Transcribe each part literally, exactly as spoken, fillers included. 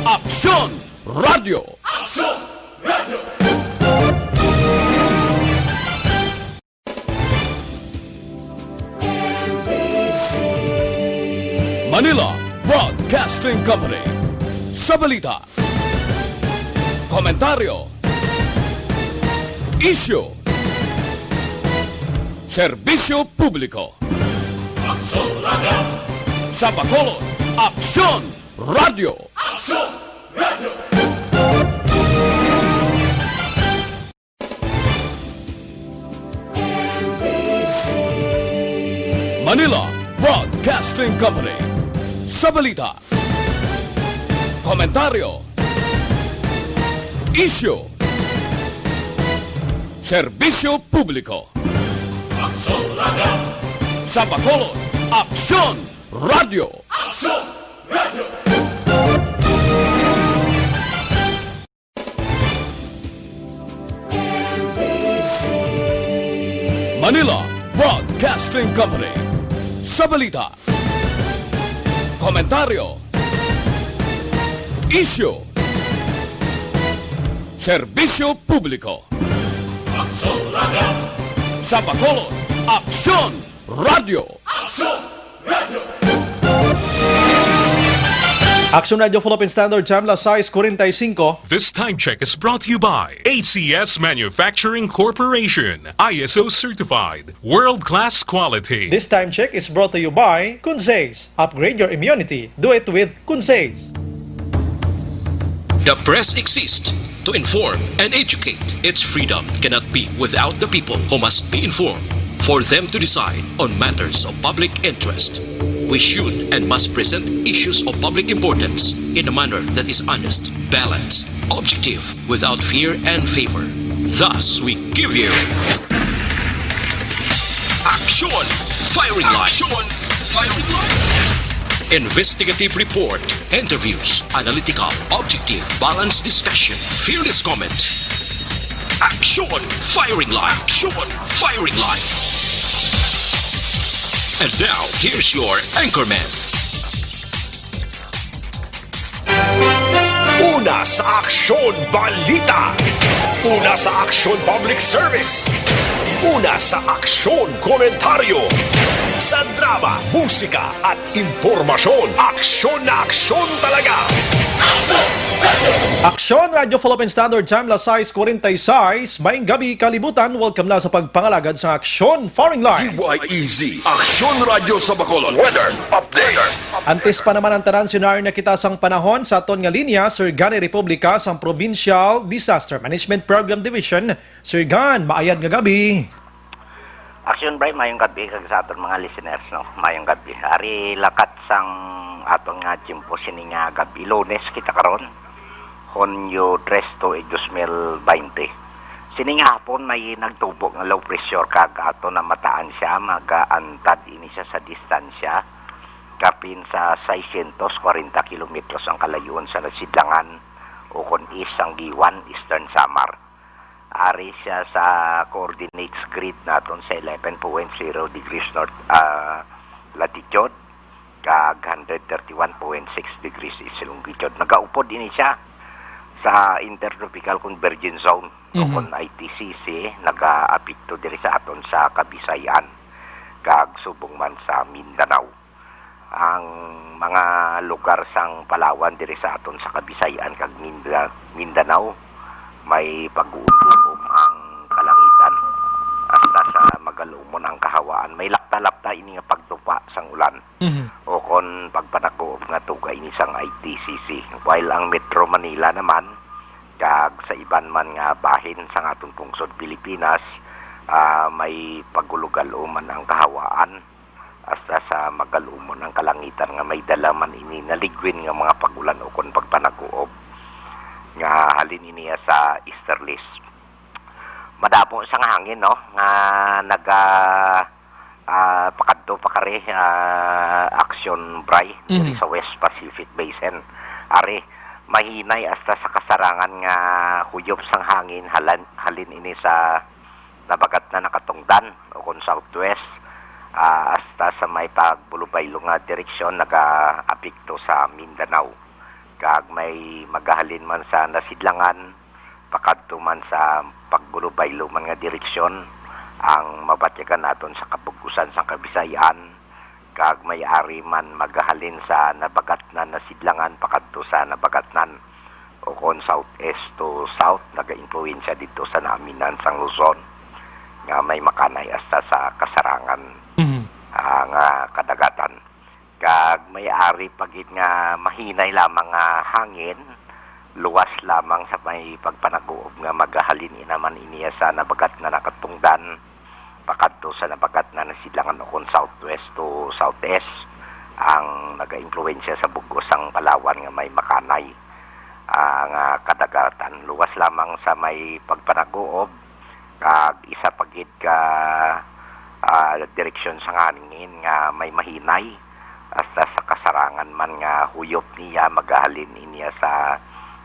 Aksyon Radio. Aksyon Radio. Manila Broadcasting Company. Sa balita, komentaryo, isyu, serbisyo publiko. Aksyon Radio. Sa Bacolod, Aksyon Radio. Aksyon Radio. Manila Broadcasting Company. Sa balita, komentaryo, isyu, serbisyo publiko. Aksyon Radio. Sa Bacolod, Aksyon Radio. Aksyon Radio. Manila Broadcasting Company. Sa balita, komentaryo, isyu, serbisyo publiko. Aksyon Radio. Sa Bacolod, Aksyon Radio. Aksyon Radio. Aksyon Radio Philippine Standard Time, las sais cuarenta y cinco. This time check is brought to you by A C S Manufacturing Corporation, I S O certified, world-class quality. This time check is brought to you by Kunsays. Upgrade your immunity. Do it with Kunsays. The press exists to inform and educate. Its freedom cannot be without the people who must be informed for them to decide on matters of public interest. We should and must present issues of public importance in a manner that is honest, balanced, objective, without fear and favor. Thus, we give you Aksyon Firing Line. Aksyon Firing Line. Investigative report, interviews, analytical, objective, balanced discussion, fearless comments. Aksyon Firing Line. Aksyon Firing Line. And now, here's your anchorman. Una sa aksyon, balita. Una sa aksyon, public service. Una sa aksyon, komentaryo. Sa drama, musika, at impormasyon, aksyon na aksyon talaga. Aksyon Radio Philippine Standard Time, las sais cuarenta y seis. Maayong gabi, kalibutan. Welcome na sa pagpangalagad sa Aksyon Firing Line. D Y E Z, Aksyon Radio sa Bacolod. Weather update. Antes pa naman ang tanan, senaryo na kita sang panahon sa aton nga linya, Sir Gani Republica sang Provincial Disaster Management Program Division. Sir Gan, maayad nga gabi. Aksyon Bri, mayong gabi kag sa aton mga listeners, no. Mayong gabi. Ari lakat sang aton nga tiyempo sini nga gabi, Lunes kita karon, Hunyo tres, tuig dos mil baynte. Sini nga hapon may nagtubo nga low pressure kag aton namataan siya, magaantad ini siya sa distansya kapin sa seiscientos kwarenta kilometros ang kalayo-on sa sidlangan ukon east sang Guiuan, Eastern Samar. Ari siya sa coordinates grid naton sa eleven point zero degrees north, ah, latitude, kag hundred thirty-one point six degrees east longitude. Nagaupod ini siya sa Intertropical Convergence Zone, Mhm. ukon I T C C, nagaapekto diri sa aton sa Kabisayan, kag subong man sa Mindanao. Ang mga lugar sang Palawan diri sa aton sa Kabisayan kag Minda-, Mindanao, may pag-uumom ang kalangitan. Hasta sa magalumon ang kahawaan, may lapta-lapta ini nga pagtupa sang ulan Mhm. ukon pagpanaguob nga tuga ini sang I T C C. While ang Metro Manila naman, kag sa iban man nga bahin sang aton pungsod Pilipinas, ah, may pagulugal-uman ang kahawaan. Hasta sa magalumon ang kalangitan nga may dala man ini naligwin nga mga pag-ulan ukon pagpanaguob nga halin ini sa easterlies. Madamo sang hangin, no, nga naga, ah, pakadto pa kari, ah, Aksyon Bri diri Mhm. sa West Pacific Basin. Ari, mahinay hasta sa kasarangan nga huyop sang hangin halan, halin ini sa nabagat na nakatungdan ukon southwest, ah, hasta sa may pagbulubaylo nga direksyon nagaapekto sa Mindanao. Kag may magahalin man sa Nasidlangan, pakadto man sa pagbulubaylo man nga direksyon, ang mabatyagan naton sa kabug-usan sang Kabisayan, kag may ari man magahalin sa Nabagatnan, Nasidlangan, pakadto sa Nabagatnan, ukon southeast to south, nagaimpluwensya didto sa naaminan sang Luzon, nga may makanay hasta sa kasarangan, Mhm. ah, nga kadagatan. Kag may ari pa gid nga mahinay lamang nga hangin, luwas lamang sa may pagpanaguob nga magahalin ina man iniya sa Nabagatnan, Nakatungdan, pakadto sa Nabagatnan, Nasidlangan, ukon southwest to southeast, ang nagaimpluwensya sa bug-os sang Palawan nga may makanay, ah, nga kadagatan. Luwas lamang sa may pagpanaguob, kag isa pa gid ka, ah, direksyon sang hangin nga may mahinay, hasta sa kasarangan man nga huyop niya magahalin iniya sa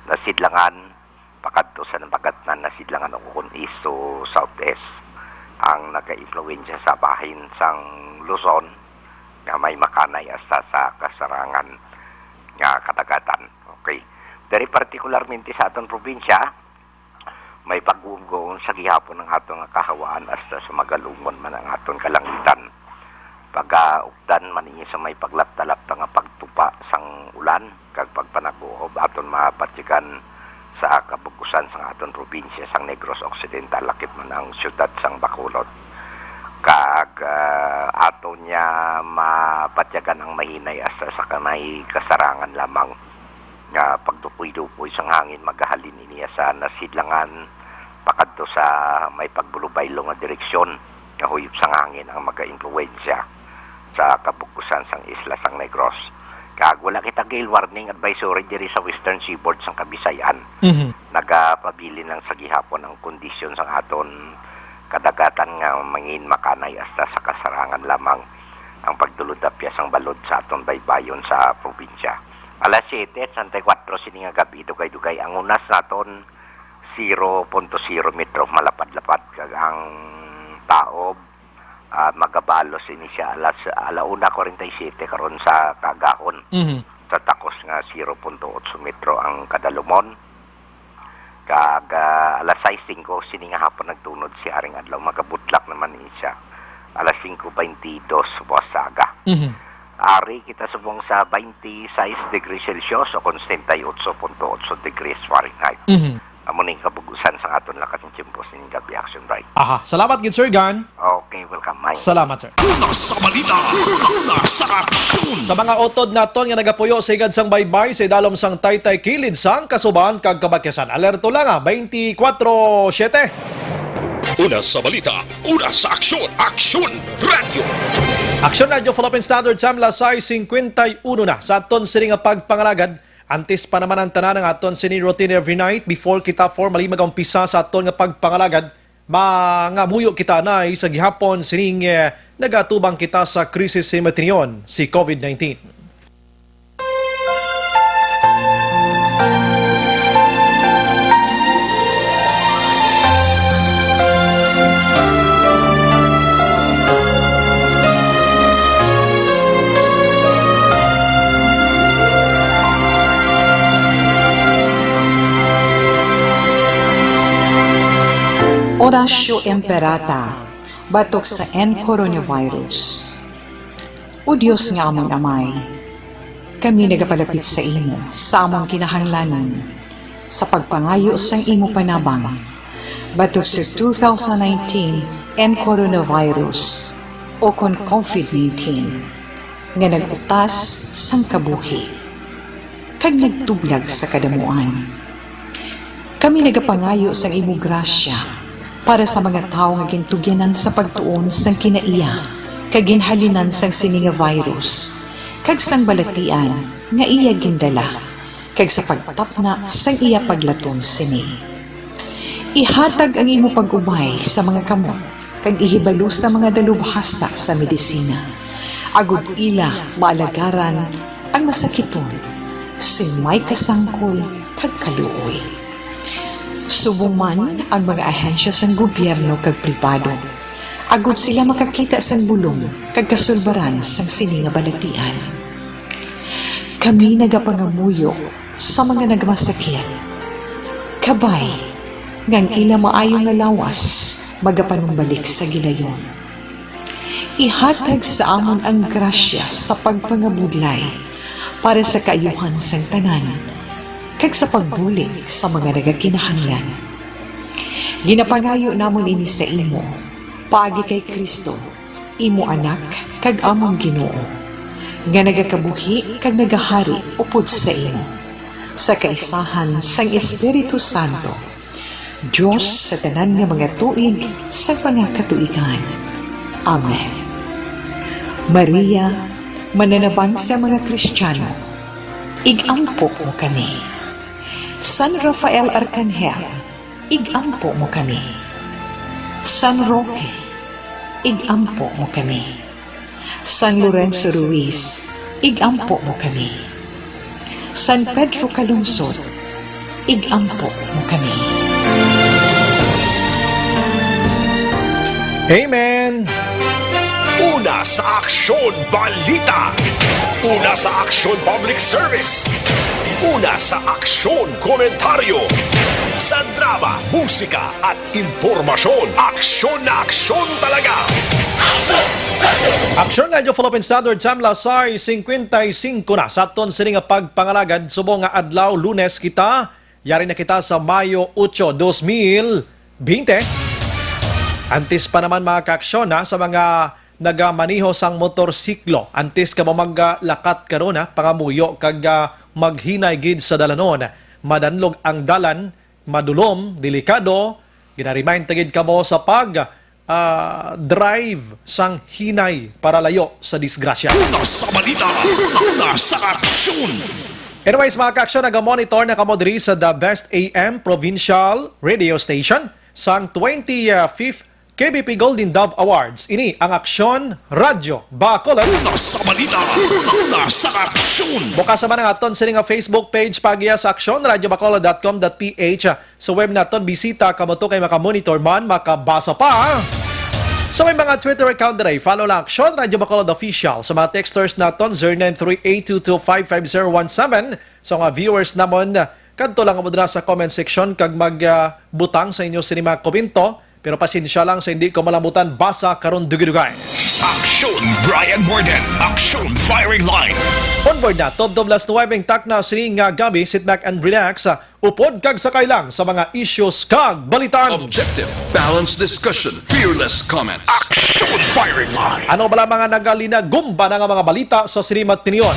Nasidlangan, pakadto sa Nabagatnan, Nasidlangan, ukon east to southeast, ang nagaimpluwensya sa bahin sang Luzon nga may makanay hasta sa kasarangan nga kadagatan. Okay. Diri partikularmente sa aton probinsya, may pag-uumgoon sa gihapon ang aton nga kahawaan hasta sa magalumon man ang aton kalangitan. Pagaupdan man ini sa may paglapta-lapta nga pagtupa sang ulan kag pagpanaguob aton mabatyagan sa kabug-usan sang aton probinsya sang Negros Occidental, lakip man ang siyudad sang Bacolod. Kag, ah, aton niya mabatyagan ang mahinay hasta sa kanay kasarangan lamang nga pagdupoy-dupoy sang hangin magahalin iniya sa Nasidlangan pakadto sa may pagbulubaylo nga direksyon nga huyop sang hangin ang magaimpluwensya sa kabug-usan sang isla sang Negros. Kag wala kita gale warning advisory diri sa Western Seaboard sang Kabisayan. Mhm. Nagapabilin lang sa gihapon ang kondisyon sang aton kadagatan nga mangin makanay hasta sa kasarangan lamang ang pagdulod-apya sang balod sa aton baybayon sa probinsya. Alas siyete treinta y cuatro sini nga gab-i, dugay-dugay ang unas naton, zero punto zero metro, malapad-lapad, kag ang taob, ah, magabalos ini siya alas, ala una kuwarenta y siyete karon sa kaagahon. Mhm. Sa takos nga zero punto otso metro ang kadalumon. Kag, ah, alas sais singko sini nga hapon nagtunod si Haring Adlaw, magabutlak naman ini siya alas singko baynte dos buwas sa aga. Mhm. Ari kita subong sa baynte sais degrees Celsius o kon setenta y ocho punto ocho degrees Fahrenheit. Mhm. Amo ning kabug-usan sang aton lakat nga tiyempo sining gab-i, Action Bright. Aha, salamat gid, Sir Gan. Okay, welcome, Mike. Salamat, sir. Una sa balita, una sa aksyon. Sa mga utod naton nga nagapuyo sa higad sang baybay sa idalom sang taytay kilid sang Kasuban kag Kabaquesan, alerto lang, ah, twenty-four seven. Una sa balita, una sa aksyon, Aksyon Radio. Aksyon Radio, Philippine Standard Time, alas sais singkwenta y uno na sa aton sini nga pagpangalagad. Antes pa naman ang tanan, ang aton sini routine every night before kita formally mag-umpisa sa aton nga pagpangalagad, mangamuyo kita anay sa gihapon sining, eh, nagatubang kita sa krisis sa matinyon, si covid nineteen. Oratio Imperata, batok sa N coronavirus. O Dios nga amon Amay, kami nagapalapit sa imo sa among kinahanglanon sa pagpangayo sang imo panabang batok sa two thousand nineteen N coronavirus, o kon covid nineteen, nga nag-utas sang kabuhi kag nagtublag sa kadamuan. Kami nagapangayo sang imo grasya para sa mga tawo nga gintugyanan sa pagtuon sang kinaiya kag ginhalinan sang sini nga virus, kag sang balatian nga iya gindala, kag sa pagtapna sang iya paglaton sini. Ihatag ang imo pag-ubay sa mga kamot kag ihibalo sa mga dalubhasa sa medisina, agod ila maalagaran ang masakiton sing may kasangkol kag kaluoy. Subong man ang mga ahensya sang gobyerno kag pribado, agod sila makakita sang bulong kag kasulbaran sang sini nga balatian. Kami nagapangamuyo sa mga nagmasakit, kabay nga ang ila maayo nga lawas magapanumbalik sa gilayon. Ihatag sa amon ang grasya sa pagpangabudlay para sa kaayuhan sang tanan, kag sa pagbulig sa mga nagakinahanglan. Ginapangayo namon ini sa imo, paagi kay Cristo, imo Anak kag amon Ginoo, nga nagakabuhi kag nagahari upod sa imo, sa kaisahan sang Espiritu Santo, Dios sa tanan nga mga tuig sa mga katuigan. Amen. Maria, mananabang sa mga Kristiyano, ig-ampo mo kami. San Rafael Arcangel, ig-ampo mo kami. San Roque, ig-ampo mo kami. San Lorenzo Ruiz, ig-ampo mo kami. San Pedro Calungsod, ig-ampo mo kami. Amen. Una sa Aksyon Balita. Una sa Aksyon Public Service. Una sa Aksyon Komentaryo. Sa drama, musika, at impormasyon. Aksyon na aksyon talaga. Aksyon Radyo Philippine Standard Time, alas sais cincuenta y cinco na sa aton sini nga pagpangalagad. Subong nga adlaw, Lunes kita, yari na kita sa Mayo ocho, dos mil binte. Antes pa naman, mga kaaksyon, ha, sa mga nagamaneho sang motorsiklo, antes ka mo maglakat karon, ha, pangamuyo kag, ah, maghinay gid sa dalanon. Madanlog ang dalan, madulom, delikado, gina-remind ta gid kamo sa pag, ah, drive sang hinay para layo sa disgrasya. Una sa balita, una sa aksyon. Anyways, mga kaaksyon, naga-monitor na kamo diri sa The Best A M Provincial Radio Station sang twenty-fifth K B P Golden Dove Awards. Ini ang Aksyon Radyo Bacolod. Una sa balita, una sa aksyon. Bukas naman ang aton sini nga Facebook page, paagiya sa aksyon radyo bacolod dot com dot P H. Sa web naton, bisita kamo to kay makamonitor man, makabasa pa. Sa may mga Twitter account diri, follow lang Aksyon Radyo Bacolod Official. Sa mga texters naton, zero nine three eight two two five five zero one seven. Sa mga viewers namon, kadto lang mo dira sa comment section kag mag, ah, butang sa inyo sini mga komento. Pero pasensya lang sa hindi ko malamutan basa karon dugay-dugay. Aksyon Brian Morden, Aksyon Firing Line. On board na, tubtob las nuwebe ang takna sini nga gabi. Sit back and relax. Upod kag sakay lang sa mga issues kag balitaan. Objective, balanced discussion, fearless comments. Aksyon Firing Line. Ano bala mga nagalinagumba na nga mga balita sa sini matinyon?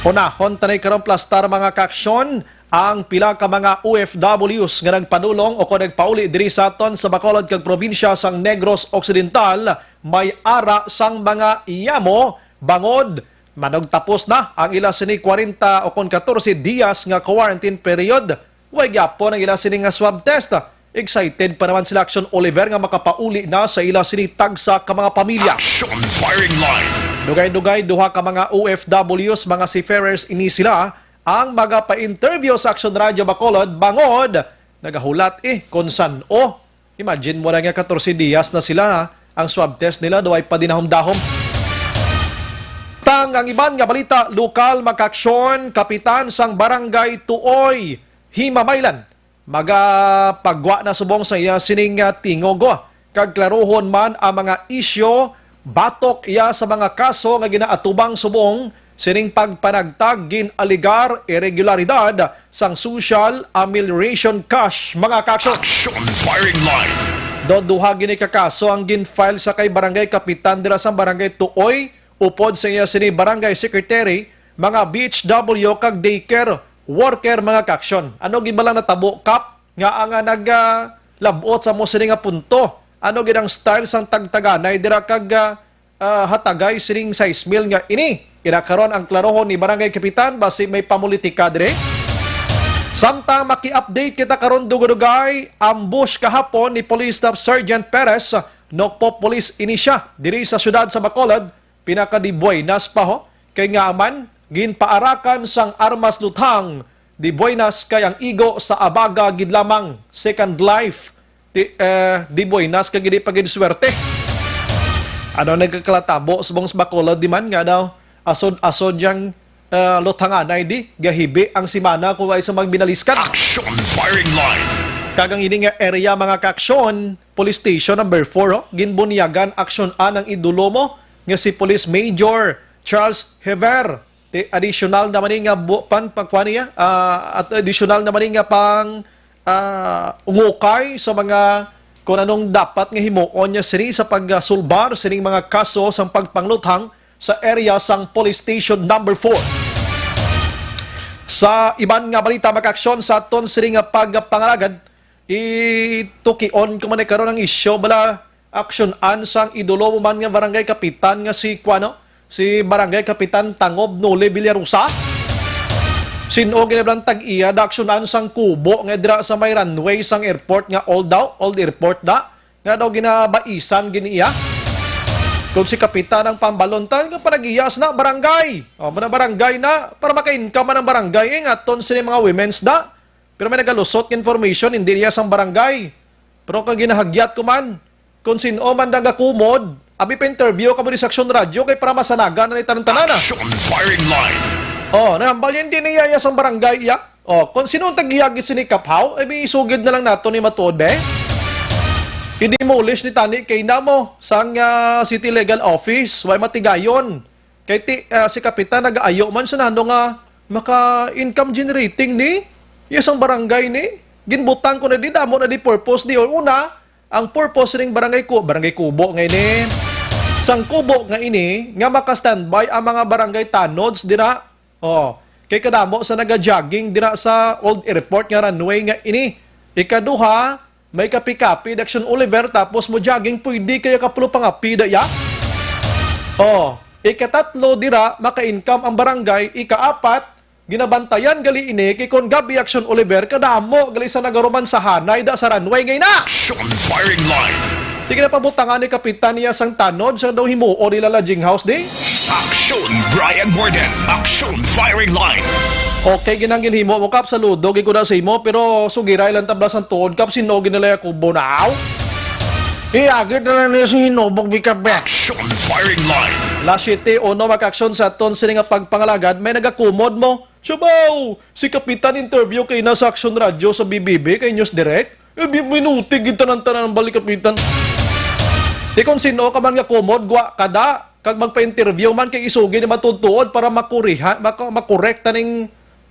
Unahon tanay karon plastar, mga kaaksyon, ang pila ka mga O F Ws nga nagpadulong o kon nagpauli diri sa aton sa Bacolod kag probinsya sang Negros Occidental may ara sang mga yamo bangod manugtapos na ang ila sini kwarenta o kon katorse diyas nga quarantine period. Way gyapon ang ila sini nga swab test. Excited pa naman sila, Aksyon Oliver, nga makapauli na sa ila sini tagsa ka mga pamilya. Aksyon Firing Line. Dugay-dugay, duha ka mga O F Ws, mga seafarers ini sila, ang magapainterview sa Aksyon Radyo Bacolod bangod nagahulat, eh, kung san-o. Imagine mo na nga, katorse diyas na sila, ha, ang swab test nila, duway pa dinahom-dahom. Tang ang iban nga balita, lokal, mga kaaksyon, kapitan sang Barangay Tuoy, Himamaylan, magapagwa na subong sa iya sining, ah, tingog, oh, kag klaruhon man ang mga isyu batok iya sa mga kaso nga ginaatubang subong sining pagpanagtag gin-alegar iregularidad sang social amelioration cash, mga kaaksyon. Action Firing Line. Do duha gini ka kaso ang gin-file sa kay barangay kapitan dira sa barangay Tuoy, upod sa iya sini barangay secretary, mga B H W kag daycare worker, mga kaaksyon. Ano gid bala natabo, Kap, nga ang, ah, nag, ah, labot sa mo sini nga punto? Ano gid ang style sang tagtaganay dira kag, ah, ah, hatagay sining sais mil nga ini? Ina karon ang klarohon ni Barangay Kapitan, basi may pamulitika dire. Samtang maki-update kita karon, dugay-dugay, ambush kahapon ni Police Staff Sergeant Perez, Nokpo Police ini siya, diri sa siyudad sa Bacolod, pinaka-de buenas pa, ho, kay nga man ginpaarakan sang armas luthang. De buenas kay ang igo sa abaga gid lamang, second life. Di, eh, de buenas kay gid pa gid swerte. Ano nagkakalatabo subong sa Bacolod di man nga daw asod-asod yang ah, luthanganay di gahibi ang semana kung ay sa magbinaliskan. Action firing line. Kagang ini nga area, mga kaaksyon, Police Station number four, oh, ginbunyagan aksyon-an ang idolo mo nga si Police Major Charles Hever. Ti-, additional naman ni nga bu-, pan, pagkuha niya, ah, at additional naman ni nga pang, ah, ungukay sa mga kung anong dapat nga himuon niya sini sa pagsulbar sining mga kaso sang pagpangluthang sa area sang Police Station number four. Sa iban nga balita, mga kaaksyon, sa aton sini nga pagpangalagad, itukion ko man karon ang isyu bala aksyon-an sang idolo mo man nga barangay kapitan nga si kuano, si Barangay Kapitan Tangob Noli Villarosa. Sin-o gina bala ang tag-iya da aksyon-an sang kubo nga dira sa may runway sang airport nga old daw, old airport da, nga daw ginabaisan gini iya. Kung si Kapitan ang pambalon, ta nga panag-iya sa na barangay. O, muna barangay na, para maka-income man ang barangay, eh, nga aton sini mga women's da. Pero may nagalusot nga information, hindi niya sang barangay. Pero kung ginahagyat ko man, kung sin-o man nagakumod, abi pa-interview ka mo di sa Aksyon Radyo kay para masanagan na ni tanan-tanan, ah. Action firing line. Oh, nahambal niya, hindi niya iya sang barangay iya. Oh, kung sino ang tag-iyagit sini kaphaw, ay may isugid na lang nato ni matuod, be. I-demolish ni tani kay namo sang, ah, City Legal Office, way matigayon. Kay ti, ah, si Kapitan nagaayo man sa nano nga maka-income generating ni, iya sang barangay ni. Ginbutang ko na di, damo na di purpose ni. Una, ang purpose ning barangay ku-, barangay kubo nga ini. Sang kubo nga ini, nga maka-standby ang mga barangay tanods dira. Oh, kay kadamo sa naga-jogging dira sa old airport nga runway nga ini. Ikaduha, may kapi-kapi, Daction Oliver, tapos mo jogging, pwede kaya kapulo pangapi da iya. Oh, ikatatlo dira, maka-income ang barangay. Ikaapat, ginabantayan gali ini kay kon gabi, Action Oliver, kadamo gali sa nagaromansahanay da sa runway ngay na. Action firing line. Sige na pabutangan ni Kapitan niya sang tanod sa daw himuon nila lodging house di. Action Brian Morden. Action firing line. Okay, ginang ginhimo mo, Kap, saludo gid ko na sa imo, pero sugiray lang tabla sang tuod, Kap, sino ginalaya kubo na, aw? Iagid na lang niya si Hinubog, Bikabek. Action firing line. Las siyete uno, maka-aksyon sa aton sini nga pagpangalagad, may nagakumod mo. Siya ba, oh, si Kapitan interview kay na sa Action Radio sa B B B kay News Direct? Eh, bi-, minuti gid tanan-tanan ang balik, Kapitan. Di kung sino ka man nga kumod, gwa kada, kag magpa-interview man kay isugi ni matutuod para makuriha, maka-, makorekta ning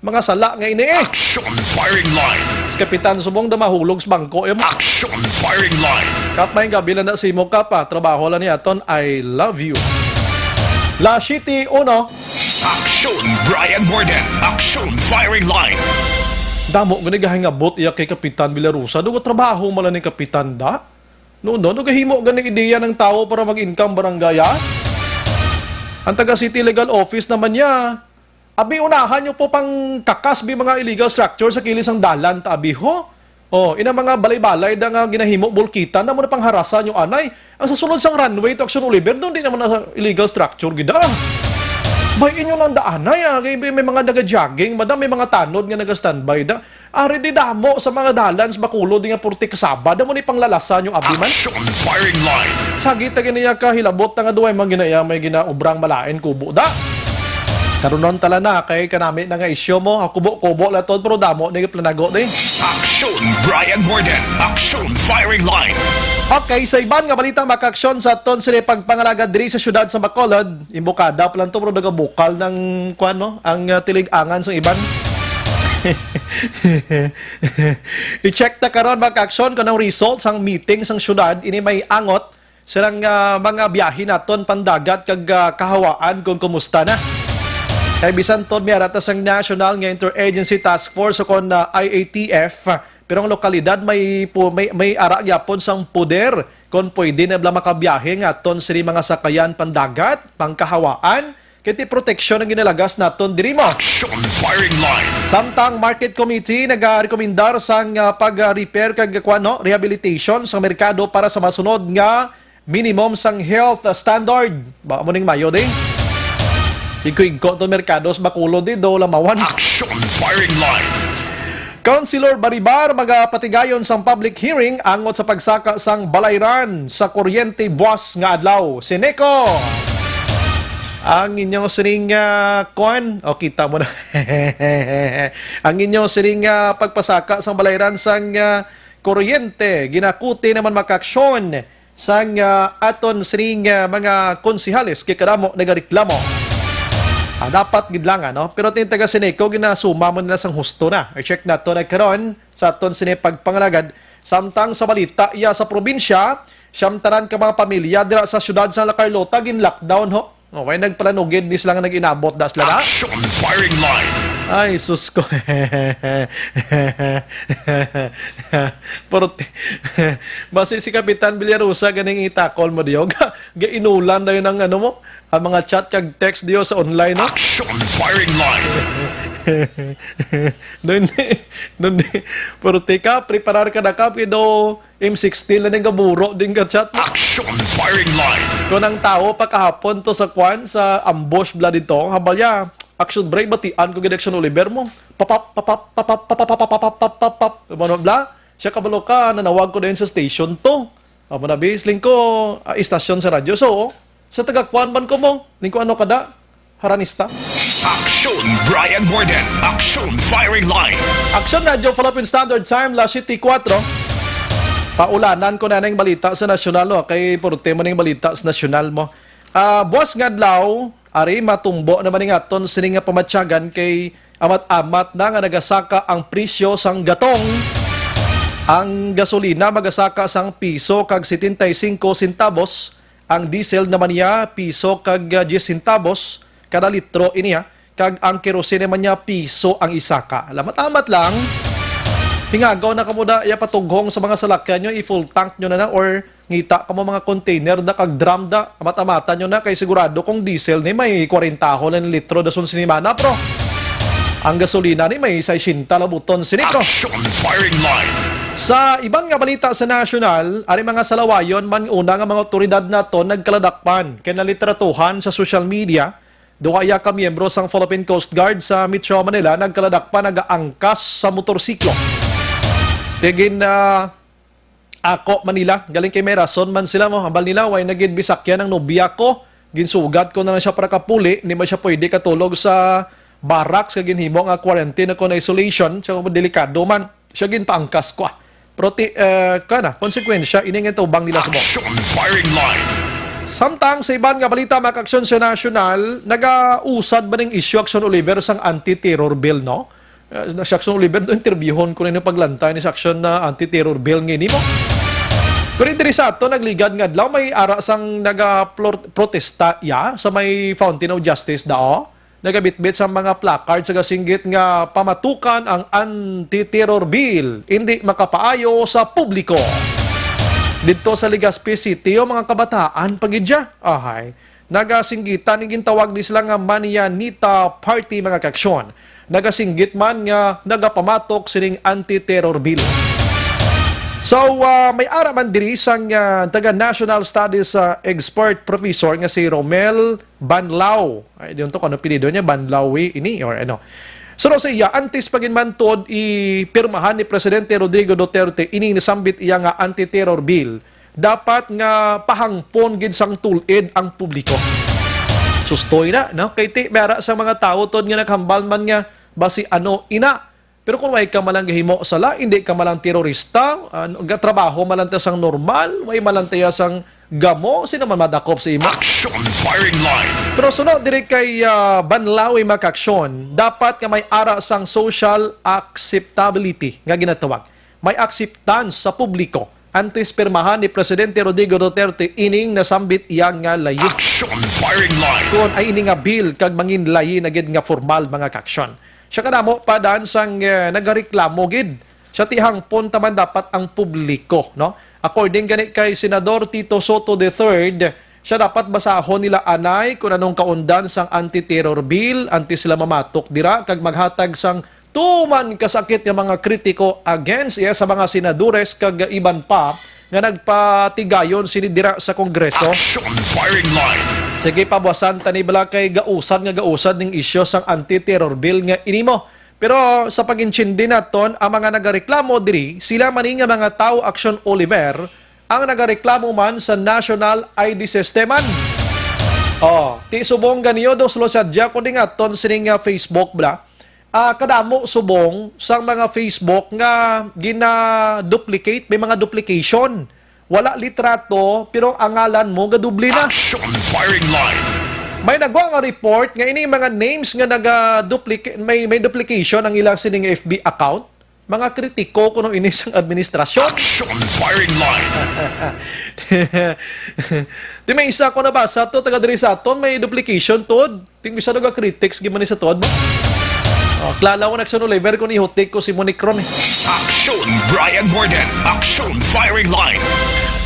mga sala nga ini, eh. Action firing line. Si Kapitan subong da mahulog sa bangko, eh, mo. Action firing line. Kap, may gabi lang na si mo, Kap, ah. Trabaho lang ni aton. I love you. La City uno. Action Brian Morden. Action firing line. Damo gani gahingabot iya kay Kapitan Villarosa. Dugo trabaho man lang ni Kapitan da. No, no, no, gahimo gani ideya ng tao para mag-income barangay, ah? Ang taga City Legal Office naman niya, abi, unahan niyo po pang kakas bi mga illegal structure sa kilis ang dalan, ta abi ho. Oh, ina mga balay-balay da nga ginahimo bulkitan, na mo na pang harasa niyo anay. Ang sa sulod sang runway to Action Oliver, doon di naman na illegal structure gid, ah. Bay, inyo lang daanay, ah. Kay may, may mga naga-jogging, madam, may mga tanod nga naga-standby da. Ari di damo sa mga dalan sa Bacolod nga purti kasaba, damo ni panglalasa nyo, abi man. Action firing line. Sagi ta gini ya ka hilabot na nga duway man ginaya may ginaobrang malain kubo da. Karunon tala na kay kanami na nga isyu mo, ha, kubo-kubo la to, pero damo ni planago ni. Action Brian Morden. Action firing line. Okay, sa iban nga balita, maka-aksyon sa aton sila pagpangalagad diri sa syudad sa Bacolod. Imbokada pa lang to, pero nagabukal ng, kuwan, no? Ang, ah, tilig-angan sa iban. I-check ta karon, mga ka-aksyon, kung ang result sang meeting sang syudad, ini may angot, silang, ah, mga biyahe naton pandagat kag, ah, kahawaan kung kumusta na. Kay bisan tod may arata sang National nga Interagency Task Force o kon, ah, I A T F, pero ang lokalidad may pu-, may, may ara gyapon sang poder kon pwede na bala makabiyahe nga aton sini mga sakayan pandagat, pangkahawaan, kay ti proteksyon ang ginalagas naton diri mo. Action firing line. Samtang Market Committee nagarekomendar sang, ah, pag-repair kag kuwan, no, rehabilitation sa merkado para sa masunod nga minimum sang health standard. Ba mo ning mayo di? Igko-igko to merkado sa Bacolod di, do lamawan. Action firing line. Councilor Baribar magapatigayon sang public hearing angot sa pagsaka sang balayran sa kuryente buwas nga adlaw. Si Nico. Ang inyong sining, ah, kwan, o, kita mo na. Ang inyong sining, ah, pagpasaka sang balayran sang, ah, kuryente, ginakuti naman makaaksyon sang, ah, aton sining, ah, mga konsihales kay kadamo nagareklamo. Ah, dapat gid lang, ano? Pero tin taga Sineco, ginasuma mo nila sang husto na. I-check nato na karon sa aton sini pagpangalagad. Samtang sa balita iya sa probinsya, siyam tanan ka mga pamilya dira sa siyudad sa La Carlota gin-lockdown, ho. Oh, way nagpalanugid ni sila nga nag-inabot da sila na. Action firing line. Ay, sus ko. Pero ti-, basi si Kapitan Villarosa ganing itakol mo, Diyog. Gainulan na yun ang ano mo, ang mga chat kag text diyo sa online, no? Action firing line. Nun, nun, pero tika, preparar ka na ka, pero M sixteen na ning gaburo din ka chat. Action firing line. Kung ang tao pa kahapon to sa kwan, sa ambush bla dito, habal ya, action break, batian ko gid action Oliver mo. Papap, papap, papap, papap, papap, papap, papap, papap. Ano bla? Siya kabalo ka, nanawag ko din sa station to. Amo na, bis, lingko, ah, istasyon sa radyo. So, sa taga-kwan man ko mo, lingko ano kada? Haranista? Action Brian Morden. Action firing line. Action Radyo Philippine Standard Time, las siyete kuwatro. Paulanan ko na ning balita sa nasyonal, no? Kay puro tema ning balita sa nasyonal mo. Ah, buwas nga adlaw, ari matumbo naman ning aton sini nga pamatyagan kay amat-amat na nga nagasaka ang presyo sang gatong. Ang gasolina magasaka sang piso kag setenta y cinco centavos. Ang diesel naman niya, piso kag, ah, diyes centavos kada litro ini, ah. Kag ang kerosene naman niya, piso ang isa ka. Alamat-amat lang. Hingagaw na kamo da, iya patughong sa mga salakyan nyo, i-full tank nyo na na, or ngita kamo mga container da, kag drum da, amat-amatan nyo na, kay sigurado kung diesel ni may kwarentahon na litro da sun sinimana, pro. Ang gasolina ni may sesenta labuton sini, pro. Action firing line. Sa iban nga balita sa nasyonal, ari mga salawayon man una nga mga otoridad nato nagkaladakpan kay nalitratuhan sa social media. Duha iya ka miyembro sang Philippine Coast Guard sa Metro Manila nagkaladakpan, nagaangkas sa motorsiklo. Tigin na ako man nila, galing kay may rason man sila mo. Hambal nila, way na gid bisakyan ang nobya ko. Ginsugat ko na lang siya para kapuli, hindi man siya pwede katulog sa barracks kag ginhimo nga quarantine kon isolation. So, delikado man. Siya ginpaangkas ko, ah. Pero ti-, eh, kana, konsekwensya, ini nga tubang nila sa mo. Action firing line. Samtang sa iban nga balita, mga aksyon sa nasyonal, nagausad ba ning isyu, Aksyon Oliver, sang anti-terror bill, no? Eh, na si Aksyon Oliver, do interviewon ko na yung paglantay ni sa aksyon na anti-terror bill nga ini mo. Pero diri sa ato, nagligad nga adlaw, may ara sang naga-protesta ya sa may Fountain of Justice dao. Nagabitbit sa mga placard sa gasinggit nga pamatukan ang anti-terror bill, hindi makapaayo sa publiko. Didto sa Legazpi City, o mga kabataan pa gid siya. Ahay. Nagasinggitan ni gintawag ni sila nga Manyanita Party, mga kaaksyon. Nagasinggit man nga nagapamatok sining anti-terror bill. So, ah, may ara man diri sang, ah, taga National Studies, ah, expert professor nga si Romel Banlaw. Ay, di to kung ano apelyido niya, Banlawi ini or ano. So, sa iya, antes pa gid man tuod ipirmahan ni Presidente Rodrigo Duterte ining nasambit iya nga anti-terror bill, dapat nga pahangpon gid sang tulid ang publiko. Sustoy na, no? Kay ti, may ara sa mga tawo tuod nga naghambal man nga basi ano ina. Pero kung way ka malang gahimo sala, hindi ka malang terorista, ano, gatrabaho malang ta sang normal, way malang ta sang gamo, sino man madakop sa imo? Action firing line. Pero sunod diri kay, ah, Banlawi, mga kaaksyon, dapat nga may ara sang social acceptability nga ginatawag. May acceptance sa publiko antes pirmahan ni Presidente Rodrigo Duterte ining nasambit iya nga layi. Action firing line. Kon ay ini nga bill kag mangin layi na gid nga formal, mga kaaksyon. Siya kadamo pa dan sang, eh, nagareklamo gid. Siya ti hangpon ta man dapat ang publiko, no? According gani kay Senador Tito Soto the third, siya dapat basahon nila anay kung anong kaundan sang anti-terror bill, antes sila mamatok dira kag maghatag sang tuman kasakit nga mga kritiko against iya sa mga senadores kag iban pa nga nagpatigayon sini dira sa Kongreso. Action firing line. Sige, pabuasan ta ni bala kay gausad nga gausad ning isyu sang anti-terror bill nga ini mo. Pero sa pag-intindi naton, ang mga nagareklamo diri, sila man ni nga mga tawo, Action Oliver, ang nagareklamo man sa National I D System man. Oh, ti subong ganiyo, dos lo sadya ko ding aton sining, ah, Facebook bala. Ah, kadamo subong sang mga Facebook nga gina-duplicate, may mga duplication. Wala litrato, pero ang ngalan mo gadoble na. Action firing line. May nagwa nga report nga ini mga names nga naga-duplicate, may, may duplication ang ilang sining F B account. Mga kritiko kuno ini sang administrasyon. Action firing line. Di may isa ko nabasa to, taga diri sa aton, may duplication to. Ting bisa daw ka critics, gid man ni sa tuod mo. Oh, klala ko nagsunod level kung ihutik ko si Monicron eh. Action Brian Morden. Action firing line.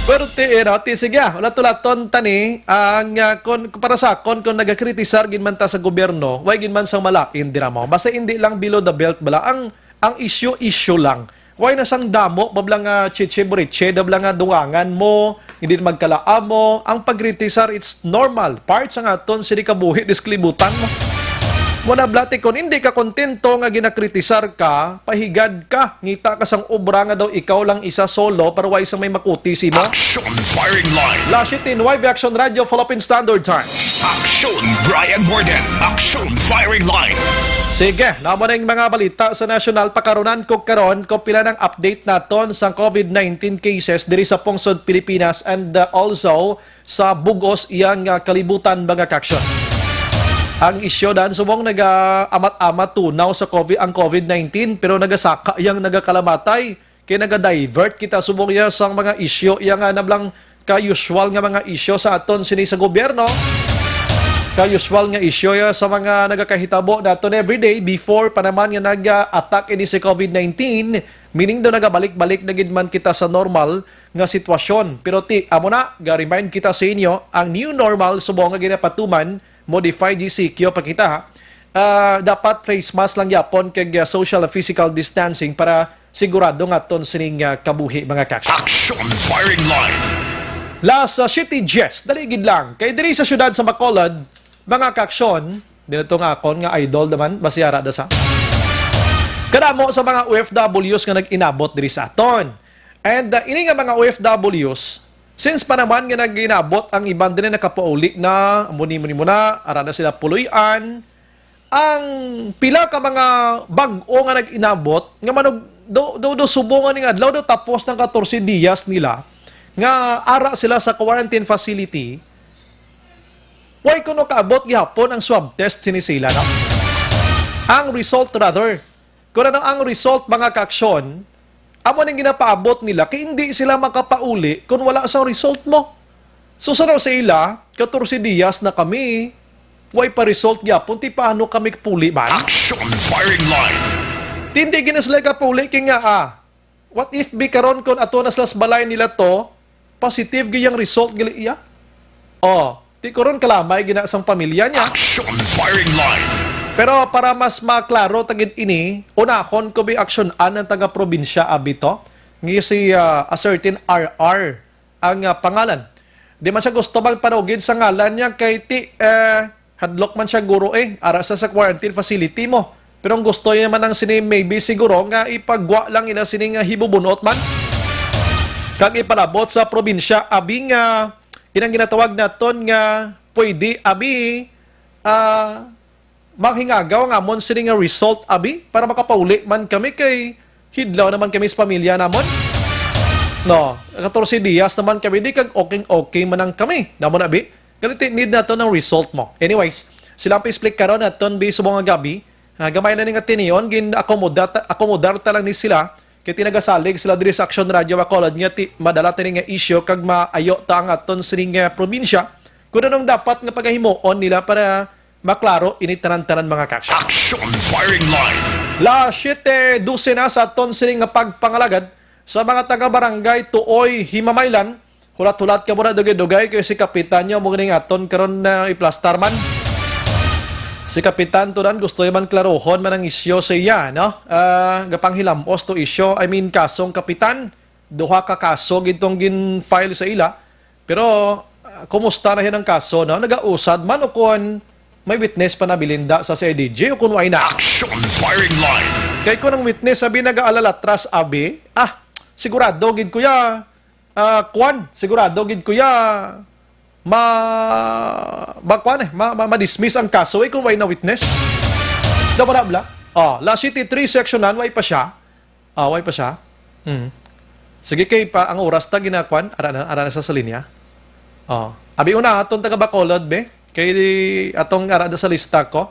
Pero ti, eh, no, ti, sige, ah, ulat-ulaton tani ang, ah, kon, para sa akon, kung nagakritisar gid man ta sa gobyerno, way gid man sang malain dira mo. Basta hindi lang below the belt bala ang, ang issue, issue lang. Way na sang damo, babla nga chiche buriche, dabla nga dungangan mo, hindi magkalaamo. Ang pagkritisar, it's normal. Part sang aton sini kabuhi, dis kalibutan mo. Mo na, blati, kon hindi ka kontento nga ginakritisar ka, pahigad ka, ngita ka sang obra nga daw ikaw lang isa solo, pero way sang may makuti simo. Action firing line. Lashitin, Y V Action Radio, Philippine Standard Time. Action Brian Morden. Action firing line. Sige, namo na yung mga balita sa nasyonal. Pakarunan ko karon kung pila nang update naton sa COVID nineteen cases diri sa pungsod Pilipinas and, uh, also sa bugos iyang, uh, kalibutan, mga kaksyon. Ang isyu dan subong naga-amat-amat tunaw sa COVID, ang COVID nineteen, pero nagasaka iyang nagakalamatay. Kay naga-divert kita subong iya sang mga isyu, iya nga nablang ka-usual nga mga isyu sa aton sini sa gobyerno. Ka-usual nga isyu iya sa mga nagakahitabo naton everyday before pa naman nga nag-attack ini si COVID nineteen, meaning daw nagabalik-balik na gid man kita sa normal nga sitwasyon. Pero ti, amo na, ga-remind kita sa inyo, ang new normal subong nga ginapatuman, modified G C Q pa kita, ha? Ah, dapat face mask lang yapon kag, ah, social and physical distancing para sigurado nga aton sining, ah, kabuhi, mga kaksyon. Action firing line. Las, ah, siyete dies, dali gid lang. Kay diri sa siyudad sa Bacolod, mga kaksyon, di na to nga akon nga idol naman, basi ara da sa. Kadamo sa mga O F Ws nga nag-inabot diri sa aton. And, ah, ini nga mga O F Ws, since pa naman nga nag-inabot ang iban diri nakapauli na, amo ni, amo ni mo na, ara na sila puloy-an, ang pila ka mga bag-o nga nag-inabot, nga manog-, do, do, do subong nga ning adlaw, do tapos ng katorse dias nila, nga ara sila sa quarantine facility, way kuno kaabot gihapon ang swab test sini sila, no? Ang result, rather, kung ano ang result, mga kaaksyon, amo ning ginapaabot nila, kay hindi sila makapauli kung wala sang result mo. So, sa sa ila, katorse dias na kami, way pa result gyapon, ti paano kami puli man? Action firing line. Ti hindi gina sila kapuli, kay nga, ah, what if bi karon kung ato na sila sa balay nila to, positive gyud ang result gali iya? Oh, ti karon kalamay gina sang pamilya niya. Action firing line. Pero para mas maklaro ta gid ini, unahon ko bi aksyon-an ang taga-probinsya abi to, nga si, ah, a certain R R ang, ah, pangalan. Di man siya gusto magpanugid sa ngalan niya kay ti, eh, hadlok man siya guro eh, ara sa, sa quarantine facility mo. Pero ang gusto niya man ang sini maybe siguro nga ipagwa lang ila sini nga hibubunot man. Kag ipalabot sa probinsya, abi nga, inang ginatawag naton nga pwede, abi, ah, manghingagaw ang amon sini nga result, abi, para makapauli man kami kay hidlaw naman kami sa pamilya namon. No, katorse dias naman kami, di kag okay, okay man ang kami. Namon, abi, ganito need nato ng result mo. Anyways, sila ang pa-explain karon naton bi subong nga gabi. Ah, gamay na ni nga tinion, gin-akomodar ta, akomodar ta lang ni sila. Kay ti nagasalig sila diri sa Action Radio Bacolod nga ti madala tani nga isyu kag maayo ta ang aton sining, ah, probinsya. Kung anong dapat nga pagahimuon nila para maklaro ini tanan-tanan, mga kaaksyon. Action firing line. Las siete doce na sa aton sining nga pagpangalagad sa mga taga-barangay Tuoy, Himamaylan. Hulat-hulat ka muna, dugay-dugay, kay si Kapitan niyo mo ganing aton karon na iplastar man. Si Kapitan Turan gusto man klarohon man ang isyu sa iya, no? Ah, gapanghilamos to isyu, I mean, kasong Kapitan, duha ka kaso gid tong gin-file sa ila. Pero, ah, kumusta na hin ang kaso, no? Nagausad man o kon may witness pa nabilin da sa C I D G o kon way na? Action firing line. Kay kon ang witness abi nagaalalatras abi, ah, sigurado gid kuya, ah, kwan, sigurado gid kuya, ma-, ma-, kuwan eh, ma-, ma-, ma-dismiss ang kaso eh kung way na witness. Daw wala bala. Oh, La City three Section one, way pa siya. Ah, way pa siya. Hmm. Sige, kay pa, ang oras ta ginakuan, ara na, ara na sa, sa linya. Oh. Abi una, aton taga Bacolod, be. Kay atong ara na sa lista ko.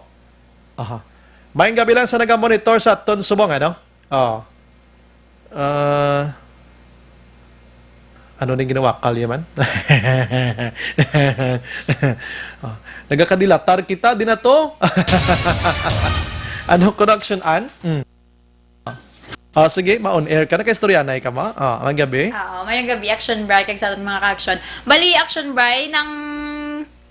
Aha. Maayong gabi lang sa naga-monitor sa aton subong, ano? Oh. Ah, ano ning ginawakal niya man? Oh. Nagakadilatar kita, di na to? Ano, correction, an? Mm. Ah, sige, ma-on air ka. Nakaistoryanay ka mo? Ah, ang gabi? Oo, mayong gabi, Action Bri, kag sa aton mga ka-action. Bali, Action Bri, nang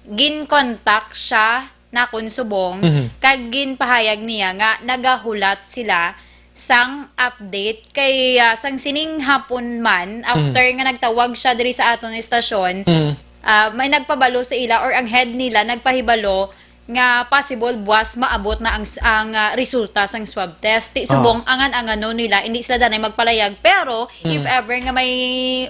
gin-contact siya nakon subong, Mhm. kag ginpahayag niya nga nagahulat sila sang update kay, ah, sang sining hapon man, after Mhm. nga nagtawag siya diri sa aton estasyon, Mhm. ah, may nagpabalo sa ila or ang head nila nagpahibalo nga possible buwas maabot na ang s-, ang, ah, resulta sang swab test. Ti Ah. subong angan-angano nila, hindi sila danay magpalayag. Pero if Mm. ever nga may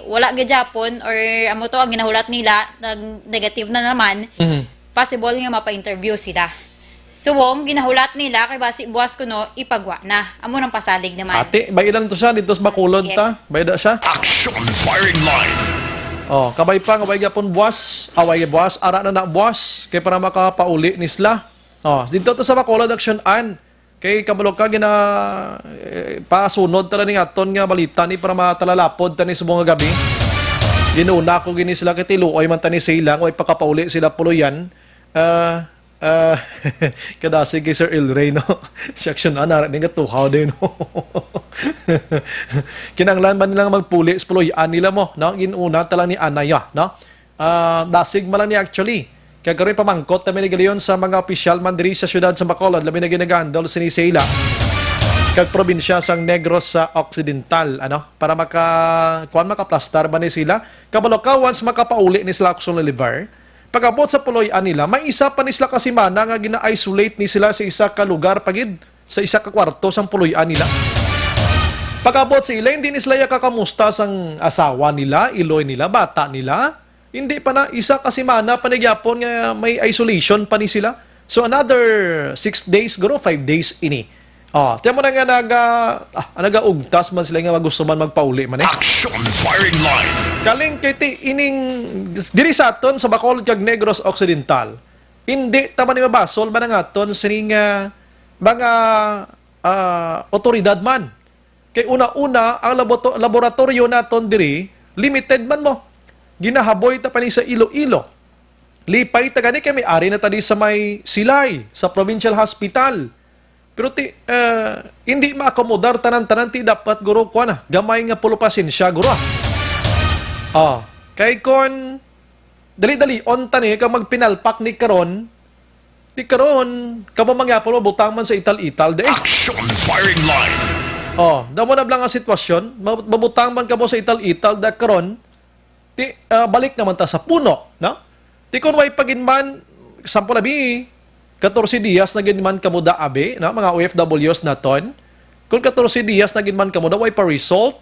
wala gid gyapon or amo to ang ginahulat nila, nag-, negative na naman, Mhm. possible nga mapa-interview sila. Subong ginahulat nila kay basi buwas kuno ipagwa na. Amo nang pasalig naman. Ate, bay ilan to siya? Dito sa Bacolod Sige. ta? Bay da siya? Action firing line. Oh, kabay pa nga way gyapon buwas, away buwas, ara na na buwas, kay para makapauli ni sila. Oh, dito to sa Bacolod Action An. Kay kabalo ka gina eh, pasunod tala ning aton nga balita ni para matalalapod tani subong nga gabi. Ginuna ko gini sila kay tiluoy man tani silang way pakapauli sila puloyan. Ah, ah, kadasig kay Sir El Rey, no? Si Action An, ara ni nga tuhaw din, no? Kinahanglan man nilang magpuli sa puloy-an nila mo, no? Ginuna tala ni Anaya, no? Ah, dasig man lang ni actually. Kag karon pamangkot namin ni Galion sa mga opisyal man diri sa siyudad sa Bacolod, labi na ginaga-handle sini sa ila kag probinsya sang Negros sa Occidental, ano, para maka, kuwan, makaplastar ba ni sila? Kabalo ka, once makapauli ni sila Action Bolivar, pag-abot sa puloy-an nila, may isa pa ni sila ka semana nga gina-isolate ni sila sa isa ka lugar pa gid, sa isa ka kwarto sang puloy-an nila. Pag-abot sa ila, hindi ni sila ya kakamusta sang asawa nila, iloy nila, bata nila. Hindi pa na isa ka semana pa ni gyapon nga may isolation pa ni sila. So another six days, guro, five days ini. Oh, tiyan mo na nga naga, ah, nagaugtas man sila nga gusto man magpauli man eh. Action firing line. Kaling kay ti ining diri sa aton sa Bacolod kag Negros Occidental, hindi ta man ni mabasol man ang aton sining, ah, mga, ah, otoridad man. Kay una-una, ang laboto-, laboratorio naton diri, limited man mo. Ginahaboy ta pa ni sa Iloilo. Lipay ta gani kay may ari na ta di sa may Silay, sa Provincial Hospital. Pero ti, eh, hindi maakomodar tanan-tanan ti dapat, guro, kuwan na, gamay nga pulo pasensya, guro, ah. Oh, kay kon dali-dalion ta ni kag magpinalpak ni karon, di karon, kamo mangyapon mabutang man sa ital-ital, di? Action firing line. Oh, damo na bala nga sitwasyon, ma-, mabutang man kamo sa ital-ital, da karon, ti, ah, balik naman ta sa puno, no? Ti kon way pa gid man, sample abi, katorse dias na gid man kamo da abi, no? Mga O F Ws naton. Kon katorse dias na gid man kamo da, way pa result,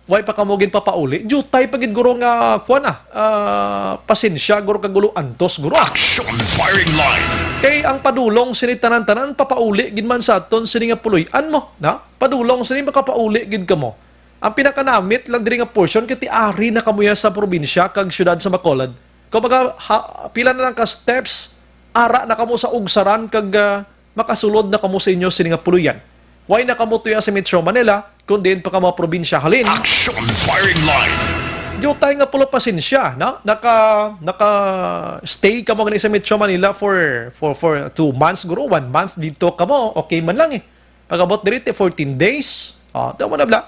way pa kamo ginpapauli. Diutay pa gid guro nga, kuwan na, ah, pasensya, guro, kag ulo antos, guro. Action firing line. Kay ang padulong sini tanan-tanan, papauli gid man sa aton sini nga puloy-an mo, na? Padulong sini, makapauli gid kamo. Ang pinakanamit lang diri nga portion kay ti ari na kamo ya sa probinsya kag siyudad sa Bacolod. Kumbaga, ha, pila na lang ka steps, ara na kamo sa Ugsaran kag, ah, makasulod na kamo sa inyo sini nga puloy-an. Way na kamo tuya sa Metro Manila, kun diin pa kamo probinsya halin. Action firing line. Diutay nga pulo pasensya, no? Naka, naka-stay kamo gani sa Metro Manila for, for, for two months, guro, one month dito kamo, okay man lang eh. Pag-abot diri, ti fourteen days, oh, tama na bala.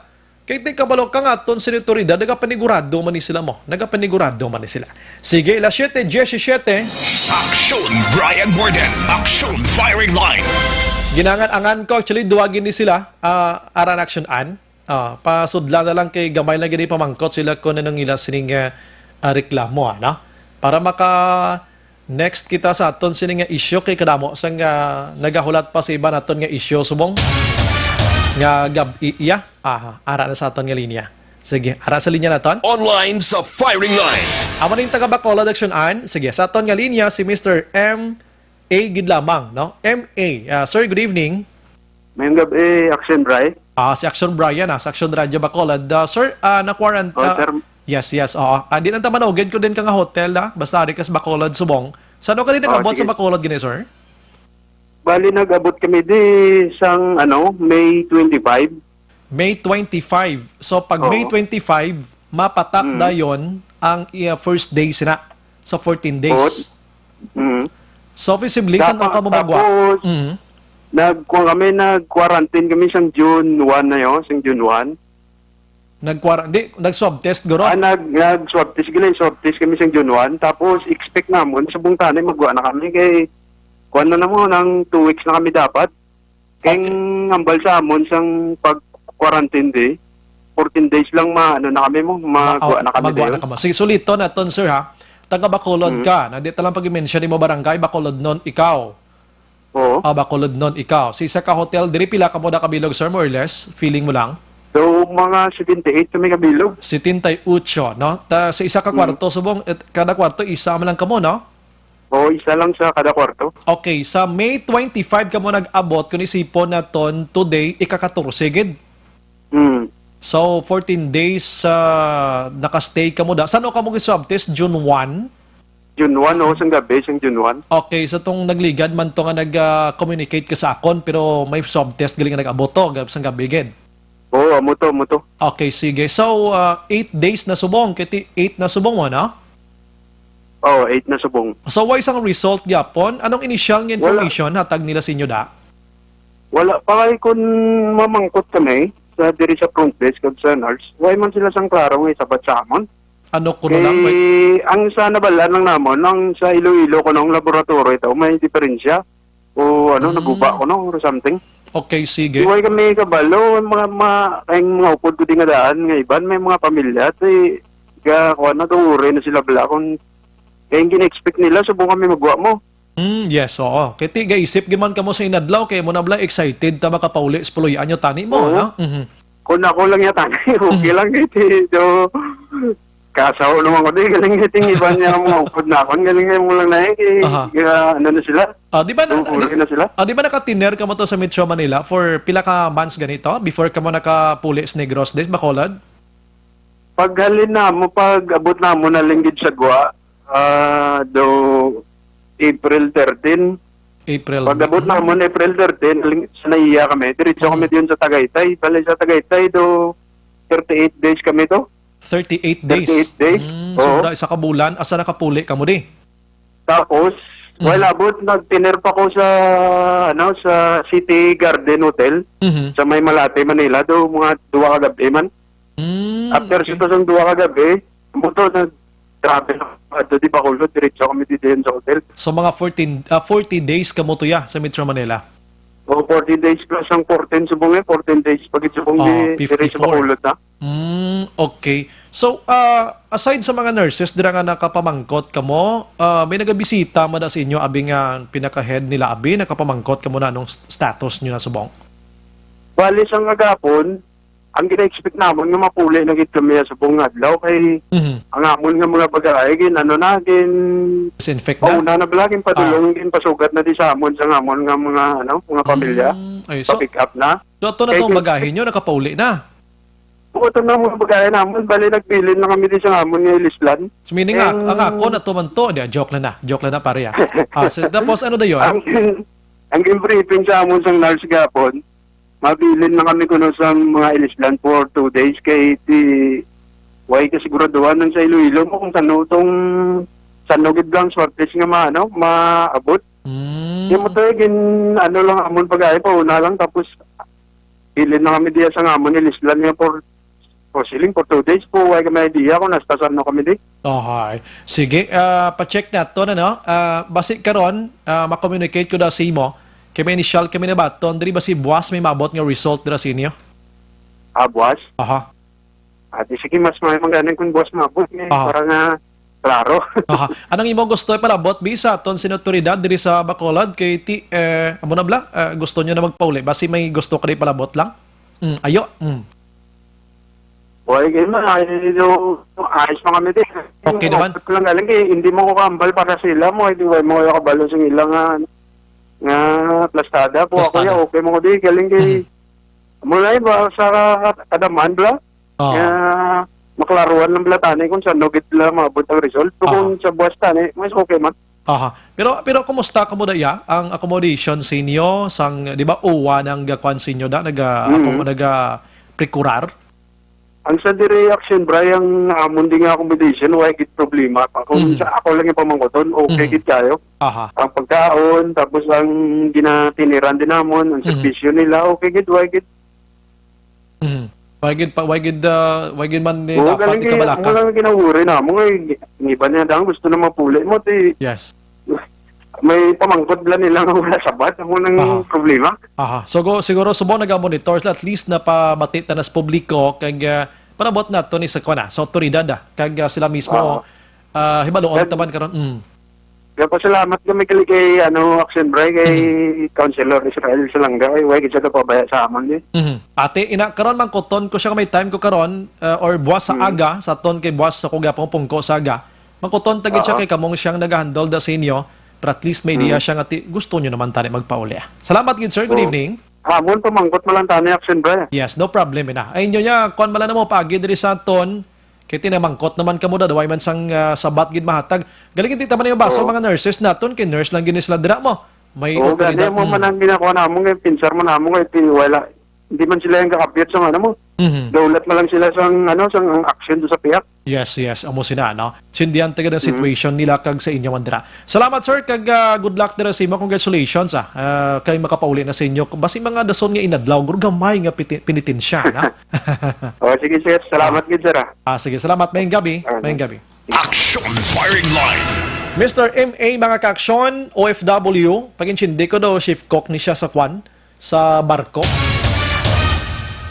Kay ti kabalo ka nga aton sini otoridad, nagapanigurado man ni sila mo. Nagapanigurado man ni sila. Sige, alas siyete diecisiete. Action Brian Warden. Action firing line. Ginangan-angan ko, actually, duwagin ni sila, ah, aran action an. Ah, pasudla na lang kay gamay lang gid pamangkot sila kung anong ila sining, ah, ah, reklamo, ano? Para maka next kita sa aton sini nga isyu kay kadamo sang, ah, nagahulat pa sa iban naton nga isyu subong nga gab-i iya. Aha, ara na sa aton nga linya. Sige, ara sa linya naton. Online sa firing line. Amo ning taga Bacolod, Action Ann. Sige, sa aton nga linya si Mister M A gid lamang, no? M A. Ah, sir, good evening. Mayong gabi, Action Bry. Ah, si Action Brian, ah, sa Action Radio Bacolod. Ah, sir, ah, na-quarant-, Oh, ah, sir. Yes, yes, oo. Ah, di lang ta manugid ko din ka nga hotel, ah. Basta ari ka sa Bacolod, subong. Saan ka din Oh, nag-abot sa sige. Bacolod gini, sir? Bali, nag-abot kami di sang, ano, May twenty-five. May twenty-five. So, pag May Oo. twenty-five, mapatak Mm. dayon ang iya first day sina sa fourteen days. Oo. Mm. So, possibly, saan Dapat, ka mo magwa? tapos, Mm. nagkuha kami, nag-quarantine kami sang June one na yun, sang June one. Nag-quar-, di, nag-swab test, guro? Ah, nag-, nag-swab test, gali, swab test kami sang June one. Tapos, expect namon, sa buntani, magwa na kami kay, kuwan na namo, nang two weeks na kami dapat. Kay Okay. ang hambal sa amon sang pag-quarantine di, fourteen days lang ma-, ano na kami mo, Ma-, magwa oh, na kami magwa dayon. na kamo. Sige, suliton naton, sir, ha? Taga Bacolod Mm. ka. Na, di ta lang pag-mention mo barangay, Bacolodnon ikaw. Oo. Ah, Bacolodnon ikaw. Sa isa ka hotel, diri pila kamo da kabilog, sir, more or less? Feeling mo lang? So, mga seventy-eight kami kabilog. Setenta y ocho, no? Ta, sa isa ka Mm. kwarto, subong, et-, kada kwarto, isa man lang kamo, no? Oo, isa lang sa kada kwarto. Okay, sa May twenty-five kamo nag-abot, kung isipon naton today, ika-katorse gid. Hmm. So, fourteen days, ah, naka-stay kamo da. Saan kamo gi-swab test? June one? June one, oo, sang gabi, sang June one. Okay, so tong nagligad man to nga nag, ah, communicate ka sa akon, pero may swab test gali nga nag-abot to, gab-, sang gabi gid. Oo, amo to, amo to. Okay, sige. So, ah, eight days na subong, kay ti-, eight na subong mo, no? Oo, eight na subong. So, way sang result gyapon? Anong initial nga Wala. information hatag nila sa inyo da? Wala pa kay kun mamangkot kami sa diri sa front desk kag sa nurse, way man sila sang klaro nga isabat sa amon. Ano kuno Kay lang, may ang sa nabalaan lang namon, ang sa Iloilo kuno ang laboratory daw may diferensya. O ano, Hmm. naguba kuno or something. Okay, sige. Di way kami kabalo, ang mga, mga, ang mga upod ko di nga daan nga iban, may mga pamilya, ti, ga, kuwan na, gauri na sila bala kung, kaya ang gina-expect nila, subong kami magwa mo. Mm, yes, oo. Kay ti, gaisip giman kamo sa inadlaw, kay mo na bala excited ta makapauli sa puloy-an nyo tani mo, Oo. no? Mhm. Kung ako lang yata, okay Mhm. lang, eh, ti, do, kasaw naman ko, di, galing, eh, ting iban niya, mga upod na ako, galing, eh, mo lang na, eh, kay, Aha. kaya, ano na sila, Ah, di ba na, Uuli di, na sila. ah, di ba nakatiner ka mo to sa Metro Manila for pila ka months ganito before ka mo nakapuli sa Negros, Des, Bacolod? Paghalin na mo, pag abot na mo na linggid sa Gwa, ah, do April thirteen. April. Pag abot na mo na April thirteen, ling-, sa naiya kami, diretso kami Mm. diyon sa Tagaytay. Bali sa Tagaytay, do thirty-eight days kami to. Thirty-eight days. Thirty-eight days. Mm, Oo. sobra isa ka bulan. Asa nakapuli ka mo di? Tapos, Mm. while abot, nagtiner pa ko sa, ano, sa City Garden Hotel, Mhm. sa may Malate, Manila, do mga duwa ka gabi man. Mm, After okay. sa sang duwa ka gabi, mo to, nag-travel ako. Ato di Bacolod, diretso kami dito yun sa hotel. So, mga fourteen, ah, forty days ka mo to ya sa Metro Manila? O, forty days plus ang fourteen, subong eh, fourteen days pag subong Oh, di, diretso fifty-four. Bacolod na. Mm, okay. So, ah, aside sa mga nurses dira nga nakapamangkot kamo, ah, may nagabisita man na sa inyo, abi nga pinaka-head nila, abi, nakapamangkot kamo na anong st-, status nyo na subong? Bali, sa nga gapon, ang gina-expect namon nga mapuli na gid kami sa buong adlaw kay Mhm. ang amon nga mga bagay, gin, ano na, gin, Disinfect na? pauna na bala, gin padulong, Ah. gin pasugat na di sa amon, sa amon nga mga, ano, mga pamilya. Mm, ay, so, Pa-pick up na. So, ato na Kay tong gin- bagahe nyo, nakapauli na? Oo, ito na mga bagay naman. Bali, nagbilin na kami di sa amon nga ilislan. So, meaning nga, And ang ako na to man to. Di, joke lang na. Joke lang na, pare, ah. Ah, so, tapos, ano na yun? Ang, ang briefing sa amon sang nurse gapon, mabilin na kami kuno sa mga ilislan for two days kay di, way kasiguraduhan nang sa Iloilo mo kung sano tong, sano gid ang swab test nga ma-, ano, maabot. Mm. Di mo to, gin-, ano lang, amon pag-aay, pauna lang, tapos bilin na kami diya sa ngamon ni Lislan niya for, for siling, for two days po, way kami idea kung nasta saan na kami di. Ohay. Sige, ah, pa-check nato na, no? Ah, basi karon, ah, ma-communicate ko daw sa imo. Kay may initial kami nabaton, diri ba si buwas may mabot nga result dira sa inyo? Ah, buwas? Aha. Ah, di sige, mas may mangganin kung buwas mabot, eh, Ah. para nga klaro. Aha. Anong imo gusto ipalabot, bi, sa aton sin otoridad diri sa Bacolod? Kay ti, eh, amo na bala, ah, gusto nyo na magpauli. Basi may gusto ka di palabot lang? Mm, ayo. Mm. Why, kay man, ay, do, ayos man kami, di. Okay naman. Lang, galing, kay hindi mo ko kambal para sa ila mo, hindi, why mo ko kabalo sa ila nga, nga plastada po. Plastada. Ako, ya, okay mo ko, di, galing, kay, Mhm. Mula ba sa kadaman, bla? Oo. Nga, maklaruan lang, bla, tani kung saan, no, gid, bla, maabot ang result. Pero Oo. Kung sa buwas, tani, mas okay man. Aha. Pero, pero kumusta kamo da, ya? Ang accommodation sa inyo, sang, di ba, uwa nang gakuan sa inyo da, naga, Mm. ako, naga-procurar? Ang sa diri action, Bri, ang amon di nga accommodation, wala gid problema. Kung Mhm. sa ako lang yung pamangkuton, okay Mhm. gid kayo. Aha. Ang pagkaon, tapos ang ginatiniran din namon, ang Mhm. serbisyo nila, okay gid, wala gid. Mhm. Wala gid pa, wala gid, ah, wala gid man ni Oo, dapat galing kay, ikabalaka. Amo lang ginauri na mo, eh, ang iba niya dang gusto na mapuli mo, ti Yes. may pamangkot lang nila nga wala sabat, amo nang Aha. problema. Aha. So, go, siguro, subong naga-monitor sila, at least napamati ta na sa publiko, kag, ah, panabot nato ni sa, kuwan na, sa awtoridad, ah, kag, ah, sila mismo, Oo. ah, hibaluon Kag taman karon. Mm. Nagpasalamat kami kay, kay, ano, Action Bray, kay Mhm. Councilor Israel Salanga, ay, wala gid siya nagpabaya sa amon, eh. Mhm. Ate, ina, karon mangkuton ko siya, may time ko karon, ah, or buwas sa Mhm. aga, sa aton kay buwas sa kuga pang pungko sa aga. Mangkuton ta gid siya Oo. kay kamong siyang nag-handle da sa inyo, but at least may idea Mhm. siya nga ti-, gusto nyo naman tani magpauli, ah. Salamat gid, sir. Good Oo. evening. Amon, pamangkot man lang tani, Action Bray. Yes, no problem, ina. Ay, inyo niya, kuwan man lang mo, paagi diri sa aton, Kay tinamangkot naman kamo da, daway man sang, ah, sabat gid mahatag. Galing, hindi taman yung baso, Oo. mga nurses naton, kay nurse lang gid ni sila dira mo. May Oo, otoridad, gani mo mm. man ang ginagawa namon, kay pinsar mo namon, kay ti-, wala, hindi man sila yung kakapit sa ano mo. Mhm. Daulat na lang sila sang, ano, sang ang action do sa pihak. Yes, yes, amo sina, no? Sindihan ta gid ang Mhm. situation nila kag sa inyo man dira. Salamat, sir, kag, ah, good luck dira sa imo. Congratulations, ah. Ah, kay makapauli na sa inyo. Basi mga dason nga inadlaw, guro gamay nga piti-, pinitensya, na? Oh, sige, sir. Salamat gid, sir, ah. Ah, sige, salamat. Mayong gabi. Ah, Mayong gabi. Action Firing Line. Mister M A, mga ka-aksyon, O F W, pag-intindi ko daw, chef cook ni siya sa kwan, sa barko.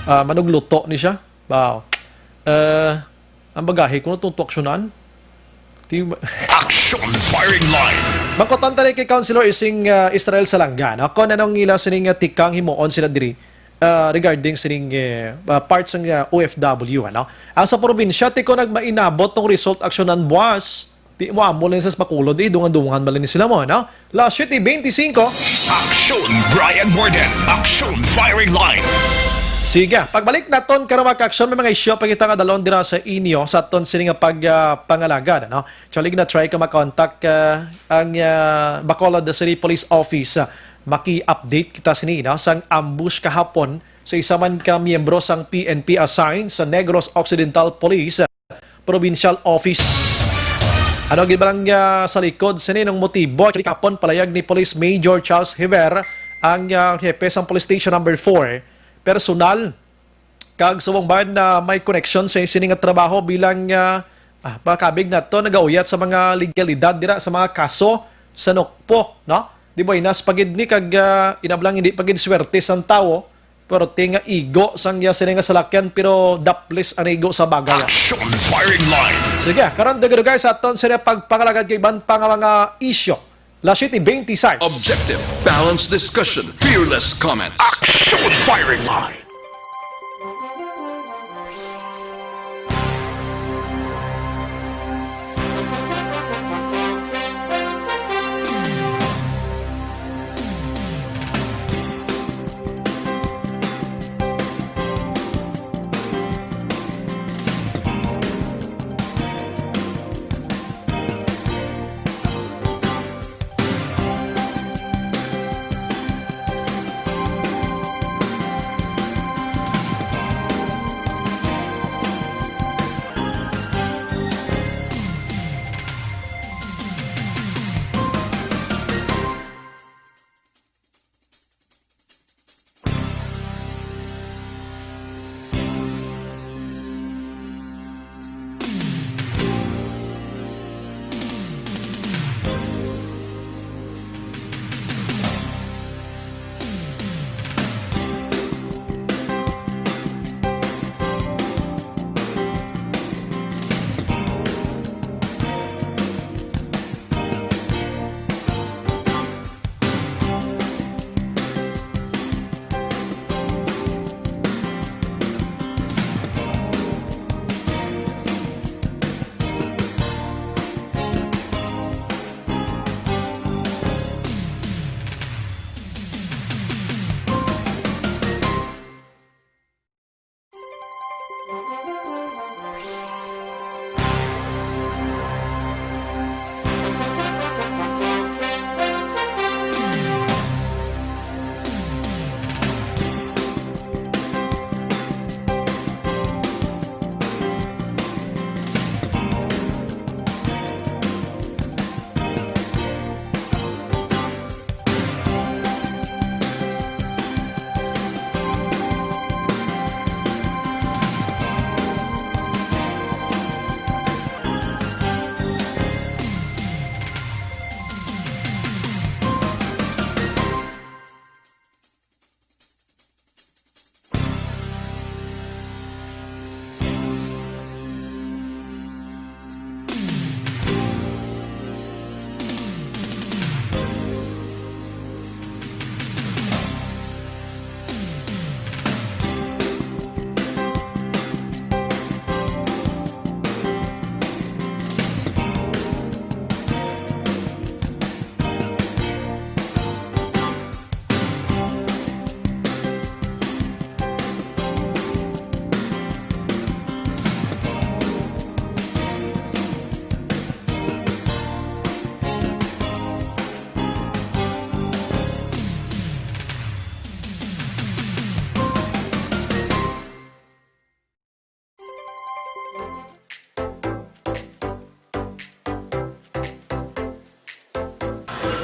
Ah, manugluto ni siya. Wow. Eh, ang bagahe ko na itong tuaksyonan. Di ba? Action Firing Line. Mangkuton ta rin kay Councilor Ising, ah, Israel Salanga, no? Kung anong ila sining, ah, tikang himuon sila diri, ah, regarding sining, eh, ah, part sang, ah, O F W, ano? Ang sa probinsya, ti ko nagmainabot tong result aksyonan buwas. Di mo amo lang sa Bacolod, eh, dungan-dungan man lang sila mo, no? Las siete veinticinco. Action Brian Warden. Action Firing Line. Sige, pagbalik naton karon, mga ka-aksyon, may mga isyu pa kita nga dalon dira sa inyo sa aton sini nga pag, ah, pangalagad, ano? Actually, gina-try ko makontak, ah, ang, ah, Bacolod City Police Office. Ah, maki-update kita sini, no? Sang ambush kahapon sa isa man ka miyembro sang P N P assigned sa Negros Occidental Police Provincial Office. Ano gid ba lang, ah, sa likod sini nung motibo? Actually, kahapon, palayag ni Police Major Charles Hever, ang, ah, hepe sang Police Station Number Four, personal kag subong man na may koneksyon sa sini nga trabaho bilang, ah, ah, makabig nato, nagauyat sa mga legalidad dira sa mga kaso sa Nokpo, no? Di ba, inas pa gid ni kag, ah, inablang hindi pa gid swerte sang tawo, pero ti nga igo sang iya sini nga salakyan, pero daplis ang igo sa bagay. Action Firing Line. Sige, karon dugay-dugay sa aton sini pagpangalagad kay iban pa nga mga isyu. Las siete veintiséis. Objective, balanced discussion, fearless comment. Action Firing Line.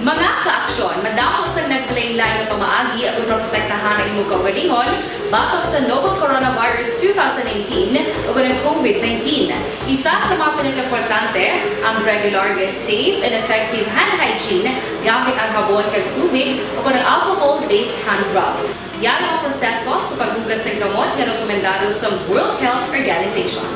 Mga ka-aksyon, madamo sang naglain-lain nga pamaagi agud maprotektahan ang imo kaugalingon batok sa novel coronavirus two thousand nineteen ug ang COVID nineteen. Isa sa mga pinakaimportante ang regular nga safe and effective hand hygiene gamit ang habon kag tubig o ang alcohol-based hand rub. Yara ang proseso sa paghugas sang kamot nga rekomendado sang World Health Organization.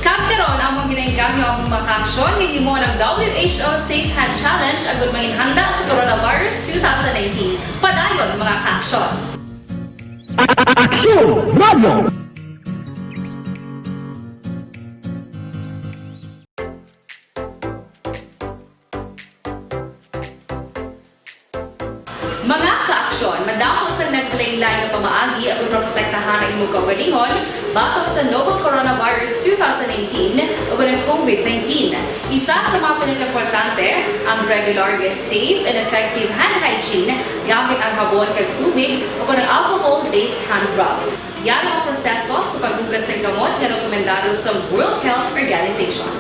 Kag karon, amon ginaengganyo ang mga kaaksyon nga himo ang W H O Safe Hand Challenge agud manginhanda sa coronavirus two thousand nineteen. Padayon, mga kaaksyon. Aksyon Radio! Mga kaaksyon, madamo sang naglain-lain nga pamaagi agud maprotektahan ang imo kaugalingon batok sa novel coronavirus two thousand nineteen ug ang COVID nineteen. Isa sa mga pinakaimportante ang regular nga safe and effective hand hygiene gamit ang habon kag tubig o ang alcohol-based hand rub. Yara ang proseso sa paghugas sang kamot nga rekomendado sa World Health Organization.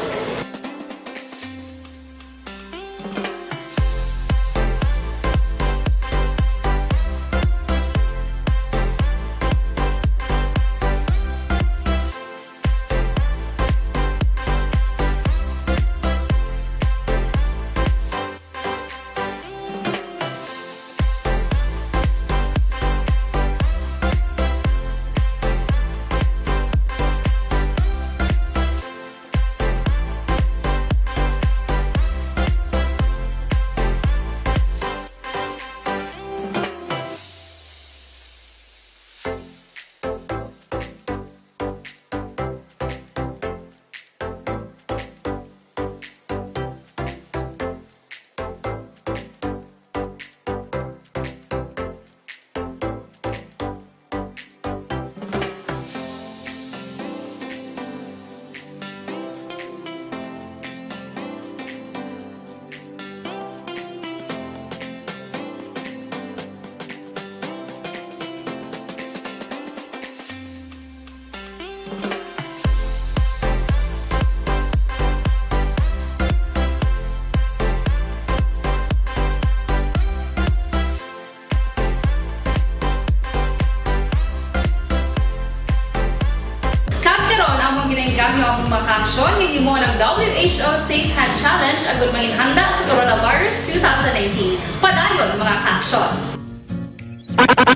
Safe Hand Challenge agud manginhanda sa coronavirus two thousand nineteen. Padayon, mga ka-aksyon!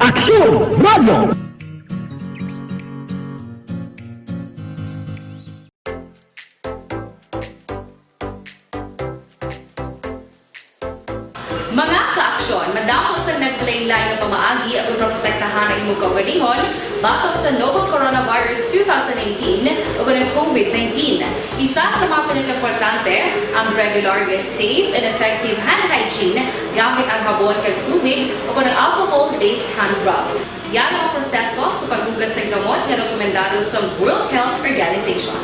Aksyon Radio! Mga ka-aksyon, madamo sang naglain-lain nga pamaagi aron maprotektahan ang imo kaugalingon batok sa novel coronavirus two thousand nineteen o ang COVID nineteen. Isa sa mga pinakaimportante ang regular nga safe and effective hand hygiene gamit ang habon kag tubig o ang alcohol-based hand rub. Yara ang proseso sa paghugas sang kamot nga rekomendado sa World Health Organization.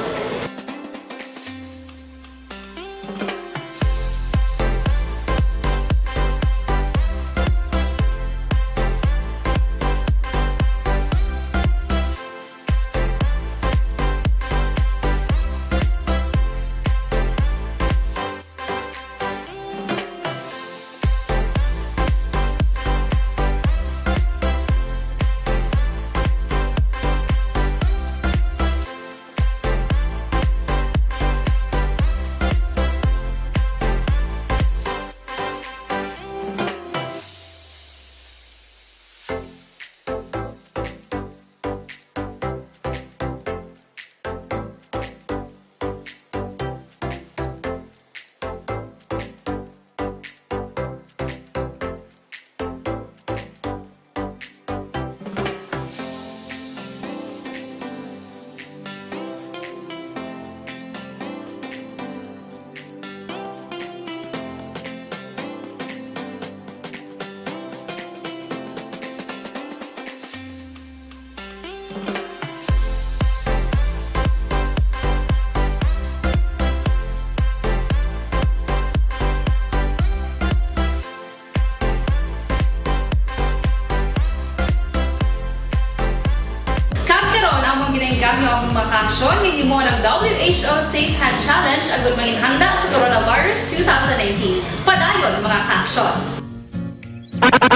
Kag karon, among ginainggangyo ang mga ka-aksyon nga himo ang W H O Safe Hand Challenge agud manginhanda sa coronavirus two thousand nineteen. Padayon, mga ka-aksyon.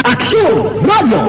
Aksyon Radio!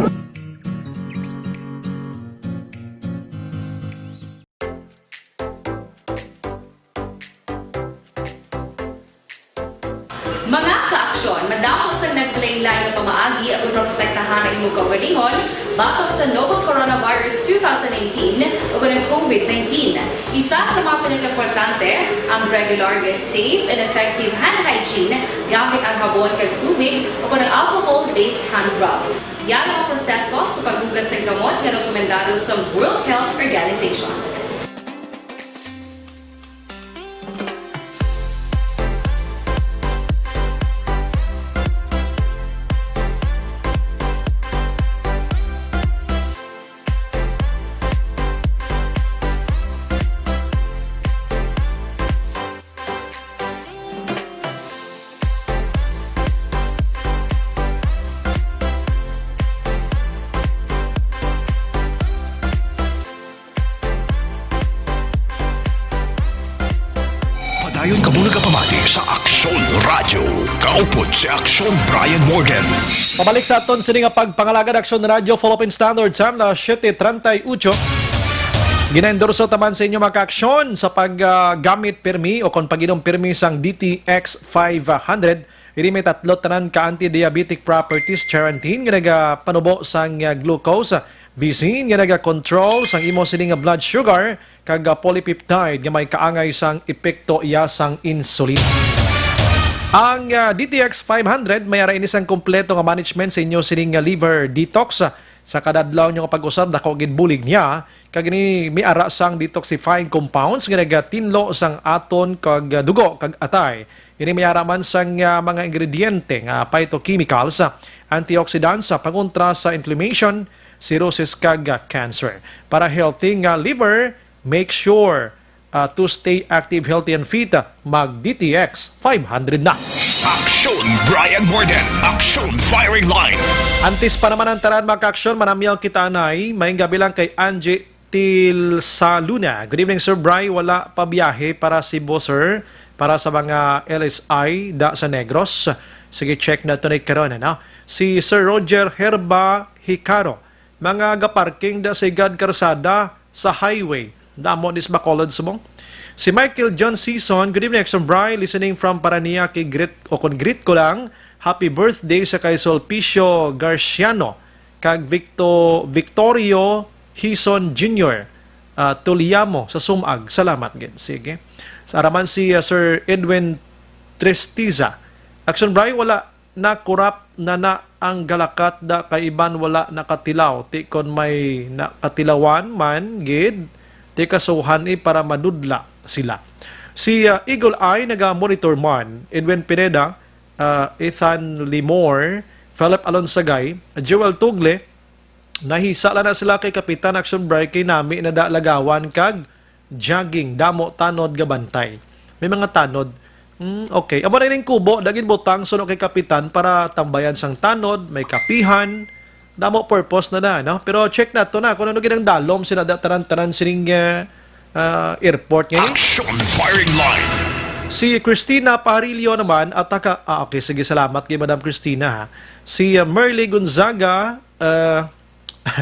Mga ka-aksyon, madamo sang naglain-lain nga pamaagi aron maprotektahan ang imo kaugalingon batok sa novel coronavirus two thousand nineteen o ang COVID nineteen. Isa sa mga pinakaimportante ang regular nga safe and effective hand hygiene gamit ang habon kag tubig o ang alcohol-based hand rub. Yara ang proseso sa paghugas sang kamot nga rekomendado sa World Health Organization. Padayon kamo nagapamati sa Aksyon Radyo. Kaupod si Aksyon Brian Morden. Pabalik sa aton sini nga pagpangalagad, Aksyon Radyo, Philippine Standard Time na siete treinta y ocho. Ginaendorso ta man sa inyo, mga ka-aksyon, sa paggamit pirmi o kon pag-inom pirmi sang D T X five hundred. Ini may tatlo tanan ka anti-diabetic properties, charantin nga nagapanubo sang, ah, glucose, bisin nga nagakontrol sang imo sini nga blood sugar, kag, ah, polypeptide nga may kaangay sang epekto iya sang insulin. Ang, ah, D T X five hundred may ara ini sang kompleto nga management sa inyo sini nga liver detox. Sa kada adlaw nyo nga pag-usab, dako gid bulig niya, kag ini may ara sang detoxifying compounds nga nagatinlo sang aton kag, ah, dugo kag atay. Ini may ara man sang, ah, mga ingrediente nga phytochemicals, ah, antioxidants sa pangontra sa inflammation, cirrhosis kag, ah, cancer. Para healthy nga liver, make sure, ah, to stay active, healthy, and fit, ah, mag D T X five hundred na. Aksyon Brian Morden, Aksyon Firing Line. Antes pa naman ang tanan, mga ka-aksyon, manamyaw kita anay. Maayong gabi lang kay Angie Tilsaluna. Good evening, Sir Bry. Wala pa biyahe para Cebu, sir, para sa mga L S I da sa Negros. Sige, check na to ni karon, ano? Si Sir Roger Herba Hicaro, mga gaparking da sa igad karsada sa highway. Damo dis Bacolod subong. Si Michael John Season, "Good evening, Action Bri. Listening from Parañaque, greet, o kon greet ko lang, happy birthday sa kay Sulpicio Garciano, kag Victo-, Victorio Hison Junior, ah, Tuliamo sa Sumag. Salamat gid." Sige. Sa araman si, ah, Sir Edwin Trestiza. "Action Bri, wala na kurap na na ang galakat da kay iban wala nakatilaw. Ti kon may nakatilawan man gid, ti kasuhan i para madudla sila." Si, ah, Eagle Eye naga-monitor man, Edwin Pineda, ah, Ethan Limor, Philip Alonsagay, Joel Tugle, "Nahisa lang na sila kay Kapitan Action Bri kay nami na da lagawan kag jogging, damo tanod nga bantay." May mga tanod. Hmm, okay. Amo na ining kubo, dagin butang suno kay Kapitan para tambayan sang tanod, may kapihan. Damo purpose na na, no? Pero check nato na kung ano ginang dalom sila da tanan-tanan sining, eh, ah, airport ngayon. Action firing line. Si Christina Parillo naman, at taka-, ah, okay, sige, salamat kay Madam Christina, ha. Si, ah, Merly Gonzaga, ah,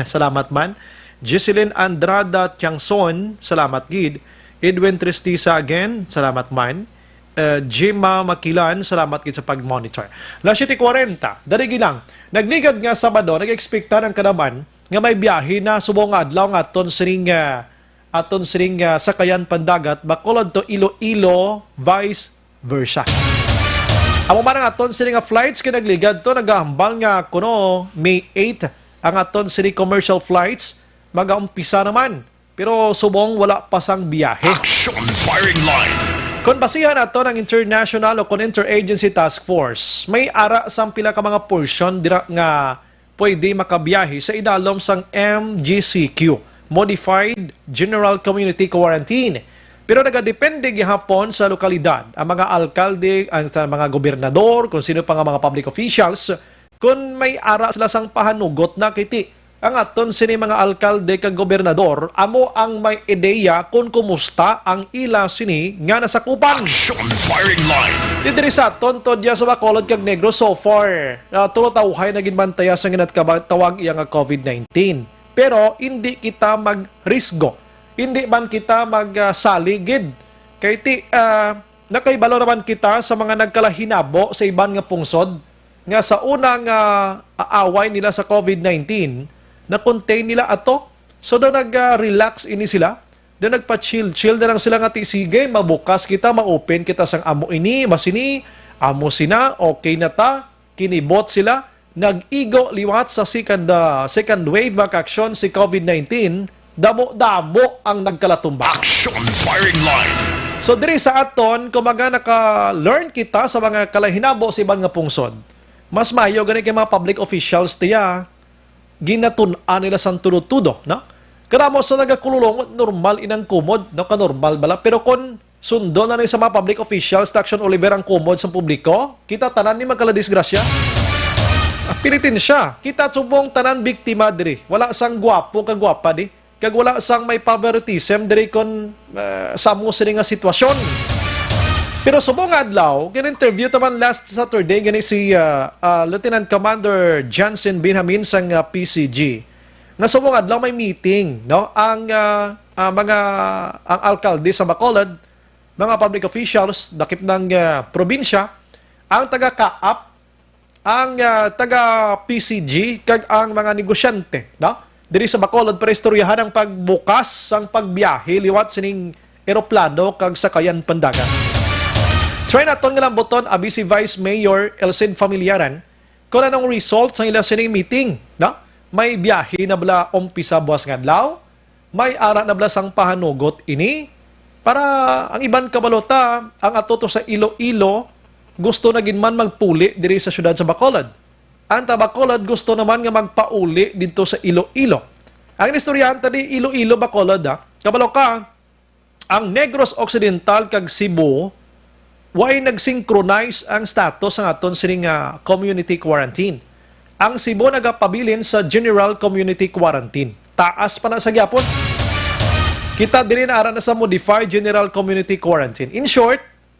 salamat man. Jocelyn Andrada Tiangson, salamat gid. Edwin Tristisa again, salamat man. Uh, Jima Makilan, salamat gid sa pag-monitor. Las siete cuarenta, darigi lang. Nagligad nga Sabado, nag-ekspektar ang kanaman nga may biyahe na subong nga adlaw nga aton sining, ah, aton sining, ah, sakayan pandagat, Bacolod to Iloilo, vice versa. Amo man ang aton sini nga flights kay nagligad to, nagahambal nga kuno May eight ang aton sini commercial flights magaumpisa naman. Pero subong wala pa sang biyahe. Action firing line. Kon basihan naton ang international o kon interagency task force, may ara sang pila ka mga portion dira nga pwede makabiyahe sa idalom sang M G C Q, Modified General Community Quarantine. Pero nagadepende gihapon sa lokalidad, ang mga alkalde, ang sa mga gobernador, kung sino pa nga mga public officials, kung may ara sila sang pahanugot na kiti. Ang aton sini mga alkalde kag gobernador, amo ang may ideya kung kumusta ang ila sini nga nasakupan. Action firing line. Di diri sa aton, tod ya sa Bacolod kag Negros so far, ah, tulo tawhay na ginbantaya sa ginatawag iya nga COVID nineteen. Pero hindi kita magrisgo. Hindi man kita magsaligid. Kay ti, ah, nakahibalo naman kita sa mga nagkalahinabo sa iban nga pungsod nga sa una nga aaway nila sa COVID nineteen, na-contain nila ato. So, daw nag-relax ini sila. Daw nagpa-chill-chill na lang sila nga, "Ti, sige, mabukas kita, ma-open kita sang amo ini, masini, amo sina, okay na ta." Kinibot sila. Nag-igo liwat sa second, ah, second wave, mga kaaksyon, si COVID nineteen. Damo-damo ang nagkalatumba. Action firing line. So, diri sa aton, kung mga naka-learn kita sa mga kalahinabo sa iban nga pungsod, mas maayo gani kay mga public officials tiya, ginatun-an nila sang tudo-tudo, no? Kadamo sa nagakululong, normal inang kumod, no? Kanormal bala. Pero kung sundo na ni sa mga public officials, Taction Oliver, ang kumod sa publiko, kita tanan ni magkaladisgrasya. Ah, pilitin siya. Kita subong tanan biktima diri. Wala sang gwapo ka gwapa di. Kag wala sang may favoritism diri kon, ah, sa amo sini nga sitwasyon. Pero subong nga adlaw, gin-interview ta man last Saturday gani si, ah, ah, Lieutenant Commander Johnson Benjamin sang, ah, P C G. Nga subong adlaw may meeting, no? Ang, ah, ah, mga, ang alkalde sa Bacolod, mga public officials, dakip ng, ah, probinsya, ang taga-kaap, ang, ah, taga-P C G, kag ang mga negosyante, no? Diri sa Bacolod, para istoryahan ang pagbukas sang pagbiyahe liwat sining eroplano kag sakayan pandagat. Try naton nga lambuton, abi si Vice Mayor Elcid Familiaran, kung anong result sa ila sining meeting, no? May biyahe na bala umpisa buwas nga adlaw? May ara na bala sang pahanugot ini? Para ang iban kabalo ta, ang ato to sa Iloilo, gusto na gid man magpuli diri sa siyudad sa Bacolod. Ang taga Bacolod gusto naman nga magpauli didto sa Iloilo. Ang istoryahan ta di Iloilo, Bacolod, ha? Kabalo ka, ang Negros Occidental kag Cebu, way nag-synchronize ang status sang aton sini nga community quarantine. Ang Cebu nagapabilin sa general community quarantine. Taas pa na sa gyapon. Kita diri na ara na sa modified general community quarantine. In short,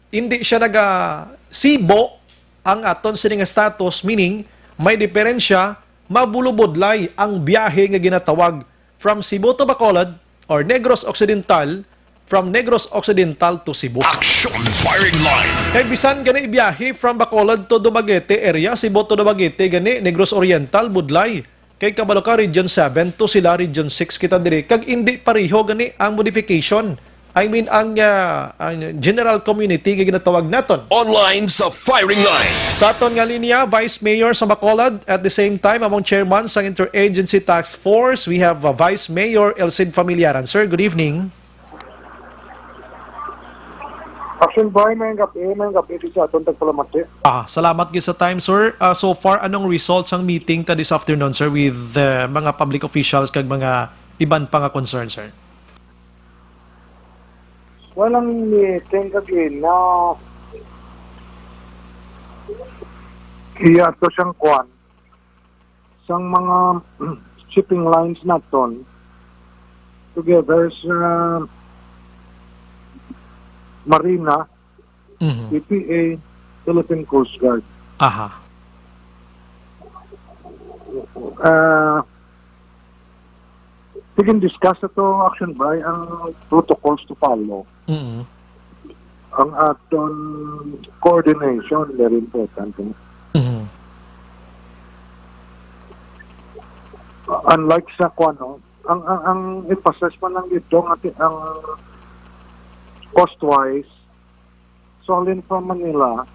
hindi siya naga-Cebu ang aton sini nga status, meaning may diferensya, mabulubudlay ang biyahe nga ginatawag from Cebu to Bacolod or Negros Occidental from Negros Occidental to Cebu. Action Firing Line. Kay bisan gani biyahe from Bacolod to Dumaguete area, Cebu to Dumaguete gani, Negros Oriental, budlay. Kay kabalo ka, Region seven to sila, Region six kita diri. Kag indi pareho gani ang modification. I mean, ang, ah, ang general community nga ginatawag naton. Online sa Firing Line. Sa aton nga linya, Vice Mayor sa Bacolod, at the same time, among chairman sang Interagency Task Force, we have, uh, Vice Mayor Elcid Familiaran. Sir, good evening. Action Bay, may gabi, may gabi di sa aton tagpalamati. Ah, salamat gid sa time, sir. Ah, so far, anong result sang meeting ta this afternoon, sir, with, uh, mga public officials kag mga iban pa nga concern, sir? Walang meeting kagina. Iya to siyang kwan. Sang mga shipping lines naton together sa Marina, Mhm. P P A, Philippine Coast Guard. Aha. Ah, sige, discuss ato, Action Bay, ang protocols to follow. Mhm. Ang aton coordination, very important, eh. Mhm. Unlike sa kuwan, no, ang, ang, ang emphasis man lang dito, ang, ang cost-wise, so, halin from Manila,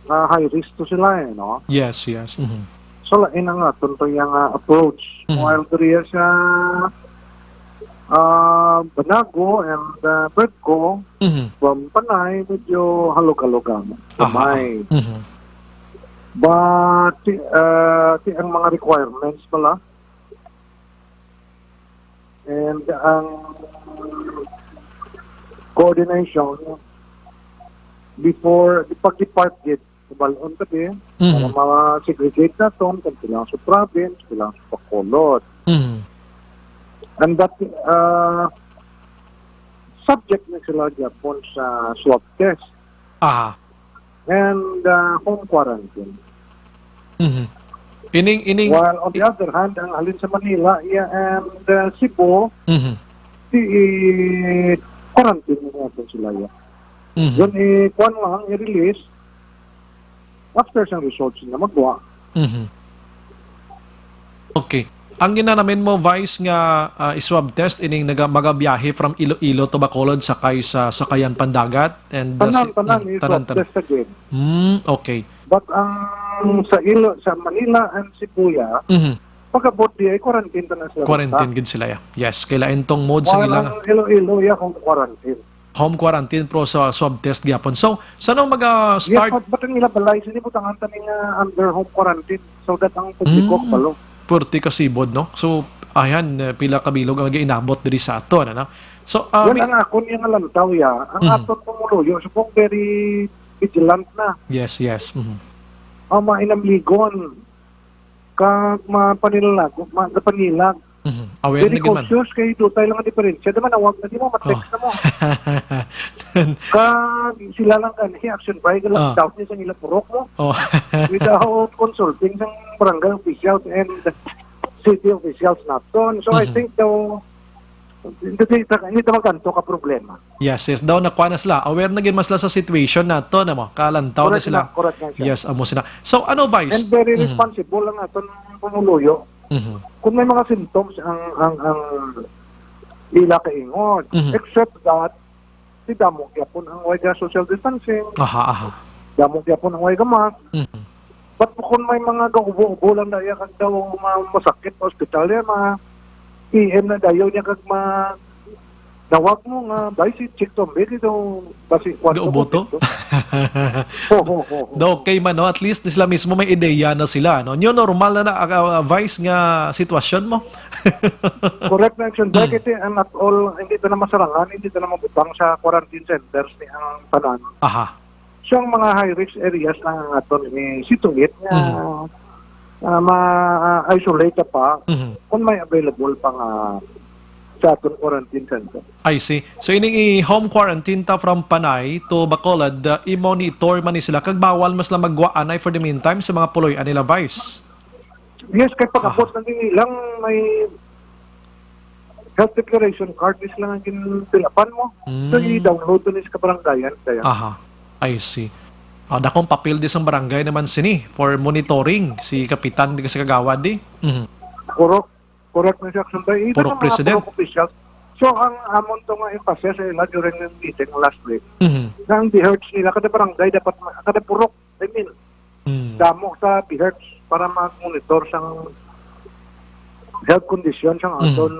ah, high risk to sila, eh, no? Yes, yes. Mhm. So, lain ang aton to yung, ah, approach. Mhm. While diriya sa, ah, Banago and, ah, Berco, Mhm. from Panay, medyo halog-halog ang Aha. Gamay. Mhm. But, ah, ti-, ang mga requirements pala, and ang coordination before, pag-depart gid, sa balon tabi, Mhm. para ma-segregate naton, kung kailangan sa province, kailangan sa Bacolod. Mhm. And that, uh, subject na sila gyapon sa swab test. Aha. And, uh, home quarantine. Mhm. Ining, ining, While on the i- other hand, ang halin sa Manila, iya, and, uh, Cebu, Mhm. di, i-quarantine na natin sila, iya. Mhm. Then, i-, kuwan lang, i-release after sang results na magwa. Mhm. Okay. Ang ginanamin mo, Vice, nga, ah, i-swab test ining naga-, magabiyahe from Iloilo to Bacolod sakay sa sakayan pandagat and, ah, Tanan, si-, tanan, mm, i-swab tanan, tanan. test again. Mm, okay. But ang sa Ilo-, sa Manila and Cebu, ya, Mhm. pag-abot di ay quarantine tanan sila. Quarantine gid sila, ya. Yes, kay lain tong mode sa While ila nga ang Iloilo, ya, kung quarantine. Home quarantine, pero sa swab test gyapon. So, sa nung Yes, mag-start? But, but ang ila balay, sini butangan ta ning, ah, under home quarantine so that ang publiko Mm. kabalo. Purti ka sibod, no? So, ayan, eh, pila ka bilog ang nag-iinabot diri sa aton, ano? So, ah, Well, mi- ang akon yung lantaw, ya, ang Mhm. aton pumuluyo, subong very vigilant na. Yes, yes. Mhm. Ang mga inamligon, kag mapanilago, ma-, mapanilag. Mhm. Aware Very na gid man. cautious kay dutay lang ang diferensya. Di man, nawag na di mo, ma-text Oh. na mo. Kag sila lang gani, Action Bay, Ah. lockdown niya sa nila purok mo. Oh. Without consulting sang barangay officials and city officials naton. So, I Mhm. think daw, hindi, hindi, hindi ta magkanto ka problema. Yes, yes. Daw nakuha na sila. Aware na gid man sila sa situation nato, na mo. Kalantaw na Correct sila. na, correct na siya. Yes, amo sila. So, ano, Vice? And very Mhm. responsible ang aton pumuluyo. Mhm. Kung may mga symptoms ang, ang, ang ila kaingon. Mhm. Except that, si damo gyapon ang way ga social distancing. Aha, aha. Damo gyapon ang way ga mask. Mhm. But kung may mga gaubo-ubo lang na iya kag daw ma-, masakit sa ospital, ya, ma-, P M na dayon niya kag ma-, nawag mo nga, "Bay, si Chick Tombe dito, basi kwarto Gaubo ko to? dito." Ho, ho, ho, ho. Do, okay man, no? At least sila mismo may ideya na sila, no? New normal na na, ah, ah, Vice, nga sitwasyon mo. Correct na, Action Bay, Mm. kasi, ah, not all, hindi ta na masarangan, hindi ta na mabutang sa quarantine centers ni ang tanan. Aha. So, ang mga high-risk areas na nga aton isituit nga, Mhm. ah, ma-isolate pa Mhm. kung may available pa nga sa aton quarantine center. I see. So, ining i-home quarantine ta from Panay to Bacolod, uh, i-monitor man ni sila, kag bawal man sila magwa anay for the meantime sa mga puloy-an nila, Vice? Yes, kay pag-abot Aha. na din lang may health declaration card, is lang ang ginpilapan mo. So, Mm. i-download to ni sa kabarangayan kaya. Aha. I see. Ah, dakong papel di sang barangay naman sini for monitoring si kapitan di sa kagawad di. Mhm. Puro, correct na siya, Action Bay. Even Puro ang mga president. Puro officials. So, ang amon to nga emphasis sa ila during the meeting last week, Mhm. na ang BHERTs nila, kada barangay dapat, ma-, kada purok, I mean, Mm. damo sa BHERTs para mag-monitor sang health condition sang Mm. aton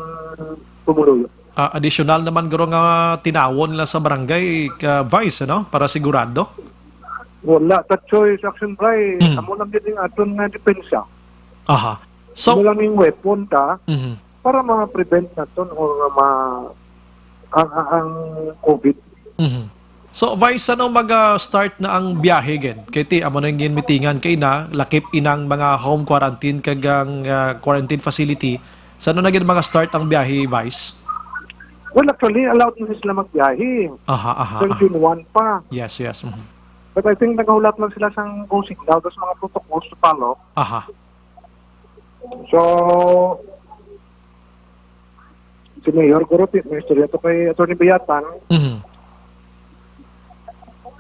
pumuluyo. Ah, additional naman guro nga tinawon nila sa barangay, ka Vice, ano, para sigurado? Wala, Tatchoy, sa Action Bay, Mm. amo lang gid ang aton nga depensa. Aha. So, amo lang ning weapon ta Mhm. para ma-prevent naton or ma-, ang, ang, ang COVID. Mhm. So, Vice, ano mag-start na ang biyahe gid? Kay ti, amo na yung ginmitingan kay na, lakip inang mga home quarantine kag ang, ah, quarantine facility. Sa ano na gid mga start ang biyahe, Vice? Well, actually, allowed na sila magbiyahe. Aha, aha, From aha. June one pa. Yes, yes. Mhm. But I think nagahulat lang sila sang go signal, tapos mga protocols to follow. Aha. So, si Mayor, guro, ti-, may istorya to kay Attorney Bayatan. Mhm.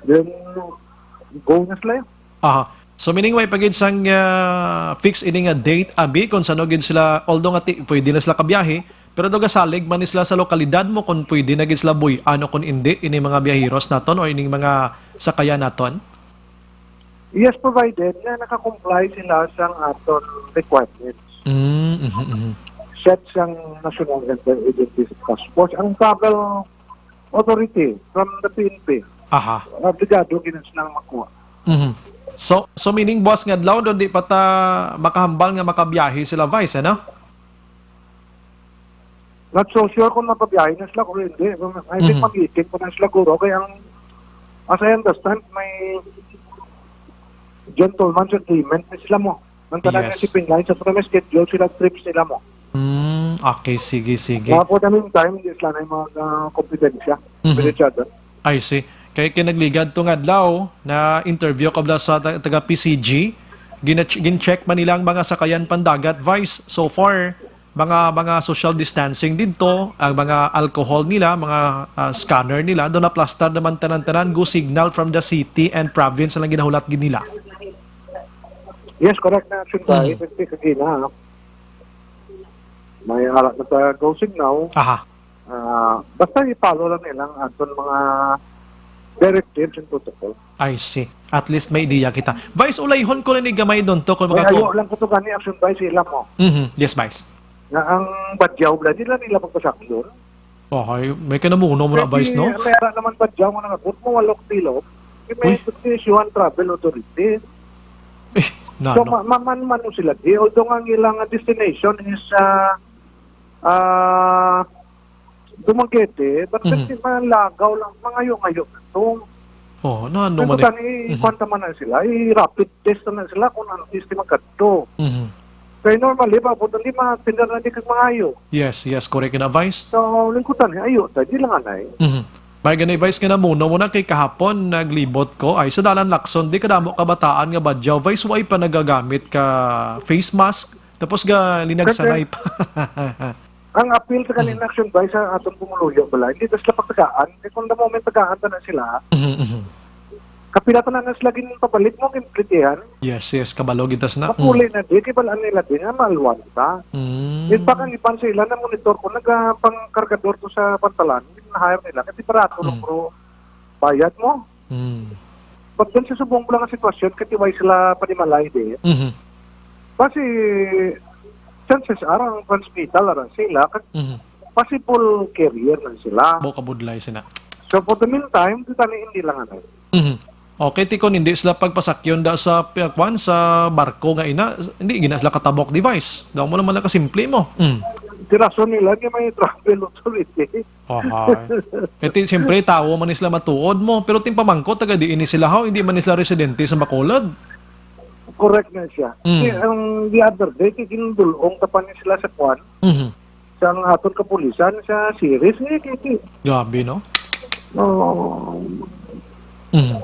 Then, go na sila. Aha. So, meaning, may pagid sang, ah, fix ini nga date, abi, kung sano gid sila, although nga ti-, pwede na sila kabiyahe, pero daw gasalig man ni sila sa lokalidad mo kung pwede na gid sila buy-an o kung indi, ini mga biyaheros naton o ining mga sakayan naton? Yes, provided nga nakakomply sila sang aton requirements. Mm, mhm, mhm. Set sang National Interagency Task Force. Ang travel authority from the P N P. Aha. Obligado gid silang makuha. Mhm. So, so meaning, buwas nga adlaw, doon di pa ta makahambal nga makabiyahe sila, Vice, ano? Not so sure kung mapabiyahe na sila kung hindi. I think Mhm. mag-meeting pa na sila, guro. Kaya ang, as I understand, may gentleman's agreement na sila mo. Ang tanan nga Yes. shipping lines, sa may schedule sila, trips nila mo. Mm, okay, sige, sige. Kaya for the meantime, hindi sila na yung mga, ah, kompetensya. Mhm. With each other. I see. Kay kinagligad to nga adlaw, na-interview ko bala sa ta-, taga P C G, gina-, gin-check man nila ang mga sakayan pandagat, Vice. So far, mga, mga social distancing didto, ang mga alcohol nila, mga, ah, scanner nila, doon na-plaster naman tanan-tanan, go signal from the city and province ang ginahulat gid nila. Yes, correct na, Action Bay. Mhm. Kasi kagina, may ara na sa go signal. Aha. Ah, basta i-follow lang nila ang aton mga directives and protocol. I see. At least may ideya kita. Vice, ulayhon ko lang ni gamay doon to kung May makaku- ayo lang ko to gani, Action Bay, sila mo. Mhm. Yes, Vice. Nga ang badyaw bala, di lang nila magpasakyon. Okay, may kanamuno mo na, Vice, no? May ara naman badyaw nga nangabot mo, walok bilog. May Uy. Destination travel authority. Eh, So, nano? ma-, ma-, man-, man sila. Di, although nga ang ilang destination is, ah, ah, Dumaguete, but Mhm. kasi manlagaw lang, mangayo-ngayo na to. Oh, na ano Pero man eh. Tani, Mhm. Kwan ta man na sila, i-rapid test na sila kung ano test magkadto. Mhm. Kaya normally, ba, po, hindi matinda na di kag mangayo. Yes, yes, correct na, Vice. So, lingkutan, ayo, ta, di lang anay. Mhm. May gani, Vice, nga namuno mo na kay kahapon, naglibot ko, ay sa Dalan Lacson, di kadamo kabataan nga badyaw, Vice, way pa nagagamit ka face mask, tapos ga linagsanay pa. Ang appeal sa Mm. kaning Action Bay sa atong pumuluyo bala, hindi ta sila pagtagaan. Kay kung the moment tagaan ta na sila, Mhm, mhm. kapila ta na na sila ginpabalik mo, ginplitihan. Yes, yes, kabalo gid ta sa na. Mapuli Mm. na di, kay balaan nila di nga maalwan ta. Mm. In fact, ang iban sa ila na monitor ko, nagapangkargador to sa pantalan, gin-hire nila, kasi barato lang, Mm. bro, bayad mo. Mm. But then sa subong lang nga sitwasyon, katiway sila panimalay di. Mhm. Kasi chances are ang transmitter lang sila, kag Mhm. possible carrier lang sila. Bo kabudlay sina. So for the meantime, kita ni hindi lang ano. Mhm. Okay, ti kon hindi sila pagpasakyon da sa, pi-, kwan, sa barko nga ina, hindi gina sila katabok device. Daw mo naman lang kasimple mo. Mm. Ti rason nila nga may travel authority. Ohay. Kay ti, siyempre, tawo man ni sila matuod mo. Pero ti pamangkot, taga diin ni sila, haw? Hindi man ni sila residente sa Bacolod. Correct na siya. Mm. Kasi ang the other day, kay ginbulong ta pa ni sila sa kwan, Mhm. sa ang aton kapulisan, sa series, eh, kay, kay, Grabe, no? Oh. Mhm.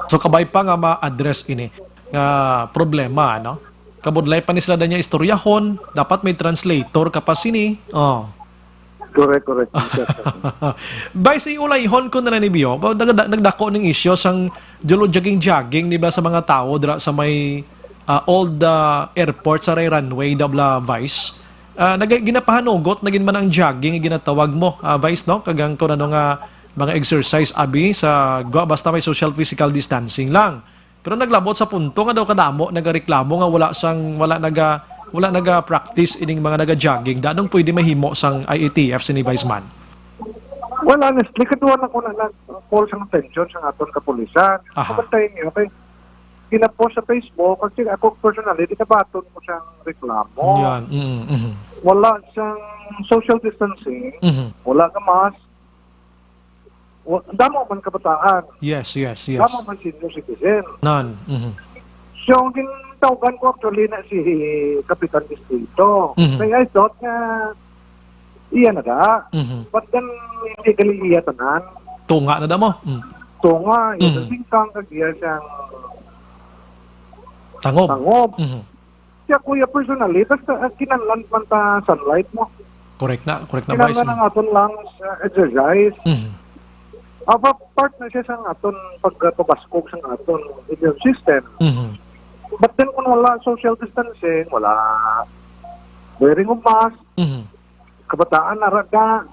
So, kabay pa nga ma-address ini nga problema, no? Kabudlay pa ni sila na niya istoryahon, dapat may translator ka pa sini. Oh. Correct, correct. Yes, sir. Vice, iulayhon ko na lang ni Bio. Ba, nagda-, nagdako ning isyu sang jolo-, jogging-jogging, di ba, sa mga tawo dira sa may, ah, old, ah, airport sa Ray Runway, da bala, Vice. Ah, nag-, ginapahanugot na gid man ang jogging nga ginatawag mo, ah, Vice, no? Kag ang kun ano nga mga exercise, abi, sa gwa, basta may social physical distancing lang. Pero naglabot sa punto nga daw kadamo nagareklamo nga wala sang, wala naga, wala naga-practice ining mga naga-jogging. Danong pwede mahimo sang I A T F sini, Vice man? Well, honestly, kadwa na ko na nag-call sang attention sang aton kapulisan. Aha. Kabantay niyo, kay ginapost sa Facebook, kasi ako personally, di nabaton ko siyang reklamo. Yan. Mm, mm. Wala sang social distancing, Mhm. wala ka mask, wa-, damo man kabataan. Yes, yes, yes. Damo man senior citizen. Nan. Mhm. So, ang gintawgan ko actually na si Kapitan Distrito. Mhm. Kaya I thought nga iya na da. Mhm. But then, hindi gali iya tanan. Tunga na da mo. Mm. Tunga, iya Mhm. sa singkang, kag iya siyang Tangob. tangob. Mhm. Siya, kuya, personally, basta, ah, kinahanglan man ta sunlight mo. Correct na, correct na, Vice. Kinahanglan ang aton lungs, ah, exercise. Mhm. Ah, pa-, part na siya sa aton pagpabaskog sa aton immune system. Mhm. But then, kung wala social distancing, wala wearing of mask, Mhm. kabataan na raga,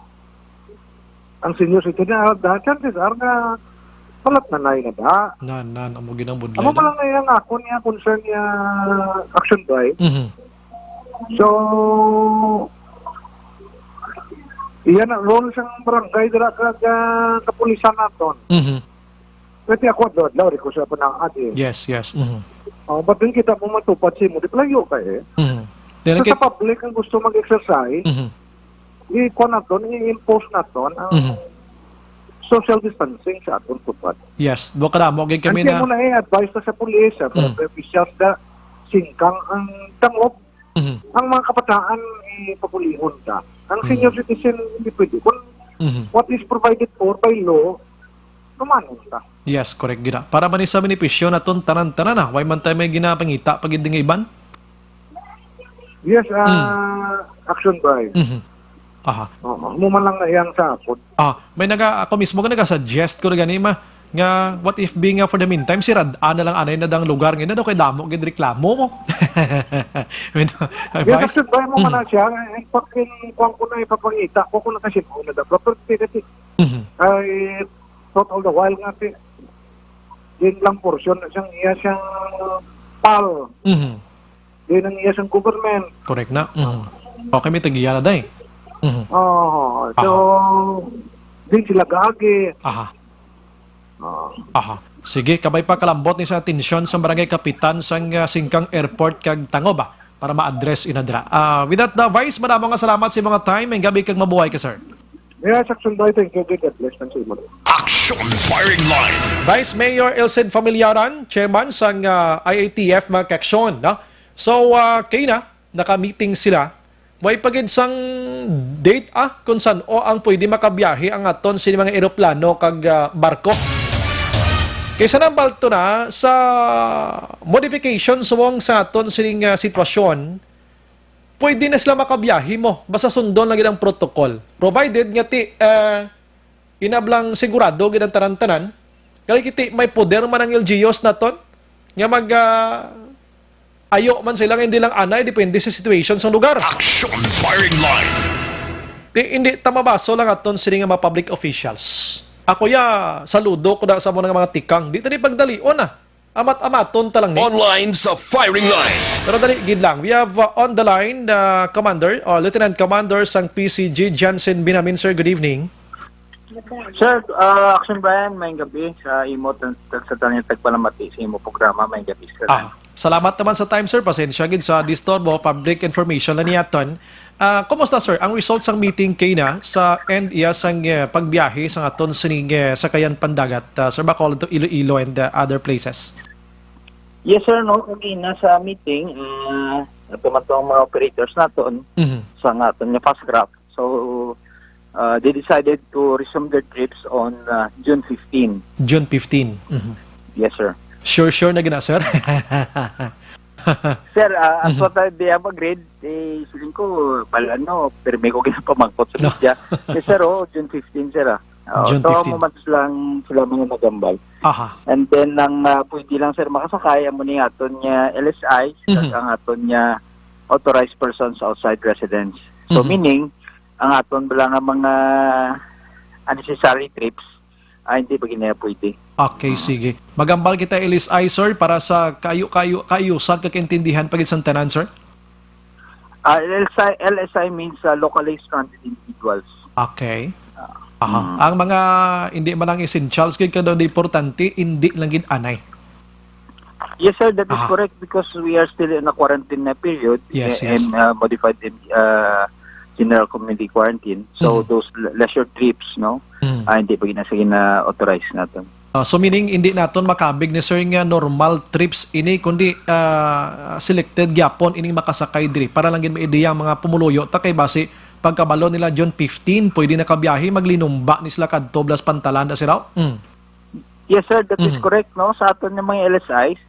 ang senior citizen na raga, chances are nga palat na nai na da. Nan, nan, amo ginang budlay Amo na. Lang na yang akon niya concern niya action by. Mhm. So, iya na role sang barangay dira ka, ka kapulisan naton. Mhm. Pwede ako adlaw-adlaw, di ko siya panaad eh. Yes, yes. Mhm. Oh, but din kita mo matupad si mo, di palayo ka eh. Mhm. Then So, again, sa public ang gusto mag-exercise, Mhm. i-kuha naton, i-impose naton ang Mhm. social distancing sa aton tupad. Yes, do kadamo gid kami Ang na mo na i-advise na sa pulis, sa Mhm. barangay officials na singkang ang tangob, Mhm. ang mga kabataan ipapulihon ta. Ang Mhm. senior citizen, hindi pwede. Kung Mhm. what is provided for by law, tumanon ta. Yes, correct gid na. Para man ni sa benepisyo naton tanan-tanan na. Way man tayo may ginapangita pa gid nga iban? Yes, ah, Mm. action by. Mhm. Aha. Oo, mo man lang na iyang sa akon. Ah, may naga, ako mismo nga naga-suggest ko na gani, ma, nga what if be nga for the meantime, si Rad-, ah, na lang anay na dang lugar nga na daw kay damo gid reklamo mo. May na-, Yes, advice? Action by mo man Mm. na siya. In fact, in, kuwan ko na ipapangita ko, kung nakasibaw na daw. Pero kasi, Mhm. I thought all the while nga, si, din lang portion na siyang iya siyang pal. Mhm. Din ang iya siyang government. Correct na. Mhm. Okay, may tagiya na, day. Mhm. Oo. So, Aha. din sila gaagi. Aha. Oo. Aha. Sige, kabay pa kalambot ni sa atensyon sa barangay kapitan sang, ah, Singkang Airport kag Tangob, ah, para ma-address ina dira. Ah, with that, the Vice, madamo nga salamat sa mga time. May gabi kag mabuhay ka, sir. Yes, Action Boy, thank you. God bless man sa imo. Action Firing Line. Vice Mayor Elcid Familiaran, chairman sang, ah, I A T F, mga kaaksyon, no? So, ah, kay na, naka-meeting sila. Way pa gid sang date, ah, kung san-o ang pwede makabiyahe ang aton sini mga eroplano kag, ah, barko. Kay sa nambal to na, sa modification subong sa aton sining, ah, sitwasyon, pwede na sila makabiyahe mo. Basta sundon lang gid ang protocol. Provided nga ti, ah, inablang sigurado gid ang tanan-tanan. Kay kiti may poder man ang L G Us naton nga mag, ah, ayo man sila nga hindi lang anay, depende sa situation sa lugar. Action Firing Line. Ti, hindi ta mabaso lang aton sini nga mga public officials. Ako ya, saludo ko na sa mga, mga tikang. Di ta ni pagdalion na. Amat-amaton ta lang ni. Online sa Firing Line. Pero dali gid lang. We have, uh, on the line the commander, uh, Lieutenant Commander sang P C G, Jansen Binamin. Sir, good evening. Sir, uh, Action Brian, may gabi sa imo, tag-, tag-, sa tanan tagpalamati sa imo programa, may gabi, sir. Ah, salamat naman sa time, sir. Pasensya gid sa disturbo, public information na niyaton. Ah, kumusta, sir, ang results sang meeting kay na sa end iya sang, eh, pagbiyahe sang aton sining, eh, sakayan pandagat, ah, sir, Bacolod to Iloilo and, ah, other places? Yes, sir, no, kagina sa meeting, ah, ato man tong mga operators naton Mhm. sa nga aton nga fast craft. So, uh, they decided to resume their trips on, uh, June fifteen. June fifteen. Mhm. Yes, sir. Sure, sure na gina, sir. Sir, ah, as Mhm. what I, they have agreed, eh, siling ko, bal-, ano, pirmi ko ginapamangkot sa No. media. Yes, sir, oh, June fifteen, sir, ah. Oh, June so, fifteen. Mo man lang sila mga nagambal. Aha. And then, ang, ah, pwede lang, sir, makasakay, amo ni aton nga L S I, Mhm. ang aton nga authorized persons outside residence. So, Mhm. meaning, ang aton bala nga mga unnecessary trips, ah, hindi pa ginaya pwede. Okay, Mm. sige. Magambal kita, L S I, sir, para sa kayo, kayo, kayo, sa kakaintindihan pa gid sa tanan, sir? Ah, L S I, L S I means, ah, locally stranded individuals. Okay. Ah. Aha. Mm. Ang mga hindi man lang essentials, gid kada importante, hindi lang gid anay. Yes, sir, that is Aha. correct because we are still in a quarantine na period Yes, eh, yes. and, ah, modified, uh, general community quarantine. So, Mhm. those le-, leisure trips, no, Mm. ah, hindi pa gina-, gina-authorize naton. Ah, so, meaning, hindi naton makabig ni sir nga normal trips ini, kundi, ah, selected gyapon ining makasakay diri para lang gid may ideya ang mga pumuluyo ta kay basi pagkabalo nila June fifteen, pwede na kabiyahe, maglinumba ni sila kadto blas pantalan da sila. Mm. Yes, sir, that is Mhm. correct, no? Sa aton nga mga L S Is,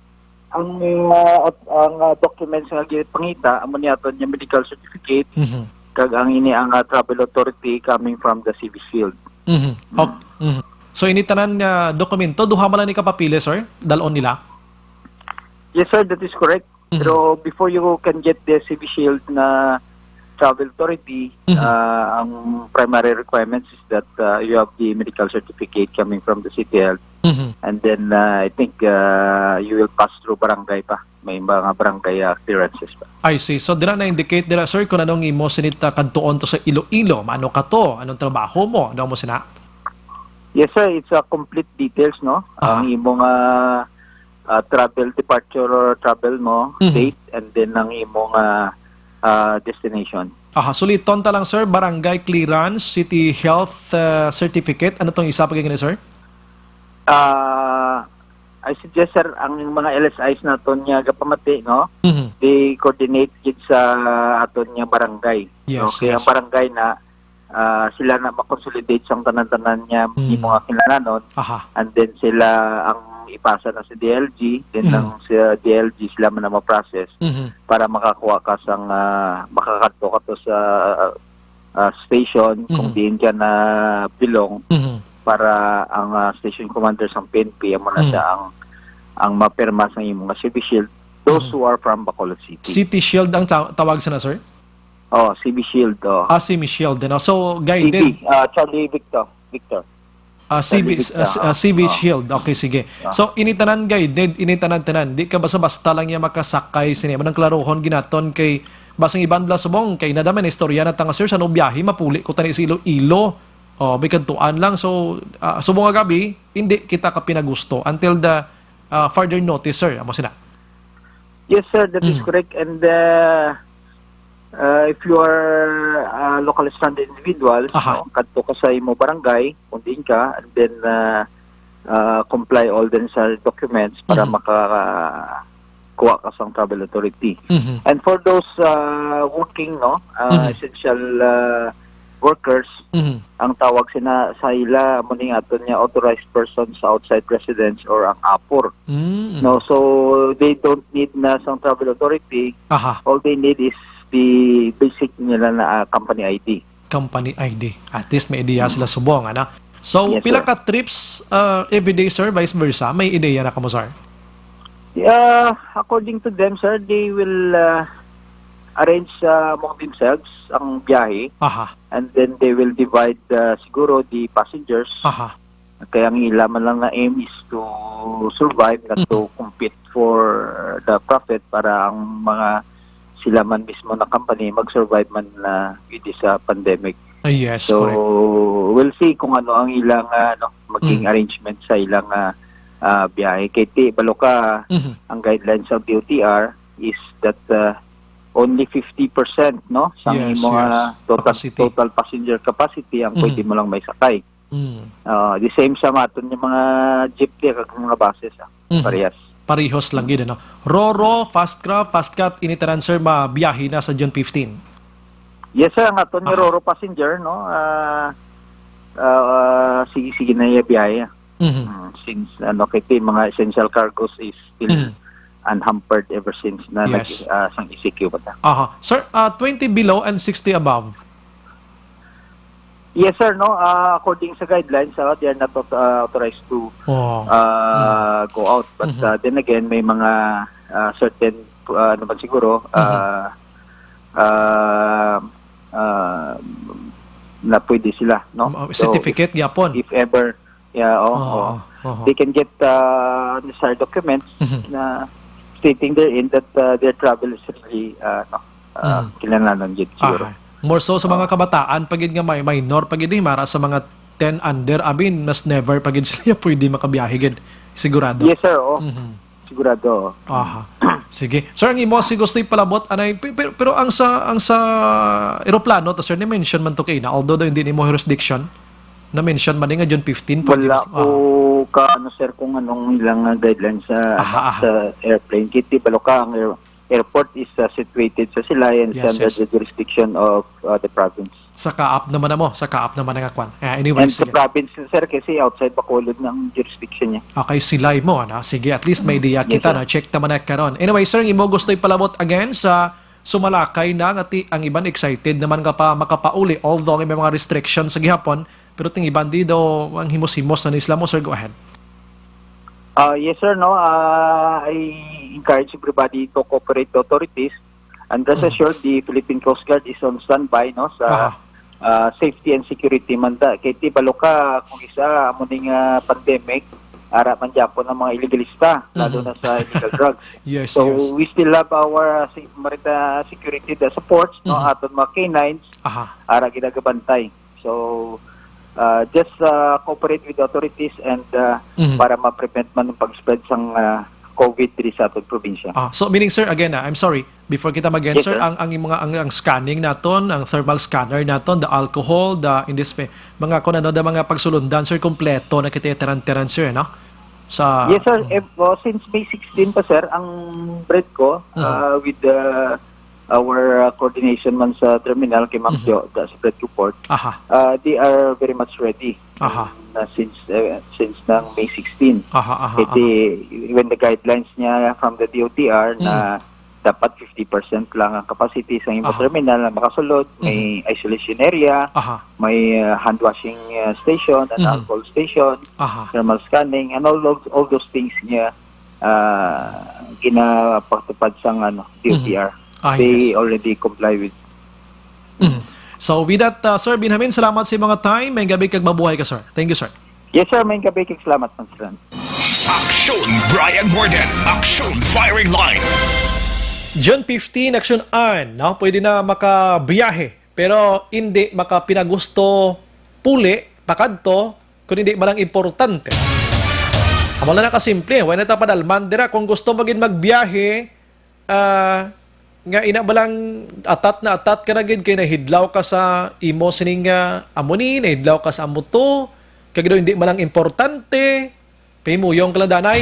ang, ah, at-, ang, ah, documents nga gipangita, amo ni aton nga medical certificate, Mhm. kag ang ini ang, ah, travel authority coming from the C V Shield. Mhm. Mm. Ok-, mhm. So, ini tanan nga dokumento, duha man lang ni kapapili, sir? Dalon nila? Yes, sir, that is correct. Mhm. Pero before you can get the C V Shield na travel authority, Mhm. ah, ang primary requirements is that, ah, you have the medical certificate coming from the city health. Mhm. And then, ah, I think, ah, you will pass through barangay pa. May mga barangay, ah, clearances pa. I see. So, dira na-indicate dira, sir, kung anong imo sinita kadtuon to sa Iloilo. Maano ka to? Anong trabaho mo? Ano mo sina? Yes, sir. It's a complete details, no? Aha. Ang imo nga, ah, travel departure or travel mo, Mhm. date, and then ang imo nga, ah, destination. Aha. Suliton ta lang, sir. Barangay clearance, city health, ah, certificate. Ano tong isa pa gani, sir? Ah, I suggest, sir, ang mga L S Is naton nga gapamati, no? Mhm. They coordinate gid sa aton nga barangay. Yes, So, kaya yes. ang barangay na, ah, sila na makonsolidate sang tanan-tanan nga Mm. imo nga kinahanglanon. Aha. And then sila ang ipasa na sa D L G, then Mm. ang sa D L G sila man ang ma-process Mhm. para makakuha ka sang, ah, makakadto ka to sa, ah, station kung Mhm. diin ka na belong Mhm. para ang, ah, station commander sang P N P, amo na Mhm. siya ang, ang mapirma sa imo nga C V Shield. Those Mhm. who are from Bacolod City. City Shield ang ta-, tawag sa na, sir? Oh, C V Shield, oh. Ah, C V Shield, ano? So, guided. C V, ah, Charlie Victor. Victor. Ah, C V, Charlie Victor, ah, ah, C V ah. Shield. Okay, sige. Ah. So, ini tanan guided, ini tanan-tanan. Di ka basta-basta lang niya makasakay sini. Manang klarohon ginaton kay basang iban bala subong kay nada man istorya na tanga, sir, sa no biyahe, mapuli ko tani sa Iloilo. Oh, may kadtuan lang. So, ah, subong nga gabi, hindi kita ka pinagusto until the, ah, further notice, sir. Amo sina. Yes, sir, that is Mm. correct. And, uh, uh, if you are a locally stranded individual, Aha. no, kadto ka sa imo barangay, kung diin ka, and then, uh, uh, comply all the necessary documents para Mhm. makakuha ka sang travel authority. Mhm. And for those, uh, working, no, uh, Mhm. essential, uh, workers, Mhm. ang tawag sina sa ila, amo ning aton nga authorized person sa outside residence or ang apor. Mm. No, so they don't need na sang travel authority. Aha. All they need is the basic nila na, ah, company I D. Company I D. At least may ideya Mm. sila subong, ana. So, Yes, pila sir. ka trips, ah, everyday, sir, vice versa? May ideya na kamo, sir? Yeah, according to them, sir, they will, uh, arrange, uh, among themselves ang biyahe. Aha. And then they will divide, uh, siguro the passengers. Aha. Kaya ang ila man lang na aim is to survive, not to Mhm. compete for the profit para ang mga sila man mismo na company mag-survive man na with this, uh, pandemic. Ah, yes, So, correct. we'll see kung ano ang ilang, ah, ano, maging Mhm. arrangement sa ilang, ah, ah, biyahe. Kay ti, balo ka, Mhm. ang guidelines sa D O T R is that, ah, only fifty percent, no, sa Yes, imo, yes. ah, total, Capacity. total passenger capacity ang Mhm. pwede mo lang may sakay. Mm. Ah, the same sa maton yung mga jeepney kag mga buses, ah. Mhm. Parehas. Parehas lang gid, ano? Roro, Fast Craft, Fast Cat, ini tanan, sir, mabiyahe na sa June fifteen. Yes, sir. Ang aton nga Aha. Roro passenger, no? Ah, ah, sige, sige na iya biyahe. Mhm. Mm, since, ano, kay ti, mga essential cargos is still Mhm. unhampered ever since na Yes. nag-, ah, sang E C Q pa ta. Aha. Sir, ah, twenty below and sixty above. Yes, sir, no. Ah, according sa guidelines, ah, they are not aut-, ah, authorized to, Oh. ah, go out. But, Mhm. ah, then again, may mga, ah, certain, ah, ano man siguro, Mhm. ah, ah, ah, na pwede sila, no? Um, uh, So, certificate if, gyapon. if ever, yeah, oh, Oo, oh. oo. They can get, ah, necessary documents Mhm. na stating therein that, ah, their travel is really, ah, no, ah, Mhm. kinahanglanon gyud siguro. Ah, more so sa mga Oh. kabataan pa gid nga may minor pa gid, eh, mara sa mga ten under, abi, mas never pa gid sila pwede makabiyahe gid. Sigurado. Yes, sir, oh. Mhm. Sigurado. Aha. Sige. Sir, ang imo si gusto ipalabot, anay, pe-, pero, pero ang sa, ang sa eroplano to, sir, ni-mention man to kay na, although daw hindi nimo jurisdiction, na-mention man nga June fifteen, pwede Wala mas-, ko ah. ka, ano, sir, kung anong ilang, ah, guidelines sa, Aha, aha. sa airplane. Kiti, balo ka, ang air-, airport is, ah, situated sa Silay and Yes, under yes. the jurisdiction of, ah, the province. Sa kaap naman na mo, sa kaap naman na nga kwan. Ah, anyway, And the sige. province, sir, kasi outside Bacolod ng jurisdiction niya. Okay, Silay mo, ano? Sige, at least may idea Yes, kita sir. na. Check naman na karon. Anyway, sir, ang imo gusto ipalabot again sa sumalakay na nga ti-, ang iban excited naman nga pa makapauli, although may mga restrictions sa gihapon, pero ting iban di daw ang himos-himos na ni sila mo, sir, go ahead. Ah, yes, sir, no. Ah, I encourage everybody to cooperate the authorities. And rest Mhm. assured, the Philippine Coast Guard is on standby, no, sa, Aha. ah, safety and security man ta. Kay ti balo ka, kung isa, amo ning, ah, pandemic, ara man gyapon ang mga illegalista, lalo Mhm. na sa illegal drugs. Yes, So, yes. we still have our, ah, si-, marita security, the supports, no, Mhm. aton mga K nines, Aha. ara ginagabantay. So, ah, just, ah, cooperate with the authorities and, ah, Mhm. para ma-prevent man ang pag-spread sang, ah, COVID diri sa aton probinsya. Ah, so meaning, sir, again, ah, I'm sorry, before kita mag-end, Yes, sir, sir. ang, ang mga, ang, ang scanning naton, ang thermal scanner naton, the alcohol, the indispe-, mga kung ano, the mga pagsulundan, sir, kompleto na kita teran-teran, sir, no? Sa Yes, sir. Mm. If, oh, since May sixteen pa, sir, ang bread ko, Mhm. ah, with the our, uh, coordination man sa terminal kay Ma'am Mhm. Jo, the spread report, Aha. uh, they are very much ready. Aha. Na since, uh, since ng May sixteen. Aha, aha, Kasi aha. when the guidelines niya from the D O T R na Mm. dapat fifty percent lang ang capacity sa imo Aha. terminal na makasulod, may Mhm. isolation area, Aha. may, uh, hand washing, uh, station and Mhm. alcohol station, Aha. thermal scanning, and all those, all those things niya, uh, ginapatupad sang, ano, D O T R. Mhm. Ah, They yes. already comply with. Mhm. So, with that, uh, Sir Benjamin, salamat sa mga time. May gabi kag mabuhay ka, sir. Thank you, sir. Yes, sir. May gabi kag salamat, Sir Ran. Aksyon Brian Warden. Aksyon Firing Line. June fifteen, Aksyon An, no? Pwede na makabiyahe, pero hindi makapinagusto puli, pakadto, kung hindi man lang importante. Amo na nakasimple, wala na ta padalman dira. Kung gusto mo gid magbiyahe, ah, nga ina ba lang atat na atat ka na gid kay nahidlaw ka sa imo sining, ah, amo ni, nahidlaw ka sa amo to, kag daw hindi man lang importante, pahimuyong ka lang danay.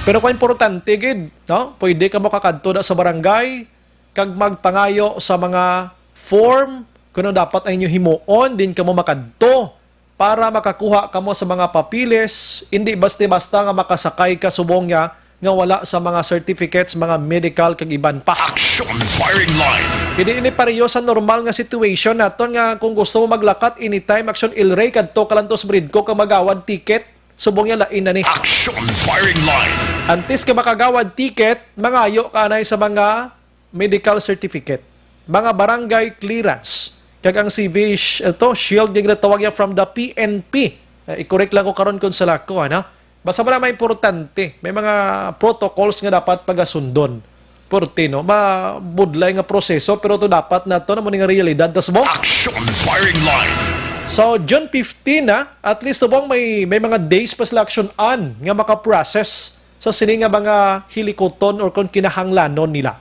Pero kung importante gid, no? Pwede ka mo kakadto na sa barangay kag magpangayo sa mga form kung ano dapat ang inyo himuon, din ka mo makadto para makakuha kamo sa mga papeles, hindi basta-basta nga makasakay ka subong niya nga wala sa mga certificates, mga medical, kag iban pa. Action Firing Line. Hindi ini pareho sa normal nga situation naton nga kung gusto mo maglakat anytime, Action El Rey, kadto ka lang to sa Bridco kag magawad ticket, subong niya lain na ni. Action Firing Line. Antes ka makagawad ticket, mangayo ka anay sa mga medical certificate, mga barangay clearance, kag ang C V sh-, ito, shield nga ginatawag niya from the P N P. Eh, i-correct lang ko karon kung sala ko, ano? Basta wala may importante, may mga protocols nga dapat pagasundon. Porte, no? Mabudlay nga proseso, pero to dapat na to na mo ning realidad, tas mo? Action Firing Line. So, June fifteen, ha? At least, tubong may, may mga days pa sila action an nga makaprocess sa sini nga mga hilikuton or kung kinahanglanon nila.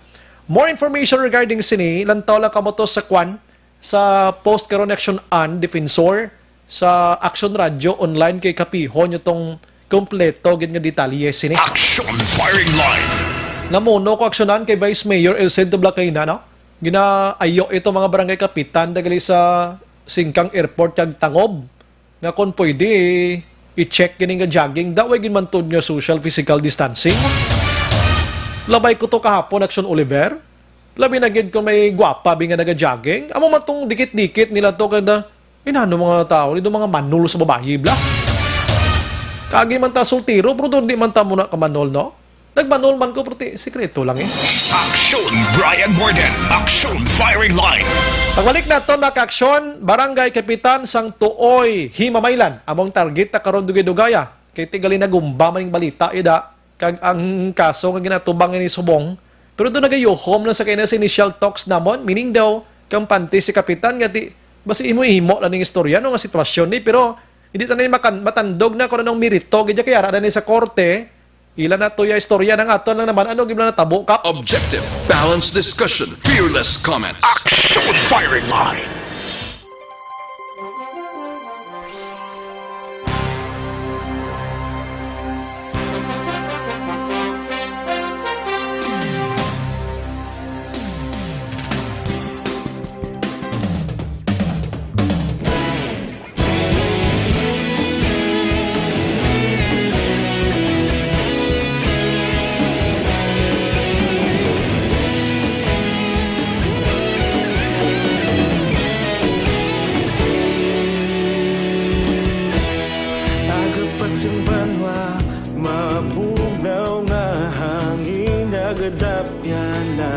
More information regarding sini, lantaw lang kamo to sa kwan, sa post karon ni Action An Defensor sa Action Radio Online kay kapihon nyo tong kompleto gid nga detalye sini. Action Firing Line. Namuno ko aksyonan kay Vice Mayor Elced Tablacaina, no? Ginaayo ito mga barangay kapitan dagali sa Singkang Airport kag Tangob nga kon pwede, i-check gini nga jogging, daw ay ginmantun nga social physical distancing. Labay ko to kahapon, Action Oliver. Labi na gid kung may gwapa bi nga naga-jogging. Amo man tong dikit-dikit nila to kada, inano mga tao, dito mga manol sa babayi, bla. Kagi man ta soltero, pero doon di man ta muna ka manol, no? Nagmanol man ko, pero ti, sikreto lang eh. Action Brian Warden. Action Firing Line. Pagbalik naton, mga ka-aksyon, Barangay Kapitan sang Tuoy, Himamaylan, among target ta karon, dugay-dugaya. Kay ti gali nagumba man ning balita, ida. Kag ang kaso nga ginatubang ni subong, pero doon nagayuhom lang sa kay na sa initial talks namon, meaning daw, kampante si Kapitan nga ti, basi imo-imo lang ning istorya, no, nga sitwasyon ni, pero hindi tanan makan-, matandog na kung anong merito, gid kay ara na ni sa korte, ila na to ya istorya, nang aton lang naman, ano gid na natabo, Kap? Objective, balanced discussion, fearless comments. Action Firing Line. Aga pa sing banwa, mabugnaw nga hangin nagadapyan na.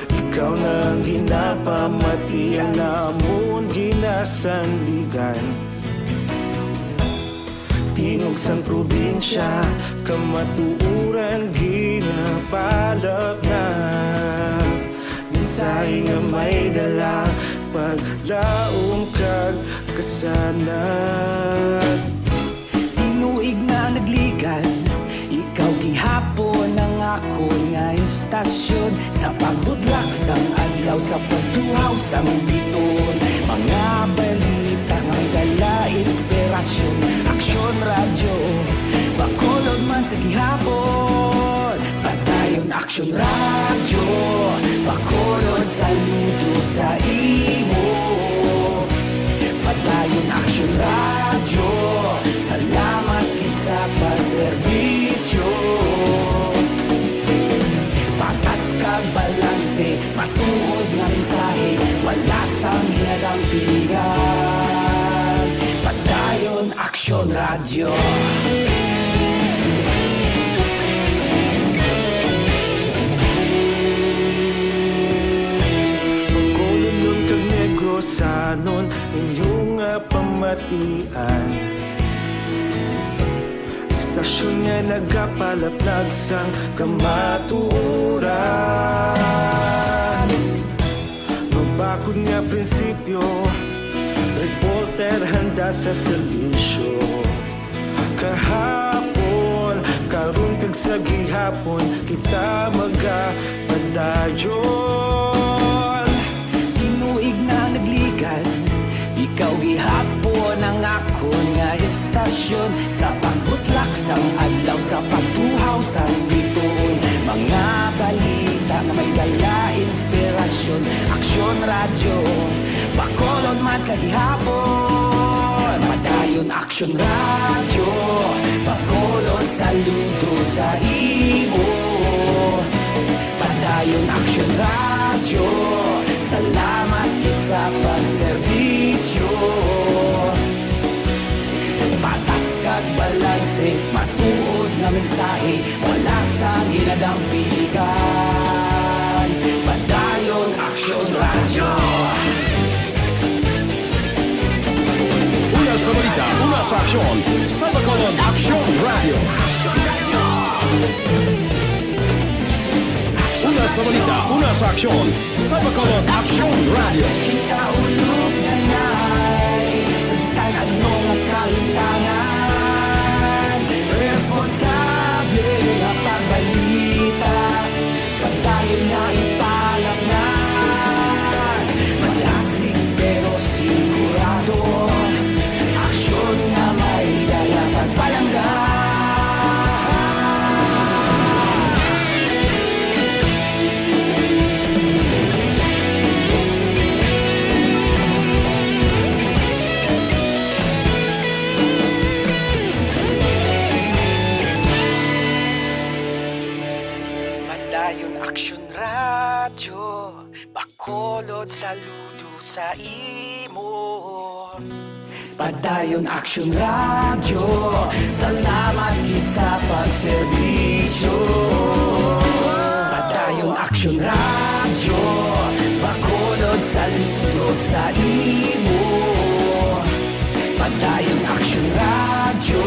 Ikaw na ang ginapamatian namon ginasandigan. Tingog sang probinsya, kamatuoran ginapalapnap. Mensahe nga may dala, paglaom kag kasanag. Tinuig na nagligad, ikaw gihapon ang akon nga istasyon. Sa pagbudlak sang adlaw, sa pagtuhaw sang bituon, mga balita nga may dala inspirasyon. Aksyon Radyo, Bacolod man sa gihapon. Padayon Aksyon Radyo, Bacolod, saludo sa imo. Padayon Aksyon Radyo, salamat gid sa pagserbisyo. Patas kag balanse, matuod nga mensahe, wala sang ginadampingan. Padayon Aksyon Radyo. Bacolodnon kag Negrosanon, inyo nga pamatian. Istasyon nga nagapalaplag sang kamatuoran. Mabakod nga prinsipyo, reporter handa sa serbisyo. Kahapon, karon kag sa gihapon, kita magapadayon. Tinuig na nagligad, ikaw gihapon ang akon nga istasyon. Sa pagbutlak sang adlaw, sa pagtuhaw sang bituon, mga balita nga may dala inspirasyon. Aksyon Radyo, Bacolod man sa gihapon. Padayon Aksyon Radyo, Bacolod, saludo sa imo. Padayon Aksyon Radyo, salamat gid sa pagserbisyo. Patas kag balanse, matuod nga mensahe, wala sang ginadampigan. Padayon Aksyon Radyo. Una sa balita, una sa aksyon, sa Bacolod Aksyon Radyo. Una sa balita, una sa aksyon, sa Bacolod Aksyon Radyo. Kita ulog na ngay, sa bisan ano nga kalimtangan, responsable nga pagbalita. Padayon nga ipalapnan, malasig pero sigurado. Aksyon nga may dala pagpalangga. Bacolod, saludo sa imo. Padayon Aksyon Radyo, salamat gid sa pagserbisyo. Padayon Aksyon Radyo, Bacolod, saludo sa imo. Padayon Aksyon Radyo,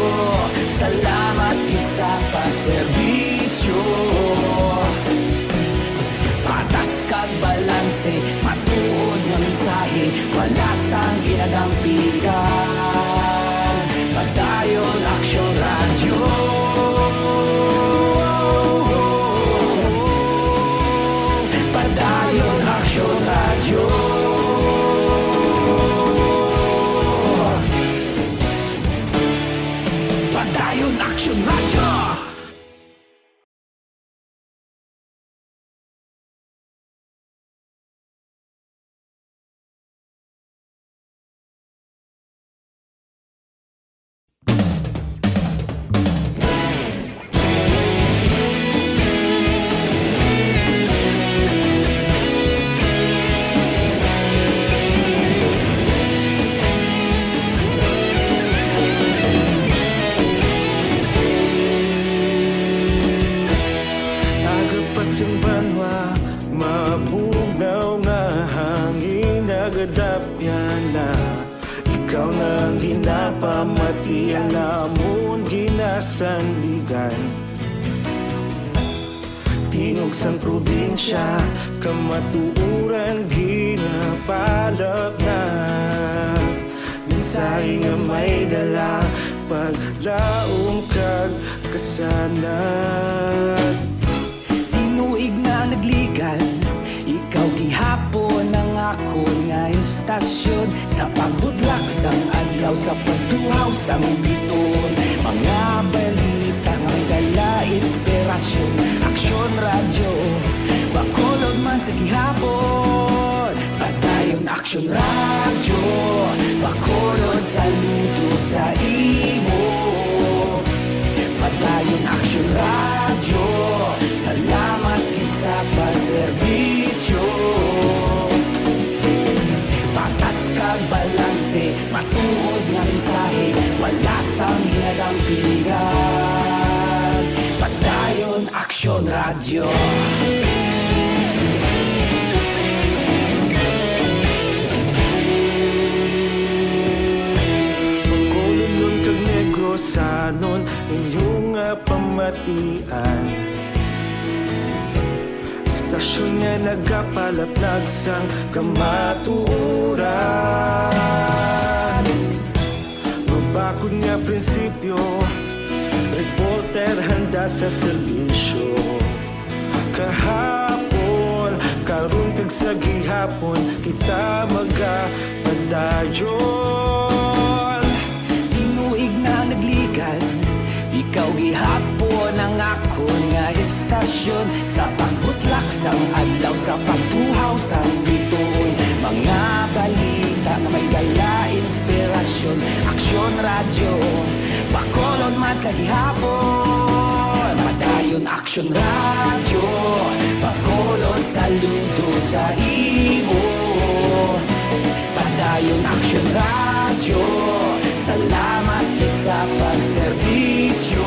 salamat gid sa pagserbisyo. Patas kag balanse, matuod nga mensahe, wala sang ginadampigan. Padayon Aksyon Radyo. Padayon Aksyon Radyo. Padayon Aksyon Radyo. Agapas ang banwa, mabugnaw nga hangin, nagadapyan na. Ikaw na ang ginapamatian namon, ginasandigan. Tingog sang probinsya, kamatuoran ginapalapnag. Mensahe nga may dala, paglaom kag kasanag. Tinuig na nagligan, ikaw gihapon ang akon nga istasyon. Sa pagbutlak sang adlaw, sa pagtuhaw sang bituon, mga balita nga may dala inspirasyon. Aksyon Radyo, Bacolod man sa gihapon. Padayon Aksyon Radyo, Bacolod, saludo sa imo. Padayon Aksyon Radyo, salamat gid sa pagserbisyo. Patas kag balanse, matuod nga mensahe, wala sang ginadampigan. Padayon Aksyon Radyo. Bacolod kag Negrosanon, inyo nga pamatian. Istasyon nga nagapalaplag sang kamatuoran. Mabakod nga prinsipyo, reporter handa sa serbisyo. Kahapon, karon kag sa gihapon, kita magapadayon. Tinuig na nagligan, ikaw gihapon ang akon nga istasyon. Sa pagbutlak sang adlaw, sa pagtuhaw sang bituon, mga balita nga may dala inspirasyon. Aksyon Radyo, Bacolod man sa gihapon. Padayon Aksyon Radyo, Bacolod, saludo sa imo. Padayon Aksyon Radyo, salamat gid sa pagserbisyo.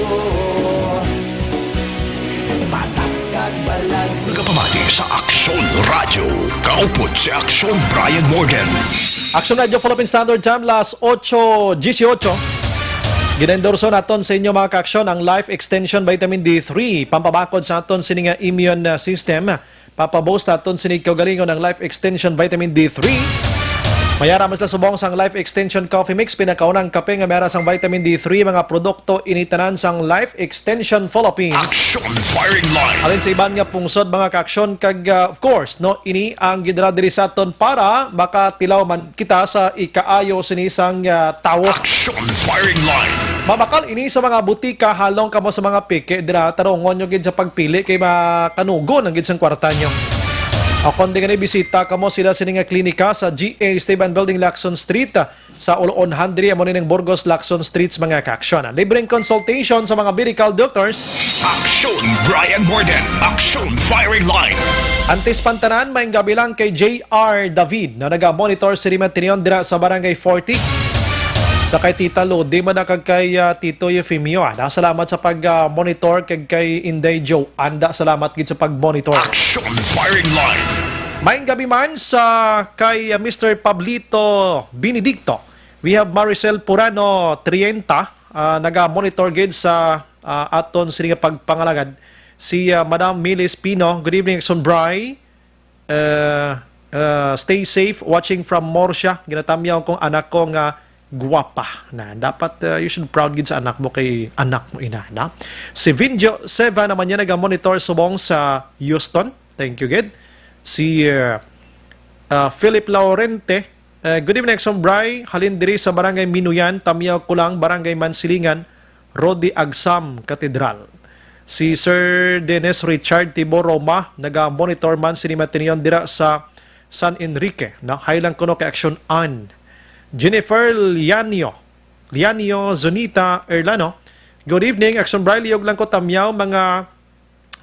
Patas kag balanse. Nagapamati sa Aksyon Radyo, kaupod si Aksyon Brian Warden. Aksyon Radyo Philippine Standard Time, las ocho dieciocho. Ginaendorso naton sa inyo, mga kaaksyon, ang Life Extension Vitamin D three, pampabakod sa aton sini nga immune, uh, system. Papaboost naton sini kaugalingon ang Life Extension Vitamin D three. May ara man sila subong sang Life Extension Coffee Mix, pinakaunang kape nga may ara sang vitamin D three, mga produkto ini tanan sang Life Extension Philippines. Action Firing Line. Halin sa iban nga pungsod, mga kaaksyon, kag, uh, of course, no, ini ang gidala diri sa aton para makatilaw man kita sa ikaayo sini sang, ah, tawo. Action Firing Line. Mabakal ini sa mga butika, halong kamo sa mga peke dira, tarungon nyo gid sa pagpili kay makanugon ang gid sang kwarta nyo. O kon di gani, bisita kamo sila sini nga klinika sa G A Esteban Building, Lacson Street. Sa Oloon Handri, amo ni ning Burgos Lacson Streets, mga kaaksyon. Libreng consultation sa mga medical doctors. Aksyon Brian Morden. Aksyon Firing Line. Antes pa ang tanan, maayong gabi lang kay J R David na naga-monitor sa Rimantinyon dira sa Barangay forty. Sa kay Tita Lodi man na kag kay, ah, Tito Eufemio, ah. Salamat sa pag, ah, monitor kag kay Inday Joe. Anda, salamat gid sa pag-monitor. Aksyon Firing Line. Maayong gabi man sa kay, ah, Mister Pablito Benedicto. We have Maricel Purano, treinta, ah, naga-monitor gid sa, ah, aton sini nga pagpangalagad. Si, ah, Madam Milis Pino, good evening, Exxon Bry. Uh, uh, stay safe, watching from Murcia. Ginatamyaw kong anak ko nga gwapa na. Dapat, uh, you should proud gid sa anak mo kay anak mo ina, na. Si Vinjo Seva naman niya naga-monitor subong sa Houston. Thank you gid. Si, uh, uh, Philip Laurente, uh, good evening, Exxon Bry. Halin diri sa Barangay Minuyan, tamyaw ko lang, Barangay Mansilingan, Rodi Agsam Cathedral. Si Sir Dennis Richard Tibo Roma, naga-monitor man sini Matinyon dira sa San Enrique, no? Hi lang kuno kay Action An. Jennifer Lianio, Lianio Zunita Erlano. Good evening, Action Bry, liog lang ko tamyaw, mga